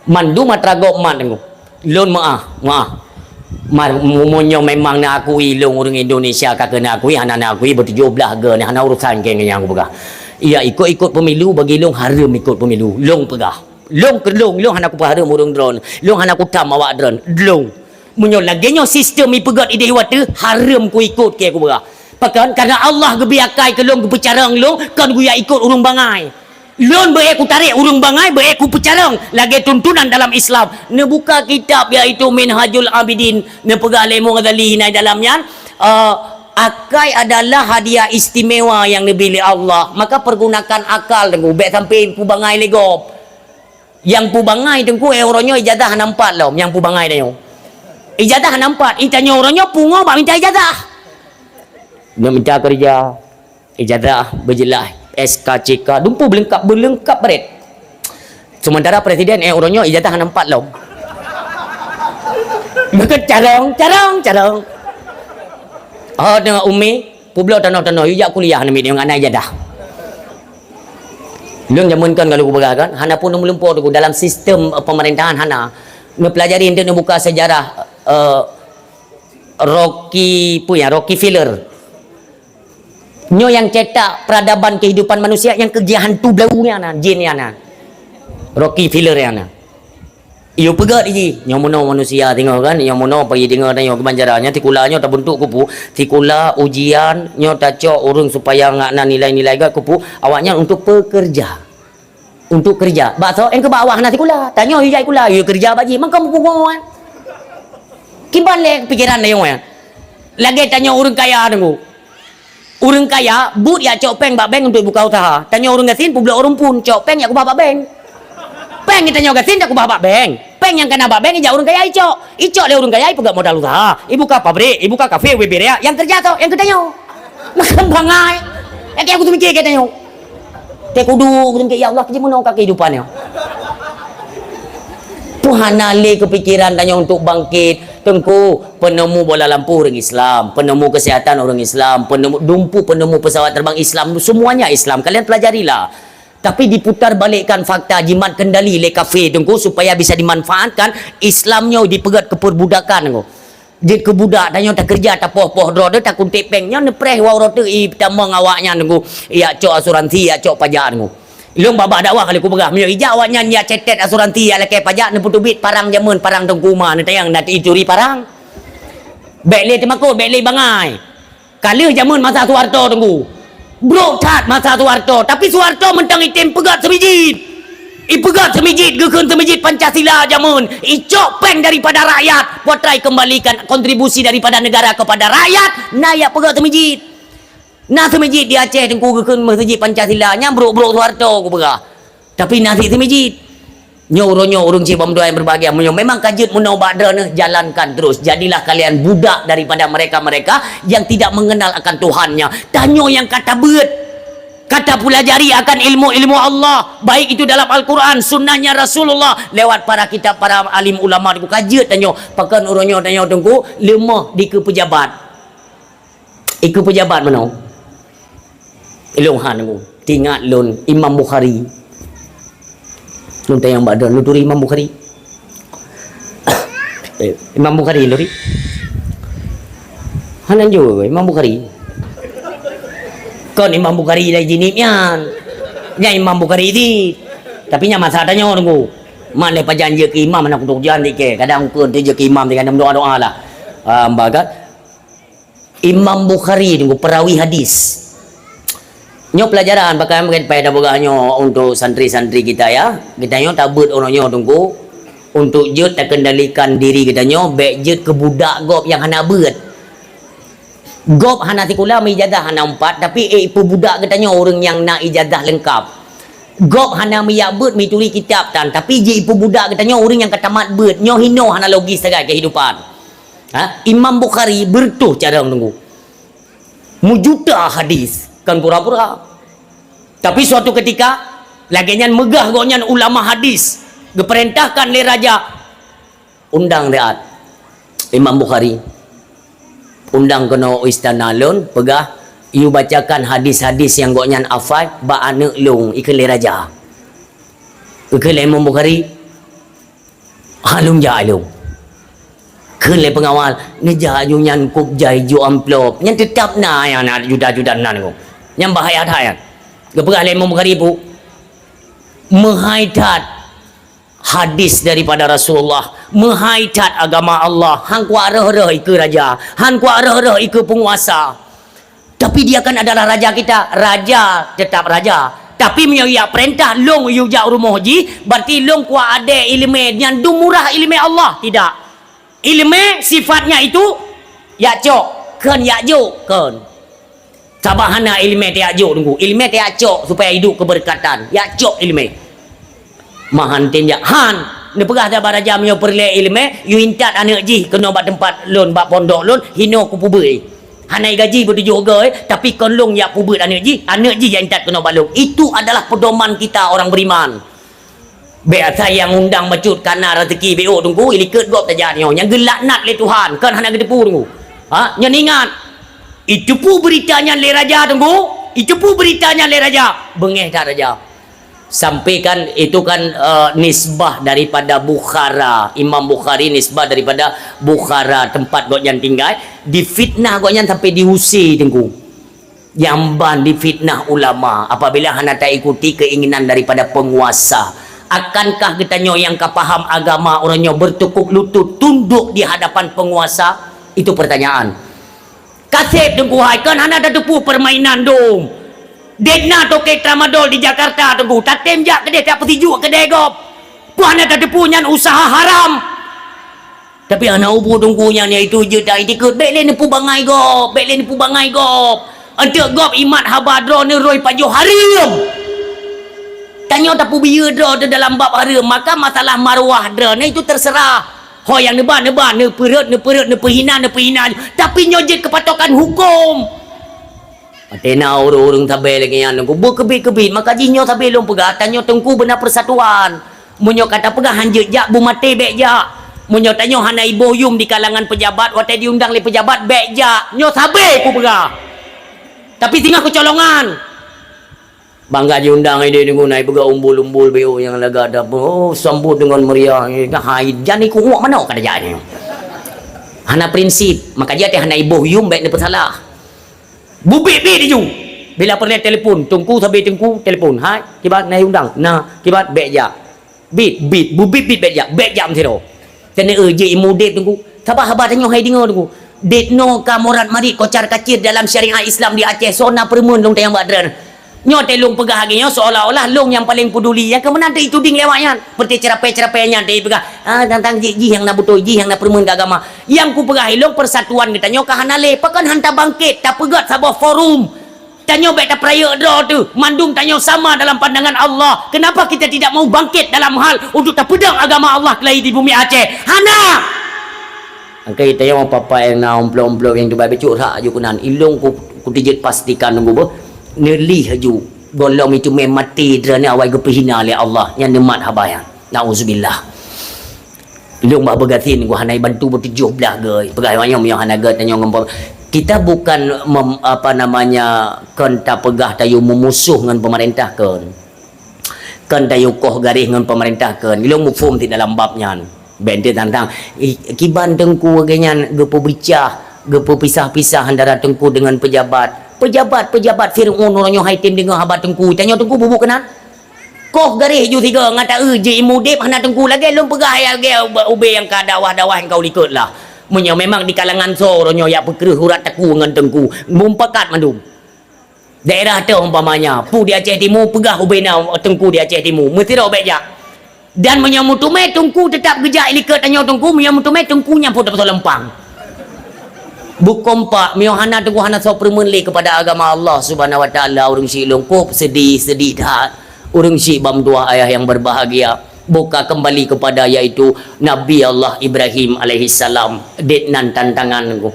Mandum atra gob mat tanyoe. Lôn meu'ah, meu'ah. Mar, mu-, meunyoe memang na akui lôn ureuëng Indonesia ka keuneuk akui, hana na akui, beutujoh blaih goe ni hana urusan keu nyang kupeugah. Iya ikot-ikot pemilu, bagi lôn hareuem ikot pemilu. Lôn peugah. Lôn keu lôn, lôn hana kupeuhareuem ureuëng droen. Lôn hana kutam awak droen. Lôn. Meunyoe lagée nyoe sistem ipeugét idéh watée, hareuem kuikot keu kupeugah. Pakon? Karena Allah geubri akai keu lôn, geupeucarông lôn, kon geuyak ikot ureuëng bangai. Lôn beu-ék kutarek ureuëng bangai, beu-ék kupeucarông lagée tuntunan dalam Islam. Neubuka kitab yaitu Minhajul Abidin, neupeugah lé Imam Ghazali na dalam nyan, eh, akai adalah hadiah istimewa yang neubri lé Allah. Maka pergunakan akal teungku, bék sampai kubangai lé gob. Nyang peue bangai teungku, eh, uroe nyoe ijazah hana meupat lom, nyang peue bangai tanyoe. Ijazah hana meupat, i tanyoe uroe nyoe pungo bak minta ijazah. Nak minta kerja, ijazah beujeulaih, S K C K, dumpeue beulengkap, beulengkap baret. Sementara presiden, eh, uroe nyoe ijazah hana meupat lom. Maka carông, carông, carông. Oh, tengok umi, peubloe tanoh-tanoh, yue jak kuliah namiet nyoe ngon na ijazah. Lôn jameun kon ka lôn peugah kan, hana pun meulumpoe teungku dalam sistem, eh, pemerintahan hana. Neupelajari enteuk neubuka sejarah, eh, Rocky, peue ya, Rocky Filler. Nyoe nyang cetak peradaban kehidupan manusia nyang keu hantu blau nyan na, jin nyan na. Rocky Filler nyan na. Yue peugét jih, nyoe meunoe manusia singoh kan, nyoe meunoe payah deungoe tanyoe keubanjaran nyoe, sikula nyoe tabentuk keupeue, sikula ujian nyoe tacok ureuëng supaya ngak na nilai-nilai gét keupeue, awaknyan untuk pekerja. Untuk kerja. Bak soe, eh, keu bak awak hana sikula. Tanyoe yue jai sikula, yue kerja bak jih, mangkang meupungo kan. Kiban lé pikiran tanyoe nyan. Lagée tanyoe ureuëng kaya teungku. Ureuëng kaya, buet yak cok péng bak bank untuk buka usaha. Tanyoe ureuëng gasien, peubloe ureuëng phon, cok péng yak keubah bak bank. Péng tanyoe gasien dak keubah bak bank. Péng nyang kana bak bank ijak ureuëng kaya icok. Icok lé ureuëng kaya ipeugét modal usaha. Ibuka pabrik, ibuka kafe, ubé-bé raya. Nyang kerja soe, nyang keu tanyoe. Makam bangai. Nyang keu aku teumikir keu tanyoe. Teukudu aku teumikir, ya Allah, keu jih meunoe ka kehidupan nyoe. Tuhan hana lé keupikiran tanyoe untuk bangkit. Teungku, penemu bola lampu ureuëng Islam, penemu kesehatan ureuëng Islam, penemu dumpeue, penemu pesawat terbang Islam, semuanya Islam. Kalian pelajarilah. Tapi diputar balikkan fakta, jimat kendali lé kafé teungku supaya bisa dimanfaatkan Islam nyoe dipeugét keu perbudakan teungku. Jeuet keu budak tanyoe takeureuja tapoh-poh droe teuh takunték péng nyoe neupreh wau rote i tamong awaknyan teungku. Yak cok asuransi, yak cok pajak teungku. Lôn babah dakwah kali kupeugah, meunyoe ijak awaknyan yak cetet asuransi, yak lakée pajak neupeuteubiet parang jameun, parang teungku ma neutanyong na ituri parang. Bék lé teumakot, bék lé bangai. Ka lheueh jameun masa Soeharto teungku. Brok that masa Soeharto, tapi Soeharto mantong item peugét seumijit. Ipeugét seumijit, geukheun seumijit Pancasila jameun, icok péng daripada rakyat, potrai kembalikan kontribusi daripada negara kepada rakyat, na yak peugét seumijit. Na seumijit di Aceh teungku geukheun meuseujid Pancasila, nyang brok-brok Soeharto kupeugah. Tapi na sit seumijit. Nyoe uroe nyoe ureuëng cit bak meudoa nyang berbahagia, meunyoe memang ka jeuet meunoe bak droeneuh, jalankan terus. Jadilah kalian budak daripada mereka-mereka yang tidak mengenal akan Tuhannya. Tanyoe nyang ka tabeuet, ka tapelajari akan ilmu-ilmu Allah, baik itu dalam Al-Quran, sunnahnya Rasulullah, lewat para kitab, para alim ulama, ka jeuet tanyoe. Pakon uroe nyoe tanyoe teungku leumoh dikeue pejabat. Ikeu pejabat meunoe. Ilôn han ngu, teuingat lôn Imam Bukhari. Lôn tanyong bak droe, "Lôn turi Imam Bukhari?" Eh, Imam Bukhari lôn turi. Hana jaweueb Imam Bukhari. Kon Imam Bukhari lé jinik nyan. Nyan Imam Bukhari cit. Tapi nyan masa tanyoe teungku. Man lé pajan jeuet keu imam hana kutok jan dikée. Kadang ukeue teu jeuet keu imam dikée, doa-doa lah. Ah, bah kan? Imam Bukhari teungku perawi hadis. Nyoe pelajaran pakon mungkin pada peugah nyoe untuk santri-santri kita ya. Kita nyoe tabeuet uroe nyoe teungku untuk jeuet takendalikan diri kita nyoe, bék jeuet keu budak gob nyang hana beuet. Gob hana sikula, meuijazah hana empat, tapi, eh, ipeubudak geutanyoe ureuëng nyang na ijazah leungkab. Gob hana meuyak beuet, meuturi kitab tan, tapi jih ipeubudak geutanyoe ureuëng nyang ka tamat beuet. Nyoe hinoe hana logis sagai keuhidupan. Ha? Imam Bukhari beureutoh carông teungku. Meujuta hadis, kon pura-pura. Tapi suatu ketika, lagée nyan meugah gobnyan ulama hadis, geupeurintahkan lé raja, undang siat Imam Bukhari. Undang keunoe u istana lôn, peugah, "Yue bacakan hadis-hadis nyang gobnyan hafai bak aneuëk lôn," ikheun lé raja. Ikheun lé Imam Bukhari, "Ha lôn jak lôn." Kheun lé peungawal, neujak aju nyan kub jai ju amplop. Nyan teutab na nyang na juda-juda nan nyoe. Nyan bahaya that nyan. Geupeugah lé Imam Bukhari, pu, meuhai that hadis daripada Rasulullah, meuhai that agama Allah, han kuat reuh-reuh ikeue raja, han kuat reuh-reuh ikeue peunguasa. Tapi dia kan adalah raja kita, raja tetap raja. Tapi meunyoe jak peurintah, lôn yue jak rumoh jih, berarti lôn kuat adé ileumé, nyan dum murah ileumé Allah. Tidak. Ileumé sifatnya itu, jak cok, kheun jak jok, kheun. Sabab hana ileumé tajak jok, Teungku. Ileumé tajak cok supaya hidup keberkatan. Jak cok ileumé. Mahan tem jak. Han, neupeugah saban raja meunyoe peureulée ileumé, yue intat aneuk jih keunoe bak teumpat lôn, bak pondok lôn, hinoe kupeubeuet. Hana gaji beutujoh goe, tapi kon lôn jak peubeuet aneuk jih, aneuk jih jak intat keunoe bak lôn. Itu adalah pedoman kita orang beriman. Bék asai nyang undang bacut kana raseuki bék, Teungku, ilikot gob tajak nyoe. Nyang geulaknat lé Tuhan, kon hana geuteupeue, Teungku. Ha, nyan ingat. Iteupeue beurita nyan lé raja, Teungku. Iteupeue beurita nyan lé raja. Beungéh that raja. Sampaikan itu kan, eh, nisbah daripada Bukhara. Imam Bukhari nisbah daripada Bukhara, tempat gobnyan tinggai. Difitnah gobnyan sampai diusé, Teungku. Jamban difitnah ulama apabila hana taikuti keinginan daripada penguasa. Akankah geutanyoe nyang ka paham agama uroe nyoe bertekuk lutut tunduk di hadapan penguasa? Itu pertanyaan. Kaseb Teungku hai, kon hana tateupeue permainan dum. Dek na toke tramadol di Jakarta Teungku, tatem jak keudeh tapeusijuek keudeh gob. Peue hana tateupeue nyan usaha haram. Tapi hana ubu Teungku nyan, iaitu jeuet that itikot, bék lé neupeubangai gob, bék lé neupeubangai gob. Eunteuk gob imat haba droeneuh rhoi pajoh hareuem. Tanyoe tapeubiyeu droe teuh dalam bab hareuem, maka masalah marwah droeneuh itu terserah. Ho nyang neuba, neuba, neupeurhot, neupeurhot, neupeuhina, neupeuhina. Tapi nyoe jeuet keupatokan huköm. Watée na ureuëng-ureuëng sabe lagée nyan Teungku, beukeubit-keubit, maka jih nyoe sabe lôn peugah, tanyoe Teungku beuna persatuan. Meunyoe ka tapeugah han jeuet jak, beumaté bék jak. Meunyoe tanyoe hana iboh yum di kalangan peujabat, watée diundang lé peujabat, bék jak. Nyoe sabe kupeugah. Tapi singoh keucolongan. Bangga jiundang idéh Teungku, na ipeugah umbul-umbul B O nyang lagak dapur. Oh, sambot deungon meriah. Hai, jan iku uak manok ka tajak nyoe. Hana prinsip, maka jih watée hana iboh yum bék neupeusalah. Bubit-bit laju. Bila peureulée telepon, Teungku sabe Teungku telepon. Hai, kiban na undang. Nah, kiban bék jak. Bit, bit, bubit-bit bék jak. Bék jak meusidroe. Keuneuk jeuet imeudeb Teungku. Sabab haba tanyoe hai deungoe Teungku. Dek noe ka morat marit kocar kacir dalam syariat Islam di Aceh. Soe na peureumeun lôn tanyong bak droeneuh. Nyoe teuh lôn peugah lagée nyoe seolah-olah lôn nyang paleng peuduli. Nyang keumeunang teuh ituding lewat nyan. Seperti ceramah-ceramah nyan teuh ipeugah, ah, tantang jih, jih nyang na beutôi, jih nyang na peureumeun keu agama. Nyang kupeugah ilôn persatuan geutanyoe ka hana lé, pakon han tabangkét, tapeugét saboh forum. Tanyoe bék tapeurayeuk droe teuh, mandum tanyoe sama dalam pandangan Allah. Kenapa kita tidak mau bangkit dalam hal untuk tapeudong agama Allah keulai di bumi Aceh? Hana! Angkai tanyoe papa nyang na umplok-umplok nyang teubai becok rak aju keunan. Ilôn ku, kutijeuet pastikan Teungku beuh. Neulih aju. Gohlom itu mé maté droeneuh awai geupeuhina lé Allah. Nyan neumat haba nyan. Nauzubillah. Lôn bah beugasin, geuh hana ibantu beutujoh blaih geuh. Peugah nyoe, nyoe hana geuh, tanyoe ngon pem-, kita bukan mem-, apa namanya, kon tapeugah tayue meumusoh ngon pemerintah, kon. Kon tayue koh garéh ngon pemerintah, kon. Lôn muphom sit dalam bab nyan. Bék teuntang, i-, kiban Teungku lagée nyan geupeubicah, geupeupisah-pisah antara Teungku dengan pejabat. Pejabat-pejabat Fir'aun uroe nyoe hai tem deungoe haba Teungku. Tanyoe Teungku bubuet keunan? Koh garéh ju sigoe ngon taeu jih imeudeb hana Teungku lagée lôn peugah lagée ubé nyang ka dakwah-dakwah nyang ka u likot lah. Meunyoe memang di kalangan soe uroe nyoe jak peukreueh urat takue ngon Teungku, mupakat mandum. Daerah teuh umpamanya, peue di Aceh Timu peugah ubé na Teungku di Aceh Timu, meusidroe bék jak. Dan meunyoe meuteumé Teungku teutap geujak i likot tanyoe Teungku, meunyoe meuteumé Teungku nyang phon tapeusoe leumpang. Beukompak, meunyoe hana Teungku hana soe peureumeun lé keupada agama Allah Subhanahu wa Taala, ureuëng syik lôn kop seudih, seudih that. Ureuëng syik bak meutuwah ayah nyang berbahagia, boh ka keumbali keupada yaitu Nabi Allah Ibrahim alaihissalam. Dek nan tantangan Teungku.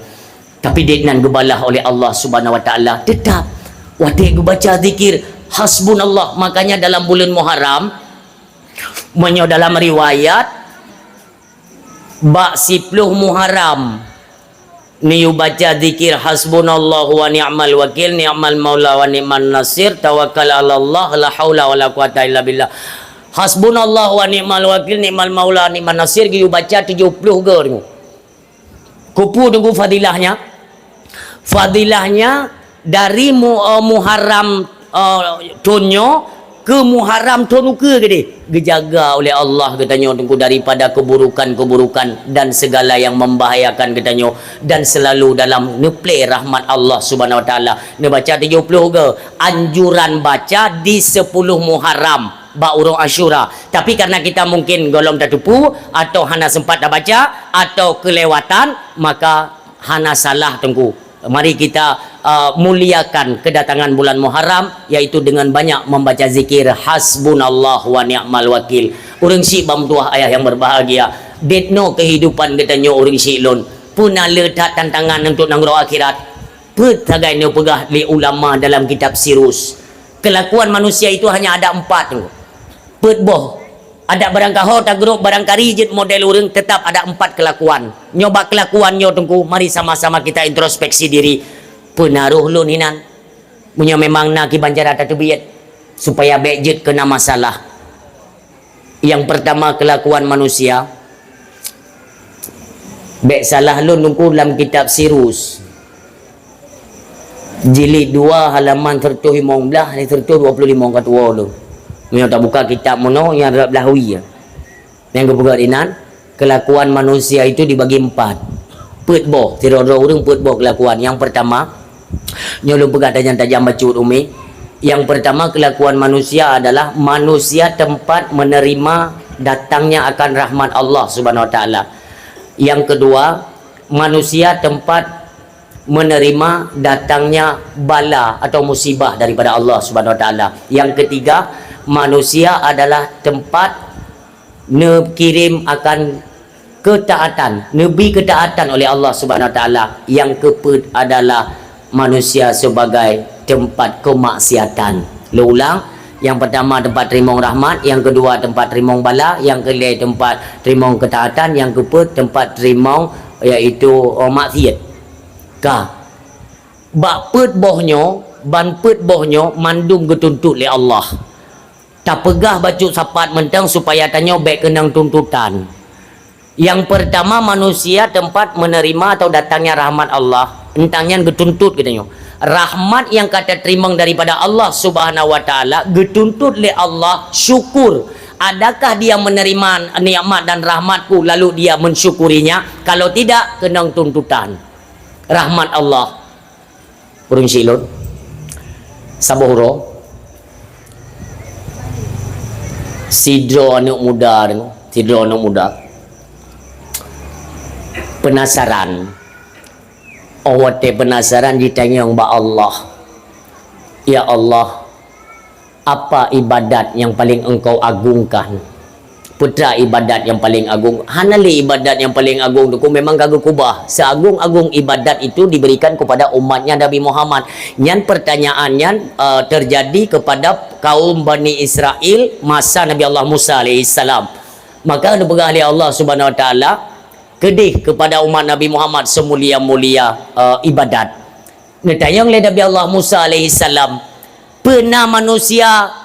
Tapi dek nan geubalah oleh Allah Subhanahu wa Taala teutap. Watée geubaca zikir hasbunallah, makanya dalam buleuen Muharram, meunyoe dalam riwayat, bak siploh Muharram, neuyue baca zikir, "Hasbunallahu wa ni'mal wakil, ni'mal maula wa ni'man nasir, tawakkal 'alallah, la haula wa la quwata illa billah." "Hasbunallahu wa ni'mal wakil, ni'mal maula, ni'man nasir," geuyue baca tujoh ploh goe. Keupeue Teungku fadilahnya? Fadilahnya dari mu-, eh, Muharram, eh, thon nyoe keu Muharram thon ukeue keudeh. Geujaga oleh Allah geutanyoe Teungku daripada keburukan-keburukan dan segala yang membahayakan geutanyoe dan selalu dalam neuplé rahmat Allah Subhanahu Wa Taala. Neubaca tujoh ploh go anjuran baca di sepuluh Muharram bak uroe Asyura. Tapi karena kita mungkin golom tateupeue atau hana sempat tabaca atau kelewatan, maka hana salah Teungku. Mari kita, uh, muliakan kedatangan bulan Muharram, yaitu dengan banyak membaca zikir Hasbunallah wa ni'mal wakil. Ureuëng syiek bak meutuwah ayah yang berbahagia, deungoe kehidupan geutanyoe ureuëng syiek lôn, peue na le that tantangan untuk nanggroe akhirat. Peuet sagai neupeugah lé ulama dalam kitab Sirus, kelakuan manusia itu hanya ada empat. Peuet boh. Adak barangkaho tagrôp barangkari jeuet model ureuëng, tetap ada empat kelakuan. Nyoe bak kelakuan nyoe Teungku, mari sama-sama kita introspeksi diri. Peue na roh lôn hinan? Meunyoe memang na kiban cara tateubiet, supaya bék jeuet keuna masalah. Yang pertama, kelakuan manusia. Bék salah lôn Teungku lam kitab Sirus. Jilid dua halaman seratus lima belas ni seratus dua puluh lima ka tuwo lôn. Meunyoe tabuka kitab meunoe nyang rab lahwi. Nyang geupeugah inan, kelakuan manusia itu dibagi empat. Peuet boh, sidroe-droe ureuëng peuet boh kelakuan. Yang pertama, nyoe lôn peugah tajam-tajam bacut umi. Yang pertama, kelakuan manusia adalah manusia tempat menerima datangnya akan rahmat Allah Subhanahu Wa Taala. Yang kedua, manusia tempat menerima datangnya bala atau musibah daripada Allah Subhanahu Wa Taala. Yang ketiga, manusia adalah tempat neukirim akan ketaatan, neubi ketaatan oleh Allah Subhanahu Wa Taala. Yang keupeuet adalah manusia sebagai tempat kemaksiatan. Lôn ulang, yang pertama tempat teurimong rahmat, yang kedua tempat teurimong bala, yang keulhèe tempat teurimong ketaatan, yang keupeuet tempat teurimong, yaitu, oh, maksiat. Ka. Bak peuet boh nyoe, ban peuet boh nyoe mandum geutuntot lé Allah. Tapeugah bacut sapat mantong supaya tanyoe bék keunong tuntutan. Yang pertama, manusia tempat menerima atau datangnya rahmat Allah. Teuntang nyan geutuntot geutanyoe. Rahmat nyang ka tateurimong daripada Allah Subhanahu Wa Taala geutuntot lé Allah, syukur. Adakah dia menerima nikmat dan rahmat-Ku lalu dia mensyukurinya? Kalau tidak, keunong tuntutan rahmat Allah. Ureuëng syiek lôn, saboh uroe, sidroe aneuëk muda deungoe, sidroe aneuëk muda peunasaran. Óh watée peunasaran jitanyong bak Allah, "Ya Allah, apa ibadat nyang paleng Engkau agungkan?" Peue teuma ibadat nyang paleng agong? Hana lé ibadat nyang paleng agong Teungku, memang ka geukubah. Seagong-agong ibadat itu diberikan kepada umatnya Nabi Muhammad. Nyan pertanyaan nyan, eh, terjadi kepada kaum Bani Israel masa Nabi Allah Musa alaihissalam. Maka neupeugah lé Allah Subhanahu Wa Taala, keudeh kepada umat Nabi Muhammad seumulia-mulia, eh, ibadat. Neutanyong lé Nabi Allah Musa alaihissalam, "Peue na manusia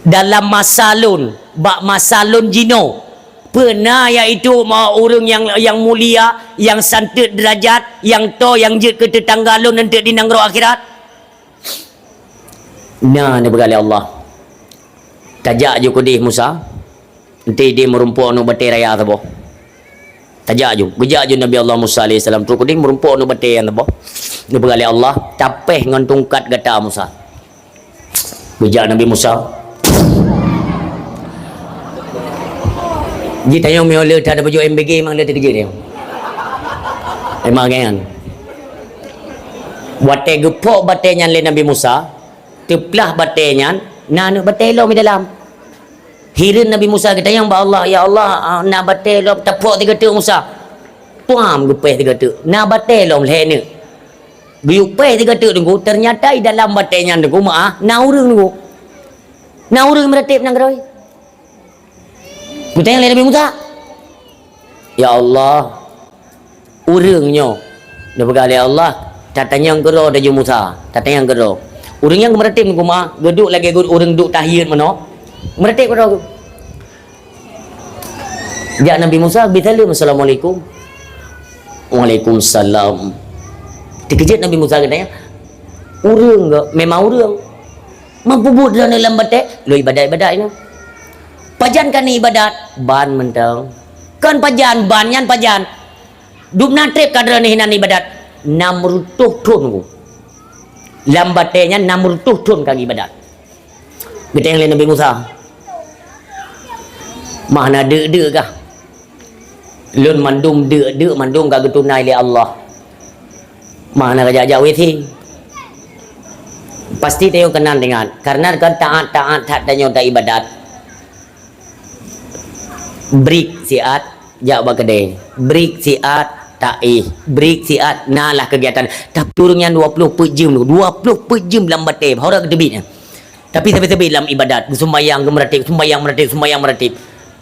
dalam masa lôn, bak masa lôn jinoe, peue na yaitu ma-, ureuëng nyang, nyang mulia, nyang santeuet deurajat, nyang toe, nyang jeuet keu teutangga lôn eunteuk di nanggroe akhirat?" Na neupeugah lé Allah, "Tajak ju keudeh Musa, eunteuk ideh meurumpok aneuëk batée raya saboh." Tajak ju, geujak ju Nabi Allah Musa alaihissalam trok keudeh meurumpok aneuëk batée nyan saboh. Neupeugah lé Allah, "Tapéh ngon tungkat gata Musa." Geujak Nabi Musa. Jitanyong meunyoe le that baju M B G memang le teukeujot nyan. Memang kan. Watée geupok batée nyan lé Nabi Musa, teuplah batée nyan, na aneuëk batée lom di dalam. Hireuen Nabi Musa geutanyong bak Allah, "Ya Allah, ah, na batée lom, tapok sigoe teuk Musa." Puam geupéh sigoe teuk, na batée lom lhée neuk. Geuyue péh sigoe teuk Teungku, ternyata di dalam batée nyan Teungku meu'ah na ureuëng Teungku. Na ureuëng meuratéb nanggroe. Geutanyong lé Nabi Musa, "Ya Allah, ureuëng nyoe," neupeugah lé Allah, "tatanyong keudroe tajak Musa, tatanyong keudroe." Ureuëng nyang meuratéb Teungku meu'ah, geuduek lagée ureuëng duek tahiyeut meunoe, meuratéb keudroe. Jak Nabi Musa, geubi saleuem, "Assalamualaikum." Waalaikumsalam. Teukeujot Nabi Musa geutanyong, "Ureuëng geuh, memang ureuëng. Meupeubuet droeneuh lam batée?" "Lôn iébadat-iébadat inoe." "Pajan ka neuiébadat?" "Ban mantong." "Kon pajan, ban nyan pajan?" "Dum na treb ka droeneuh inan iébadat?" "Nam reutôh thon." Lam batée nyan nam reutôh thon ka geuiébadat. Geutanyong lé Nabi Musa, "Mah na deuk-deuk kah? Lôn mandum deuk-deuk mandum ka geutunai lé Allah. Mah na kajak-jak W C?" Pasti tanyoe keunan teuingat, kareuna kon taát-taát that tanyoe taiébadat. Break siat, jak bak keudè. Break siat, taéh. Break siat, na lah keugiatan. Tapi ureuëng nyan dua ploh peuet jeuem, dua ploh peuet jeuem lam batée, baru geuteubiet nyan. Tapi sabe-sabe lam iébadat, geusumbayang, geumeuratéb, sumbayang meuratéb, sumbayang meuratéb.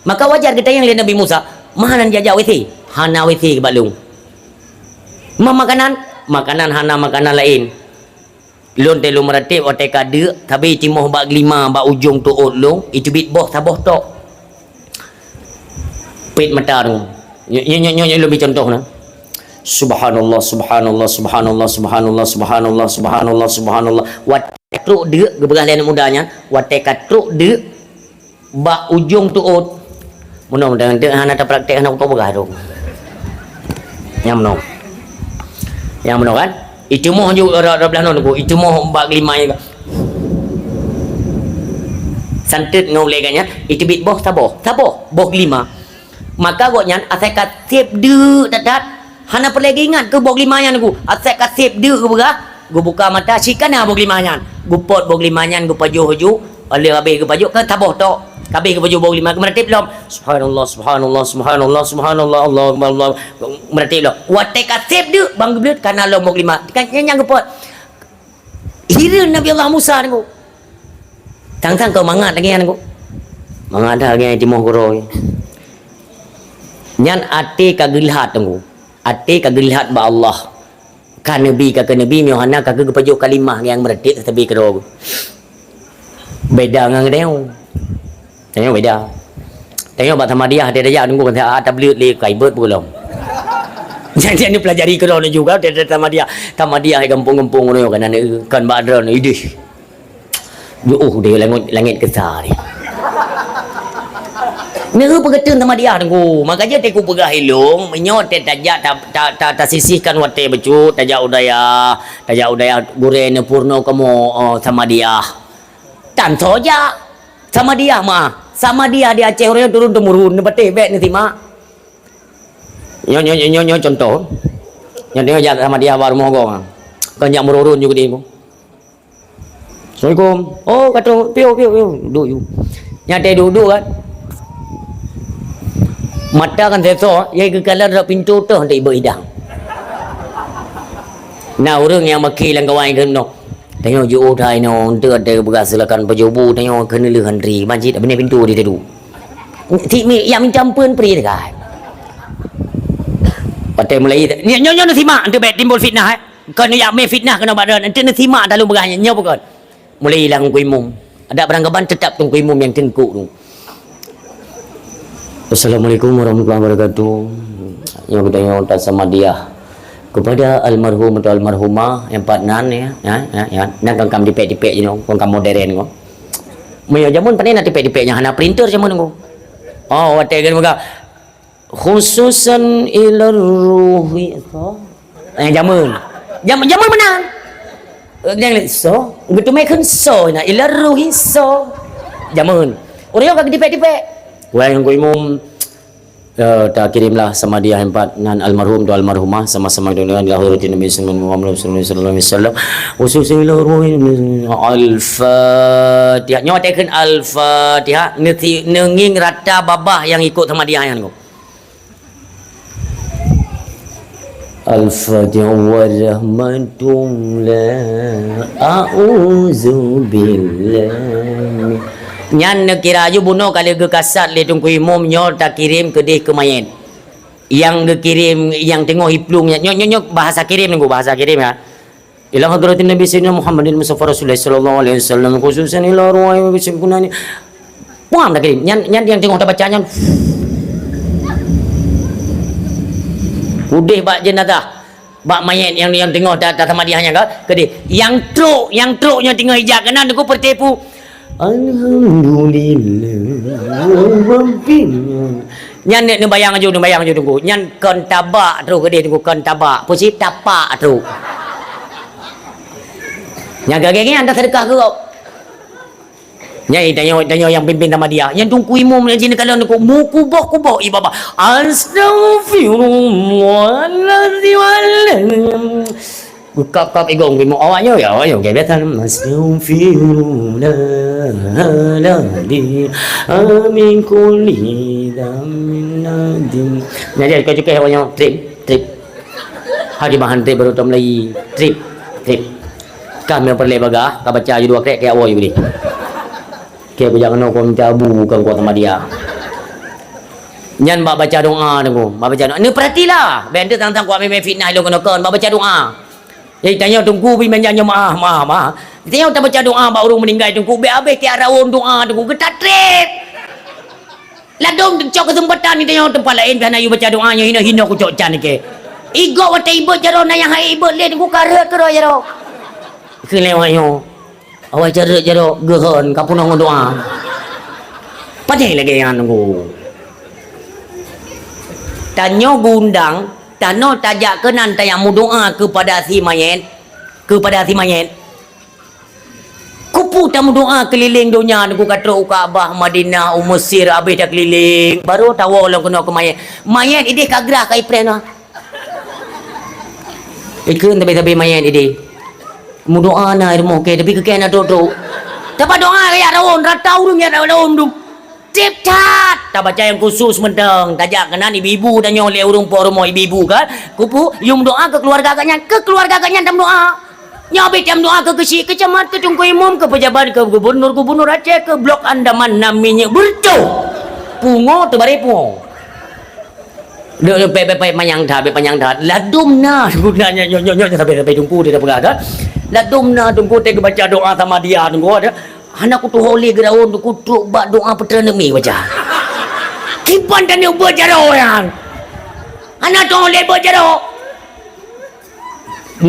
Maka wajar geutanyong lé Nabi Musa, "Mah na jak-jak W C?" "Hana W C bak lôn." "Mah makanan?" "Makanan hana makanan laén. Lôn teuh lôn meuratéb watée ka deuk, sabe itimoh bak glima bak ujong tuôt lôn, iteubiet boh saboh tok." Pet mata tu. Nyoe, nyoe, nyoe, nyoe, nyoe lôn bri contoh na. Subhanallah, subhanallah, subhanallah, subhanallah, subhanallah, subhanallah, subhanallah. Watée trok deuk, geupeugah lé aneuk muda nyan, watée ka trok deuk bak ujong tuôt. Meunoe, meunoe, hana tapraktek, hana kupeugah tu. Nyang meunoe. Nyang meunoe kan? Itimoh ju rot, rot blah non ku, itimoh bak glima nyan. Santet ngon ulée ganya, iteubiet boh saboh, saboh, boh glima. Maka gobnyan asai ka seb deuk that-that, hana peureulée geuingat keu boh glima nyan ku. Asai ka seb deuk geupeugah, geubuka mata, cit ka na boh glima nyan. Geupot boh glima nyan, geupajoh ju, óh lheueh habéh geupajoh, ka saboh tok. Habéh geupajoh boh glima, geumeuratéb lom. Subhanallah, subhanallah, subhanallah, subhanallah, Allahu Akbar, Allahu Akbar. Meuratéb lom. Watée ka seb deuk, ban geubleut, ka na lom boh glima. Kan nyan nyang geupot. Hireuen Nabi Allah Musa nyan ku. Sang-sang keu mangat lagée nyan ku. Mangat that lagée nyan timoh keudroe. Nyan até ka geulhat nyan ku. Até ka geulhat bak Allah. Ka neubi, ka keu neubi, meunyoe hana ka keu geupajoh kalimah nyang meuratéb sabe keudroe. Beda ngon geutanyoe. Tanyoe beda. Tanyoe bak Samadiyah, até tajak nunggu, ah, tableut lé, ka ibeuet peue lom. Jadi, anu pelajari keudroe juga, até, até Samadiyah. Samadiyah di gampông-gampông nyoe kan, anu, kan bak droeneuh, idih. Jeuôh deh, langét, langét keu sa deh. Neu peugeuteun Samadiyah nunggu. Maka jeuet teuk kupeugah ilong, meunyoe teuh tajak ta, ta, ta, tasisihkan watée bacut, tajak u dayah, tajak u dayah gurée neupeurunoe kamoe, oh, Samadiyah. Tan soe jak. Samadiyah mah. Samadiyah di Aceh ureuëng turun-temurun, neupatéh bék neusimak. Nyoe, nyoe, nyoe, nyoe contoh. Nyoe, nyoe jak Samadiyah bak rumoh gob. Kon jak meururun ju keudeh. Assalamualaikum. Oh, ka troh, piôh, piôh, piôh. Duek ju. Nyan teuh duek-duek kan. Mata kan seutôt, ya geukalon rot pintoe teuh untuk ibeuet idang. Na ureuëng nyang maké lam kawan keunoe. Tanyoe jiôh that inoe, untuk ada peugah silakan pajoh bu, tanyoe keuneulheueh antri. Ban cit, beuneuh pintoe di tadu. Cit mi, ya minta ampun pri dekat. Patéh mulai, nyoe, nyoe, nyoe simak, untuk bék timbul fitnah, eh. Kon jak mé fitnah keunoe bak droe, nanti neusimak talu peugah nyan, nyoe bukon. Mulai lah Teungku Imum. Adak barangkaban teutap Teungku Imum nyang teungku tu. Assalamualaikum warahmatullahi wabarakatuh. Nyoe geutanyoe tasamadiyah kepada almarhum atau almarhumah nyang pat nan, ya, ya, ya, ya. Nan kan kam tipék-tipék jinoe, kon kam modern ko. Meunyoe jameun pane na tipék-tipék nyang hana printer jameun ko. Oh, watée kan meuga. Khususan ilar ruhi so. Eh, jameun. Jam-, jameun meunan. Eh, nyang laén so, geuteumé kheun so, na ilar ruhi so. Jameun. Ureuëng ka geutipék-tipék. Wahai Teungku Imum, eh, takirimlah samadiyah empat nan almarhum tu almarhumah sama-sama dengan lahiratin Nabi sallallahu alaihi wasallam. Khususan ilar ruhi Al-Fatihah. Nyoe teuh kheun Al-Fatihah. Neuti-, neungieng rata babah nyang ikut samadiyah nyan ko. Al-Fatihah warahmatullah. A'udzubillah. Nyan neukira aju bunoe ka lheueh geukasat lé Teungku Imum nyoe takirém keudeh keu manyét. Nyang geukirém, nyang teungoh iplueng nyan, nyoe, nyoe, nyoe bahasa kirém nunggu, bahasa kirém ya. Ila hadratin Nabi Sayyidina Muhammadin Mustafa Rasulullah sallallahu alaihi wasallam, khususan ila ruwai wa bisin kunani. Puang dah kirim. Nyan, nyan yang tengok tabaca nyan. Udeh bak jenazah, bak manyét nyang, nyang teungoh ta-, tasamadiah nyan ka, keudeh. Nyang trok, nyang trok nyoe teungoh ijak keunan teungku peureuteupeue. Alhamdulillah. Nyan neubayang aju, neubayang aju teungku. Nyan kon tabak trok keudeh teungku, kon tabak. Peue sit tapak trok. Nyan gagée nyan dah sedekah keu gob. Nyan tanyoe, tanyoe nyang pimpin samadiyah. Nyan teungku imum nyan jih neukalon teungku meukuboh-kuboh ié babah. Astagfirullahalazim. Geukab-kab igong imum awaknyoe ya, awaknyoe ke biasa. Astagfirullahalazim. Amin kulli dzambin. Nyan dia cukai-cukai awaknyoe. Trip, trip. Hadi bahan trip baru tom lagi. Trip, trip. Kah meu peureulée bagah, ka baca aju dua krek, keu awai bri. Keu kujak keunoe kon minta bu, kon kuat sama dia. Nyan bak baca doa teungku, bak baca doa. Neupeuratilah, ben teu sang-sang kuat meume fitnah ilong keunoe kon, bak baca doa. Jadi tanyoe teungku bi manjanya maah, maah, maah. Tanyoe tabaca doa bak ureuëng meuninggai teungku, bek habéh tiara won doa teungku, geutatreb. Ladom cok keuseumpatan ni tanyoe teumpat laén, pih hana yue baca doa nyoe hino-hino kucok can ke. Igob watée ibeuet jaroe na nyang hai ibeuet lé teungku kareuet keudroe jaroe. Keu lewat nyoe. Awai careuet jaroe geuhon ka peunoh ngon doa. Padahai lagée nyan teungku. Tanyoe gundang, tanoh tajak keunan tayang meudoa keupada si manyét, keupada si manyét. Kupu tameudoa keulileng donya, teungku ka trok u Ka'bah, Madinah, u Mesir, abéh takeulileng, baru tawoe lom keunoe keu manyét. Manyét ideh ka grah ka ipreh na. Ikheun sabe-sabe manyét ideh. Meudoa na i rumoh kèe, tapi keu kèe na trok-trok. Tabadoa ka jak rawon, rata ureuëng jak rawon dum. Tiep that, tabaca nyang khusus mantong. Tajak keunan ibu-ibu tanyoe lé ureuëng po rumoh ibu-ibu kan. Kupu, yue meudoa keu keuluwarga geuh nyan, keu keuluwarga geuh nyan tameudoa. Nyoe bit nyang meudoa keu keuchik, keu camat, keu teungku imum, keu peujabat, keu gubunur, gubunur Aceh, keu blok Andaman, nam minyeuk beureutoh. Pungo teubaré pungo. Dek, dek, pé, pé, pé, panyang that, pé, panyang that. Ladum na, guna nyoe, nyoe, nyoe, nyoe, sampai, sampai teungku dia dah peugah dah. Ladum na teungku teuka baca doa sama dia teungku ada. Hana kutuho lé geuraon teungku trok bak doa peutreun mi baca. Kiban dan nyang buat jaroe nyan. Hana tuho lé buat jaroe.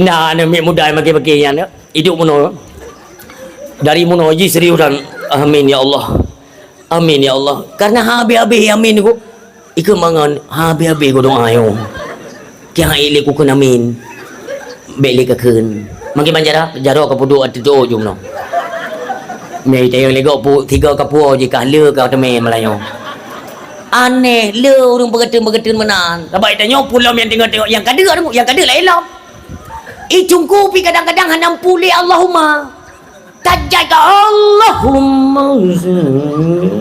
Na aneuk miet muda nyang makai-makai nyan, idup meunoe. Dari meunoe jih serius dan, amin ya Allah. Amin ya Allah. Karena habéh-habéh amin ku. Ikeu mangan habéh-habéh ku doa nyoe. Kiang ilé ku kheun amin. Bék lé ka kheun. Makai ban jaroe, jaroe ka peuduek ateueh doa jih meunoe. Mei tayang lé gob pu, tiga ka puo jih ka le ka teumé meulayeue. Aneh le ureuëng peugeuteueng-peugeuteueng meunan. Sabab tanyoe pulom nyang teungoh-teungoh nyang ka deuk, nyang ka deuk laén lom. Ih, cungku pih kadang-kadang hana meupuléh Allahumma. Tajak ka Allahumma.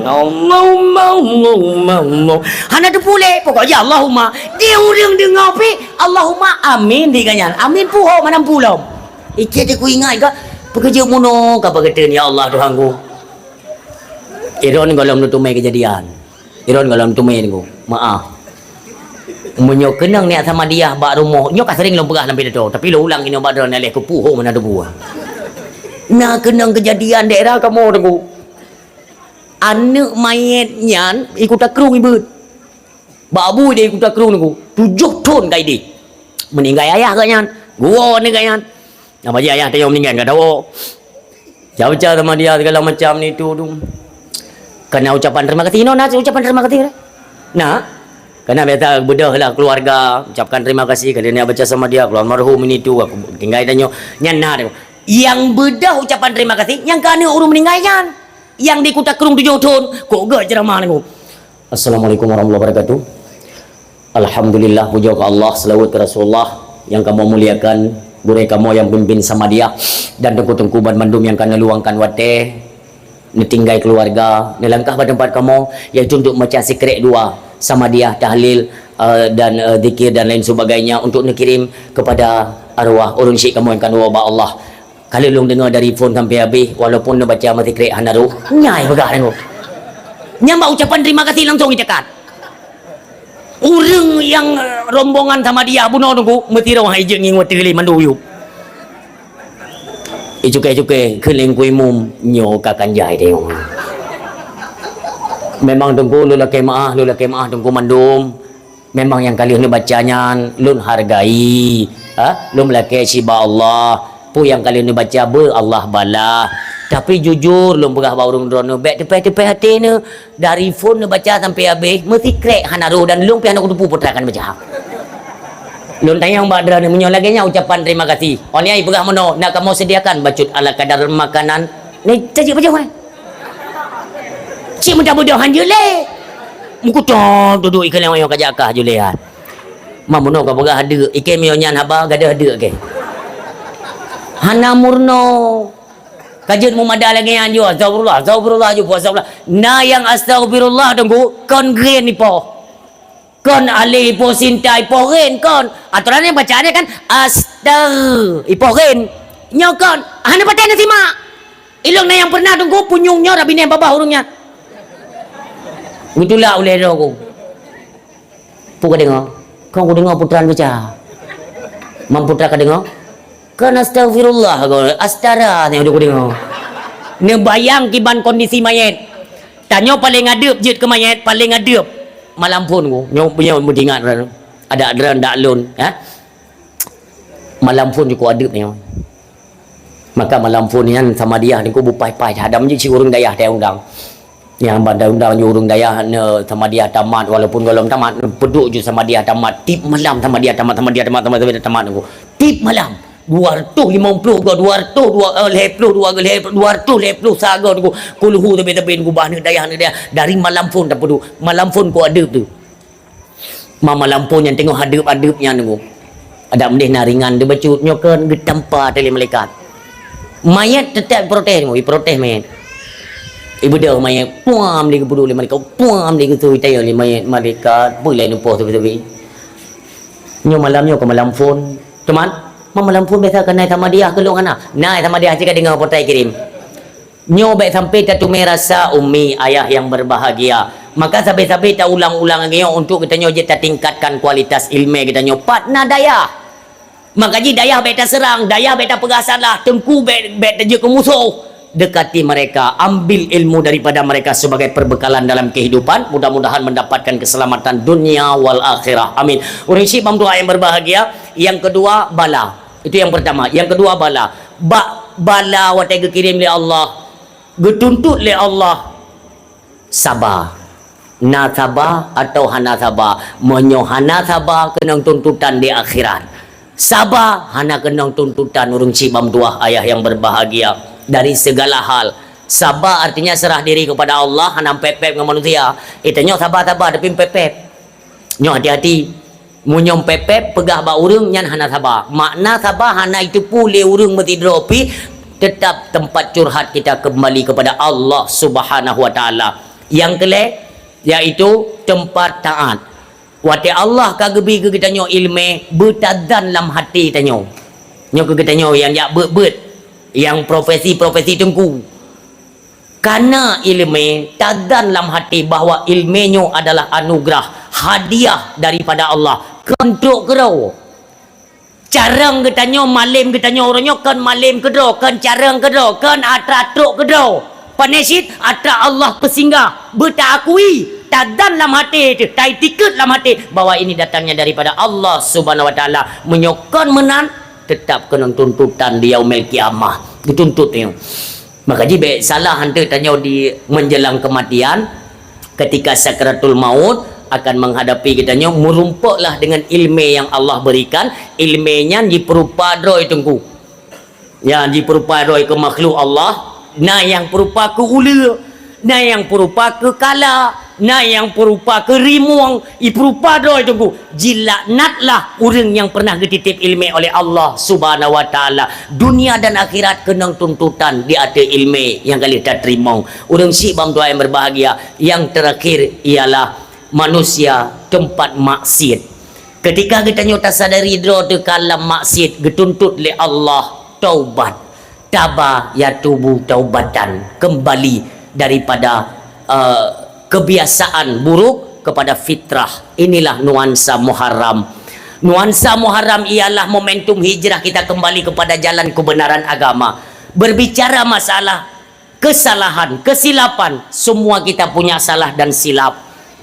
Allahumma, Allahumma, Allah. Hana teupuléh, pokok jih Allahumma. Di ureuëng deungoe pih Allahumma amin di ganyan. Amin puho mana pulom. Ike di ku ingat ka peukeujeut munoe ka peugeuteueng ya Allah Tuhanku. Iron gohlom neuteumé keujadian. Iron gohlom teumé teungku. Maaf. Meunyoe keunong niat sama dia bak rumoh, nyoe ka sering lôn peugah lam pidato, tapi lôn ulang inoe bak droeneuh lé keupeue ho meunan teupeu. Na keunong keujadian daerah kamoe teungku. Aneuk manyét nyan i Kuta Krueng ibeut. Bak abu ideh i Kuta Krueng teungku, tujoh thon ka ideh. Meuninggai ayah geuh nyan, geuwoe aneuk geuh nyan. Nyang bak jih ayah tanyoe meuninggai ka tawoe. Baca sama dia segala macam ni tu tu. Kana ucapan terima kasih. Inoe na ucapan terima kasih. Na. Kana biasa beudôh lah keluarga, ucapkan terima kasih kali ni baca sama dia keluar marhum ini tu aku tinggai tanyoe. Nyan na tu. Nyang beudôh ucapan terima kasih nyang ka aneuk ureuëng meuninggai nyan. Nyang di Kuta Krueng tujoh thon, kok geuh ceramah ni. Assalamualaikum warahmatullahi wabarakatuh. Alhamdulillah, pujoe keu Allah, seulaweuet keu Rasulullah nyang kamoe muliakan, gurée kamoe nyang pimpin Samadiyah, dan teungku-teungku banmandum nyang ka neuluangkan watée, neutinggai keuluwarga, neulangkah bak teumpat kamoe, yaitu untuk membaca sikrek dua, Samadiyah, tahlil, eh, dan, eh, zikir dan lain sebagainya untuk neukirém kepada arwah ureuëng syik kamoe nyang ka neuwoe bak Allah. Ka lheueh lôn deungoe dari phon sampoe habéh, walaupun neubaca meusikrek hana rhoh, nyan peugah deungoe. Nyan bak ucapan terima kasih langsung icakat. Ureuëng nyang, eh, rombongan Samadiyah bunoe teungku, meusidroe hai jeuet ngieng watée lé mandum yub. Icukai-cukai keuneuk kuimum nyoe ka kan jai deungoe. Memang teungku lôn lakée meu'ah, lôn lakée meu'ah teungku mandum. Memang nyang ka lheueh neubaca nyan lôn hargai, ha? Lôn meulakée syedara Allah. Peue nyang ka lheueh neubaca beu Allah balah. Tapi jujur lôn peugah bak ureuëng droeneuh, bék teupéh-teupéh até neuh. Dari phon neubaca sampai habéh, meusikrek hana roh dan lôn pih hana kuteupeue peue teuma ka neubaca. Lôn tanyong bak droeneuh, meunyoe lagée nyan ucapan terima kasih. Oh, nyan peugah meunoe, na kamoe sediakan bacut ala kadar makanan. Ni tajak baca, wai. Cit meudah-mudahan jeuet lé. Meukuto dudoe ikaleng wayang ka jak kah julian. Mameunoe ka peugah deuk, ikei meunyoe nyan haba gadoh deuk kei. Hana meurunoe. Ka jeuet meumada lagée nyan ju, astagfirullah, astagfirullah ju, astagfirullah. Na nyang astagfirullah teungku, kon gren ipoh. Kon alif ipoh sin ta ipoh gren, kon. Atoran nyang bacaan nyan kan astar ipoh gren. Nyoe kon, hana patéh na simak. Ilong na nyang pernah teungku punyueng nyoe rabi neh babah ureuëng nyan. Geutulak ulée droe ku. Peue ka deungoe? Kon kudeungoe putra neubaca. Mam putra ka deungoe? Kon astagfirullah kon, astara nyang udah kudeungoe. Neubayang kiban kondisi mayét. Tanyoe paleng adeueb jeuet keu mayét, paleng adeueb. Malam phon ku, nyoe, nyoe meuingat droe. Adak droe dak lôn, ha? Malam phon jukuk adeueb nyoe. Maka malam phon nyan Samadiyah niko bupai-pai hadam jih si ureuëng dayah teuundang. Nyang ban teuundang ju ureuëng dayah ne Samadiyah tamat, walaupun gohlom tamat, peuduek ju Samadiyah tamat, tiep malam Samadiyah tamat, Samadiyah tamat, Samadiyah tamat niko. Tiep malam, dua ratus limong puluh go, dua ratus dua, eh, lhée puluh dua go, lhée, dua ratus lhée puluh sa go niko. Kulhu tabe-tabe niko bah aneuk dayah, aneuk dayah. Dari malam phon tapeuduek, malam phon ku adeueb tu. Mama lampôh nyang teungoh adeueb-adeueb nyan teungku. Adak meudeh na ringan teuh bacut, nyoe keuh geutampa teuh lé malaikat. Mayét teutap protes teungku, iprotes mayét. Ibeudôh mayét, puam lé geupeuduek lé malaikat, puam lé geutôi tayue lé mayét malaikat, peue lé neupoh teubi-teubi. Nyoe malam nyoe keu malam phon. Teuma, mama lampôh biasa keunoe Samadiyah keu lôn hana. Na Samadiyah cit ka deungoe potai kirim. Nyoe bék sampai tateumé rasa ummi ayah yang berbahagia. Maka sabe-sabe taulang-ulang lagée nyoe untuk geutanyoe jeuet tatingkatkan kualitas ileumé geutanyoe. Pat na dayah. Maka jih dayah bék taseurang, dayah bék tapeugah salah, teungku bék, bék tajeuet keu musoh. Dekati mereka, ambil ilmu daripada mereka sebagai perbekalan dalam kehidupan, mudah-mudahan mendapatkan keselamatan dunia wal akhirah. Amin. Ureuëng syik bang tuha yang berbahagia, yang kedua bala. Itu yang pertama. Yang kedua bala. Bak bala watée geukirém lé Allah, geutuntot lé Allah, saba. Na saba atawa hana saba? Meunyoe hana saba, keunong tuntutan di akhirat. Saba hana keunong tuntutan ureuëng syik bang tuha ayah yang berbahagia dari segala hal. Saba artinya serah diri kepada Allah, hana pép-pép ngon manusia. Itanyoe saba-saba tapi pép-pép. Nyoe hati-hati. Meunyoe pép-pép peugah bak ureuëng nyan hana saba. Makna saba hana jiteupeue lé ureuëng meusidroe pih, tetap tempat curhat kita kembali kepada Allah Subhanahu wa Taala. Nyang keulhée, yaitu tempat taat. Watée Allah ka geubri keu geutanyoe ileumé, beutazan lam hati tanyoe. Nyoe keu geutanyoe nyang jak beuet-beuet, nyang profesi-profesi teungku. Kana ileumé, tazan lam hati bahwa ileumé nyoe adalah anugerah, hadiah daripada Allah. Kon trok keudroe. Carông geutanyoe, malem geutanyoe uroe nyoe kon malem keudroe, kon carông keudroe, kon atra trok keudroe. Pane cit atra Allah peusinggah, beutaakui, tazan lam hati teuh, taiktikeuet lam hati bahwa ini datangnya daripada Allah Subhanahu wa Taala. Meunyoe kon meunan, tetap keunong tuntutan di Yaumil Qiyamah. Geutuntot nyoe. Maka jih bék salah hanteuk tanyoe di menjelang kematian, ketika sakratul maut akan menghadapi geutanyoe, meurumpoklah dengan ileumé nyang Allah berikan, ileumé nyan jipeurupa droe teungku. Nyan jipeurupa droe keu makhluk Allah, na nyang peurupa keu uleue, na nyang peurupa keu kala, na nyang peurupa keu rimueng, ipeurupa droe teungku. Jilaknatlah ureuëng nyang pernah geutitip ileumé oleh Allah Subhanahu wa Taala. Dunia dan akhirat keunong tuntutan di ateueh ileumé nyang ka lheueh tateurimong. Ureuëng syik bang tuha yang berbahagia, yang terakhir ialah manusia tempat maksiat. Ketika geutanyoe tasadari droe teuka lam maksiat, geutuntot lé Allah taubat. Taba yatubu taubatan, kembali daripada, eh, kebiasaan buruk kepada fitrah. Inilah nuansa Muharram. Nuansa Muharram ialah momentum hijrah kita kembali kepada jalan kebenaran agama. Berbicara masalah kesalahan, kesilapan, semua kita punya salah dan silap.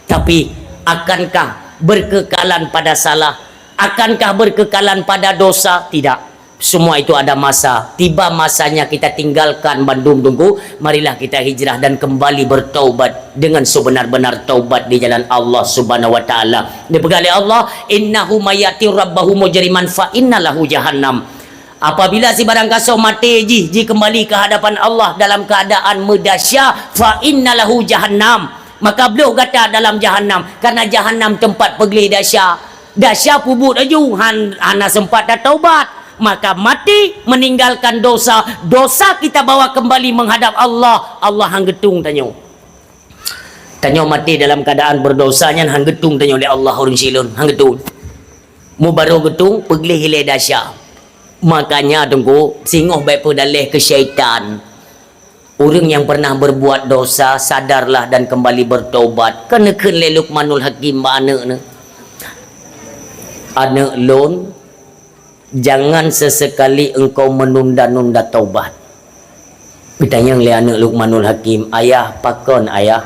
Tapi, akankah Berkekalan pada salah. Akankah berkekalan pada dosa? Tidak. Semua itu ada masa. Tiba masanya kita tinggalkan bandum, Teungku. Marilah kita hijrah dan kembali bertaubat dengan sebenar-benar taubat di jalan Allah Subhanahu wa Taala. Dipeugah lé Allah, "Innahu may ya'ti rabbahu mujriman fa inna lahu jahannam." Apabila sibarang kasoe maté jih, jikeumbali ke hadapan Allah dalam keadaan meudasya, fa inna lahu jahannam, maka bloh gata dalam jahannam, karena jahannam tempat peugleh dasya. Dasya peubuet laju, han-, hana sempat tataubat, maka mati meninggalkan dosa. Dosa kita bawa kembali menghadap Allah, Allah han geutung tanyoe. Tanyoe maté dalam keadaan berdosa nyan han geutung tanyoe lé Allah ureuëng silon, han geutung. Mubaroe geutung, peugleh ilée dasya. Makanya, Teungku, singoh bék peudaleh keu syaitan. Ureuëng nyang pernah berbuat dosa, sadarlah dan kembali bertobat. Kan neukheun lé Luqmanul Hakim bak aneuëk neuh, "Aneuëk lôn, jangan sesekali engkau menunda-nunda taubat." Geutanyong lé aneuëk Luqmanul Hakim, "Ayah, pakon, Ayah?"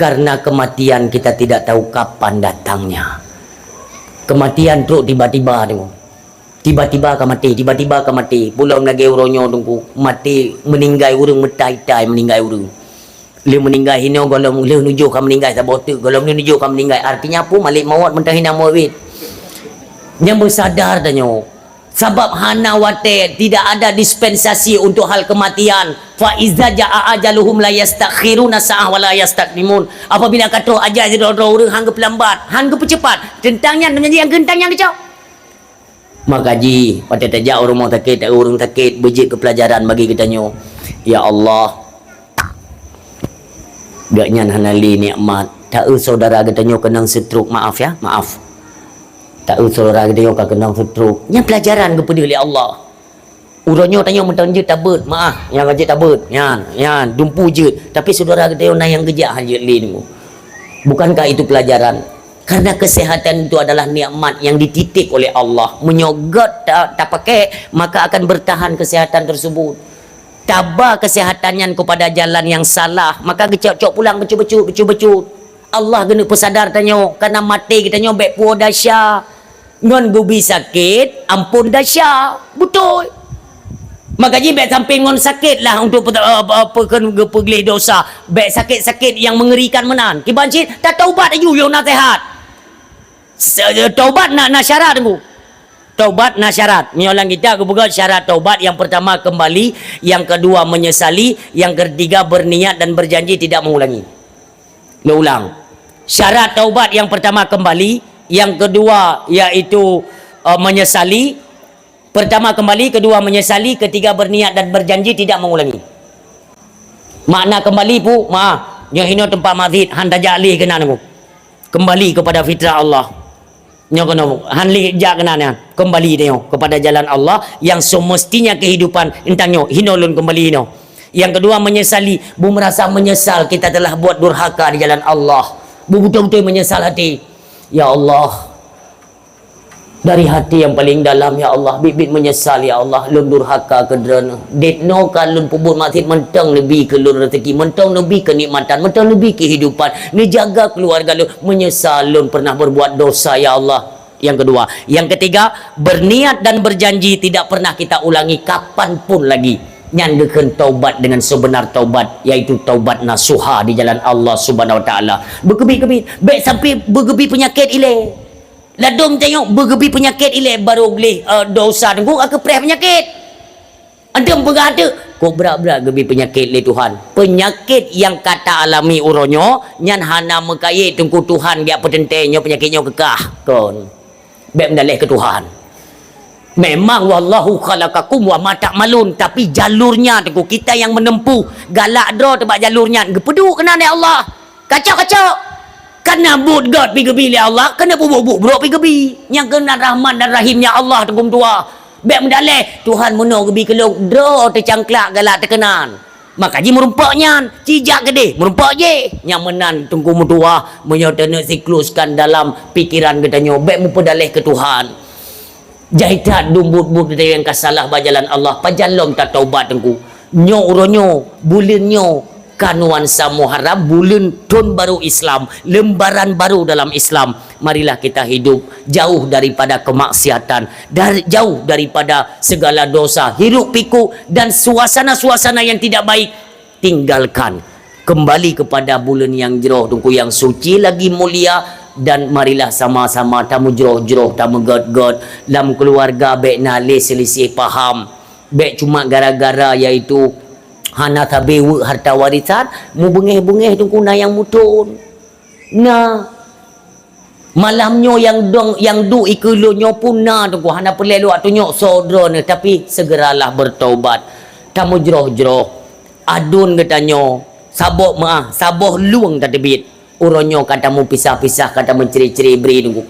"Karena kematian kita tidak tahu kapan datangnya." Kematian trok tiba-tiba, Teungku. Tiba-tiba ka maté, tiba-tiba ka maté. Pulom lagée uroe nyoe, Teungku, maté, meuninggai ureuëng meutai-tai, meuninggai ureuëng. Lheueh meuninggai hinoe, gohlom lheueh nujoh ka meuninggai saboh teuk, gohlom lheueh nujoh ka meuninggai. Artinya peue? Malek mawöt mantong hina meuwit. Nyang beusadar tanyoe. Sabab hana watée, tidak ada dispensasi untuk hal kematian. "Fa iza jaa ajaluhum la yastakhiruna sa'ah wa la yastaqdimun." Apabila ka troh aja sidroe-droe ureuëng, han geupeulambat, han geupeucepat. Teuntang nyan, teuntang nyan geucok. Maka jih, watée tajak u rumoh sakét, taeu ureuëng sakét, beujeuet keu peulajaran bagi geutanyoe. Ya Allah, geuhnyan hana lé nikmat. Taeu syedara geutanyoe keunong stroke, maaf ya, maaf. Taeu syedara geutanyoe ka keunong stroke. Nyan peulajaran geupeudeuh lé Allah. Uroe nyoe tanyoe mantong jeuet tabeuet, maah, nyang jeuet tabeuet, nyan, nyan, dumpeue jeuet. Tapi syedara geutanyoe na nyang geujak han jeuet lé nyoe. Bukankah itu pelajaran? Karena kesehatan itu adalah nikmat yang dititip oleh Allah. Meunyoe göt ta-, tapakai, maka akan bertahan kesehatan tersebut. Taba kesehatan nyan kepada jalan yang salah, maka geucok-cok pulang bacut-bacut, bacut-bacut. Allah geuneuk peusadar tanyoe, karena maté geutanyoe bék puwoe dasya. Ngon geubi sakét, amphon dasya. Beutôi. Maka jih bék sampai ngon sakét lah untuk pe-, eh, pe-, pe-, geupeugleh dosa. Bék sakét-sakét nyang meungerikan meunan. Kiban cit, tataubat laju, yoh na sehat. Se-, taubat na, na syarat, Teungku. Taubat na syarat. Meunyoe lam kitab geupeugah syarat taubat, yang pertama kembali, yang kedua menyesali, yang ketiga berniat dan berjanji tidak mengulangi. Lôn ulang. Syarat taubat yang pertama kembali, yang kedua yaitu, eh, menyesali. Pertama kembali, kedua menyesali, ketiga berniat dan berjanji tidak mengulangi. Makna kembali peue? Maah, nyoe hinoe teumpat masjid, han tajak lé keunan, Teungku. Kembali kepada fitrah Allah. Nyoe keunoe, han lé jak keunan nyan. Kembali tanyoe kepada jalan Allah yang semestinya kehidupan. Entang nyoe, hinoe lôn kembali hinoe. Yang kedua, menyesali. Beumerasa menyesal kita telah buat durhaka di jalan Allah. Beubeutôi-beutôi menyesal hati. Ya Allah, dari hati yang paling dalam, ya Allah, biet-biet menyesal, ya Allah, lôn durhaka keu Droeneuh. Dit noe ka lôn peubuet maksiet, mantong neubi keu lôn rezeki, mantong neubi keunikmatan, mantong neubi kehidupan, neujaga keluarga lôn. Menyesal lôn pernah berbuat dosa, ya Allah. Yang kedua. Yang ketiga, berniat dan berjanji tidak pernah kita ulangi kapan pun lagi. Nyan geukheun taubat dengan sebenar taubat, yaitu taubat nasuha di jalan Allah Subhanahu Wa Taala. Beukeubiet-keubiet, bék sampai beugeubi peunyakét ilée. Ladôm tanyoe beugeubi peunyakét ilée, barô gleh, eh, dosa teungku ka keupreh peunyakét. Anteum peugah teuk, kok brat-brat geubi peunyakét lé Tuhan. Peunyakét nyang ka ta alami uroe nyoe, nyan hana meukayém teungku Tuhan geujak peuteuntée nyoe peunyakét nyoe keu kah. Kon. Bék meudaleh keu Tuhan. Memang wallahu khalaqakum wa ma ta'malun, tapi jalurnya teungku kita yang menempuh. Galak droe teuh bak jalur nyan, geupeuduek keunan lé Allah. Kacok-kacok. Kana buet göt pi geubi lé Allah, kana buet-buet brok pi geubi. Nyang keunan rahmat dan rahimnya Allah teungku meutuah. Bék meudaleh, Tuhan meunoe geubi keu lôn, droe teucangklak galak teukeunan. Maka jimeurumpok nyan, cijak keudeh, meurumpok jih. Nyang meunan teungku meutuah, meunyoe teuneuk sikluskan dalam pikiran geutanyoe, bék meupeudaleh keu Tuhan. Jai that dum buet-buet geutanyoe nyang ka salah bak jalan Allah, pajan lom tataubat teungku. Nyoe uroe nyoe, buleuen nyoe, Ka nuansa Muharram, buleuen thon baru Islam, lembaran baru dalam Islam. Marilah kita hidup jauh daripada kemaksiatan, dari, jauh daripada segala dosa, hiruk pikuk dan suasana-suasana yang tidak baik. Tinggalkan. Kembali kepada buleuen nyang jroh, Teungku, nyang suci lagi mulia, dan marilah sama-sama tamujroh-jroh, tameugét-gét. Lam keuluwarga bék na lé seulisih paham. Bék cuma gara-gara, yaitu hana sabe weuek harta warisan, mubeungéh-beungéh, Teungku, na nyang muthon. Na. Malam nyoe nyang dong, nyang duek ikeue lôn nyoe pun na, Teungku, hana peureulée lôn tunyok soe droeneuh, tapi segeralah bertobat. Tamujroh-jroh. Aduen geutanyoe, saboh meuah, saboh lueng tateubiet. Uroe nyoe ka tameupisah-pisah, ka tameucre-cre bri, Teungku.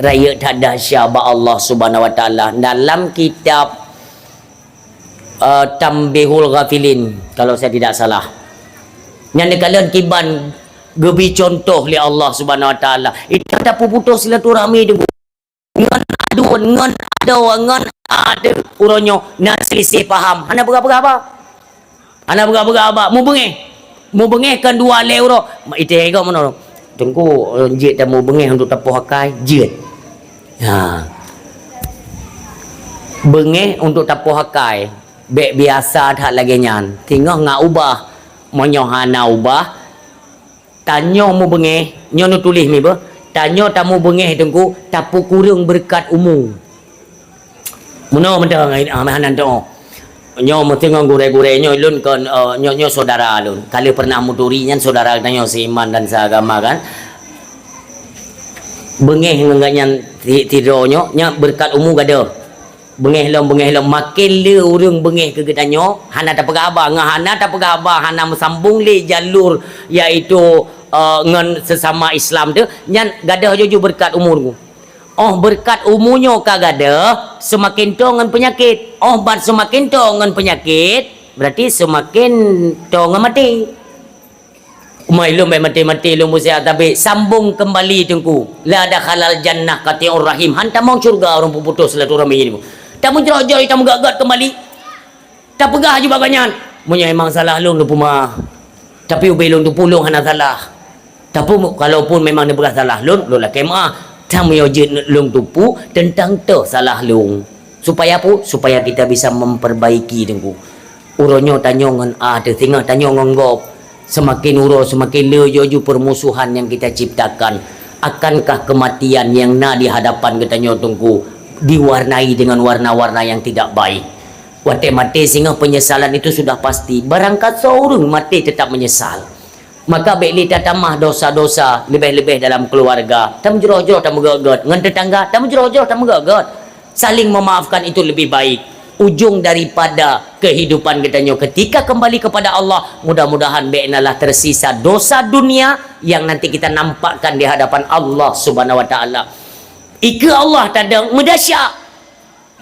Rayeuk that dahsyat bak Allah Subhanahu wa Taala. Dalam kitab eh, Tanbihul Ghafilin, kalau saya tidak salah. Nyan neukalon kiban geubi contoh lé Allah Subhanahu Wa Taala. Itu tapeuputoh silaturahmi, Teungku. Ngon aduen, ngon adoe, ngon adoe. Uroe nyoe na seulisih paham. Hana peugah-peugah haba. Hana peugah-peugah haba. Mubeungéh. Mubeungéh kon dua lhée uroe. Itée gob meunoe. Teungku, eh, jeuet tamubeungéh untuk tapoh akai. Jeuet. Ha. Beungéh untuk tapoh akai, bék biasa that lagée nyan. Singoh ngat ubah. Meunyoe hana ubah, tanyoe mubeungéh, nyoe neutuléh mi beuh, tanyoe tamubeungéh, Teungku, tapeukureueng beureukat umu. Meunoe mantong, ah, meuhana teu'oh. Nyoe meuteungoh gurée-gurée nyoe lôn kon, eh, nyoe, nyoe syedara lôn. Ka lheueh pernah meuturi nyan syedara geutanyoe seiman dan seagama kan. Beungéh ngon gobnyan si-, sidroe nyoe, nyan beureukat umu gadoh. Beungéh lom, beungéh lom, maken le ureuëng beungéh keu geutanyoe, hana tapeugah haba, ngon hana tapeugah haba, hana meusambong lé jalur, yaitu, eh, ngon sesama Islam teuh, nyan gadoh juju beureukat umu. Óh beureukat umu nyoe ka gadoh, seumaken toe ngon peunyakét. Óh ban seumaken toe ngon peunyakét, berarti seumaken toe ngon maté. Umai lôn bék maté-maté lôn busia, tapi sambong keumbali Teungku. La dakhalal jannah qati'ur rahim. Han tamong syeuruga ureuëng peuputoh silaturahmi, Teungku. Tameujroh-jroh, tameugét-gét keumbali. Tapeugah aju bak gobnyan, "Meunyoe memang salah lôn, lôn peumaah. Tapi ubé lôn teupeu lôn hana salah. Tapi kalaupun memang neupeugah salah lôn, lôn lakée meuah. Tapi meunyoe jeuet lôn teupeu teuntang toh salah lôn." Supaya apa? Supaya kita bisa memperbaiki, Teungku. Uroe nyoe tanyoe ngon A teuh, singoh tanyoe ngon gob. Seumaken uroe, seumaken le laju permusuhan nyang kita ciptakan. Akankah kematian nyang na di hadapan geutanyoe, Teungku, diwarnai dengan warna-warna yang tidak baik? Watée maté singoh penyesalan itu sudah pasti. Barangkasoe ureuëng maté tetap menyesal. Maka bék lé tatamah dosa-dosa, leubeh-leubeh dalam keuluwarga. Tameujroh-jroh, tameugét-gét. Ngon teutangga, tameujroh-jroh, tameugét-gét. Saling memaafkan itu lebih baik. Ujong daripada kehidupan geutanyoe ketika kembali kepada Allah, mudah-mudahan bék nalah tersisa dosa dunia yang nanti kita nampakkan di hadapan Allah Subhanahu wa Taala. Ikeue Allah tadong meudahsyat.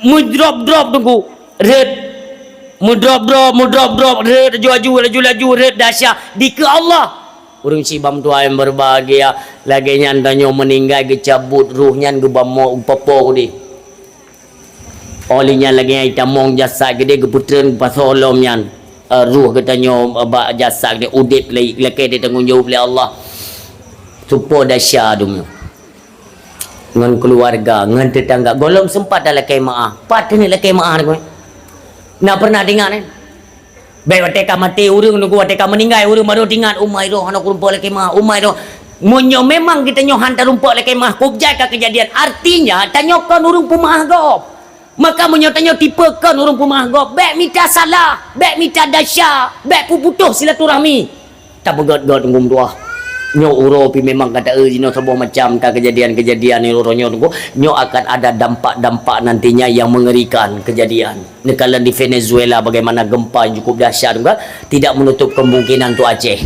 Meudrop-drop, Teungku, rhët. Meudrop-drop, meudrop-drop, rhët, laju-laju, laju-laju, rhët, dahsyat. Dikeue Allah. Ureuëng sibam tuha nyang berbahagia, lagée nyan tanyoe meuninggai geucabut roh nyan geuba mo-, geupoh-poh udeh. Óh lheueh nyan lagée nyan itamong jasad keudeh geupeutreun pasoe lom nyan, eh, roh geutanyoe, eh, bak jasad keudeh udeb lé, lakée teutanggong jaweueb lé Allah. Soe po dahsyat dum nyoe. Ngon keuluwarga, ngon teutangga. Gohlom seumpat talakée meu'ah. Pat keuneuk lakée meu'ah, Teungku? Na peureunah teuingat, eh? Bék watée ka maté ureuëng, Teungku, watée ka meuninggai ureuëng, barô teuingat, "Umai roh, hana kureumpok lakée meu'ah, umai roh." Meunyoe memang geutanyoe han tareumpok lakée meu'ah, kujak ka keujadian, artinya tanyoe kon ureuëng peumeu'ah gob. Maka meunyoe tanyoe tipe kon ureuëng peumeu'ah gob, bék mita salah, bék mita dahsyat, bék peuputoh silaturahmi. Tapeugét-gét Teungku meutuah. Nyoe uroe pih memang ka taeu jinoe saboh macam ka keujadian-keujadian nyoe uroe nyoe, Teungku. Nyoe akan ada dampak-dampak nantinya yang mengerikan keujadian. Neukalon di Venezuela bagaimana gempa yang cukup dahsyat, Teungku, tidak menutup kemungkinan untuk Aceh.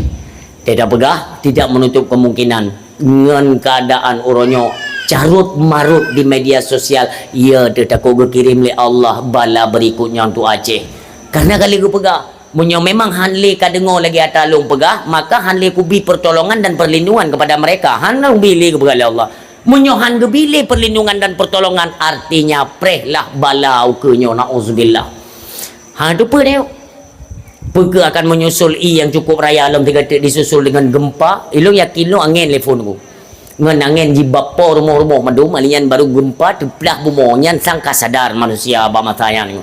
Teuka peugah, tidak menutup kemungkinan. Ngon keuadaan uroe nyoe carut-marut di media sosial, ya teuh takot geukirém lé Allah bala beurikutnya untuk Aceh. Karena ka lheueh geupeugah, meunyoe memang han lé ka deungoe lagée ata lôn peugah, maka han lé kubi pertolongan dan perlindungan kepada mereka. Han lôn bi lé geupeugah lé Allah. Meunyoe han geubi lé perlindungan dan pertolongan, artinya preh lah bala ukeue nyoe, naudzubillah. Ha, teupeue nyoe. Peu kheueh akan menyusul ie nyang cukup raya lom sigoe teuk disusul deungon gempa? Ilôn yakin lôn angén lé phon ku. Ngon angén jibab po rumoh-rumoh mandum, ali nyan baru gempa teuplah bumoe nyan sang ka sadar manusia bak masa nyan.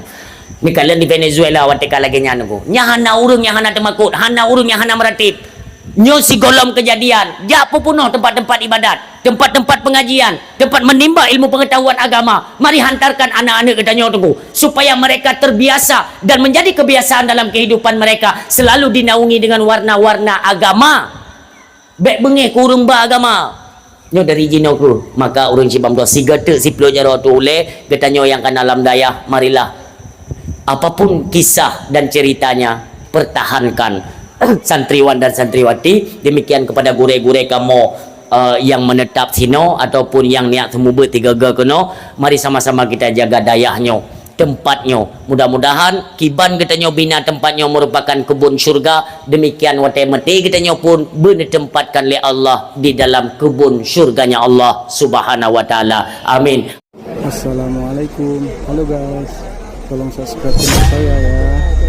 Mikalon di Venezuela watée ka lagée nyan ku. Nyan hana ureuëng nyang hana teumakot, hana ureuëng nyang hana meuratéb. Nyoe sigohlom keujadian, jak peupunoh teumpat-teumpat ibadat, teumpat-teumpat pengajian, teumpat menimba ilmu pengetahuan agama. Mari hantarkan anak-anak geutanyoe teungku, supaya mereka terbiasa dan menjadi kebiasaan dalam kehidupan mereka, selalu dinaungi dengan warna-warna agama. Bék beungéh keu ureuëng ba agama. Nyoe dari jinoe kheueh, maka ureuëng sibam droe sigoe teuk siploh jaroe teu ulée, geutanyoe nyang kana lam dayah, marilah. Apapun kisah dan ceritanya, pertahankan. Santriwan dan santriwati, demikian kepada gurée-gurée kamoe, eh, yang menetap sinoe ataupun yang niat seumeubeuet sigoe-goe keunoe, mari sama-sama kita jaga dayah nyoe, tempat nyoe. Mudah-mudahan kiban geutanyoe bina tempat nyoe merupakan kebun syurga, demikian watée maté geutanyoe pun beuneutempatkan lé Allah di dalam kebun syurganya Allah Subhanahu wa Taala. Amin. Assalamualaikum. Halo guys. Tolong subscribe channel saya ya.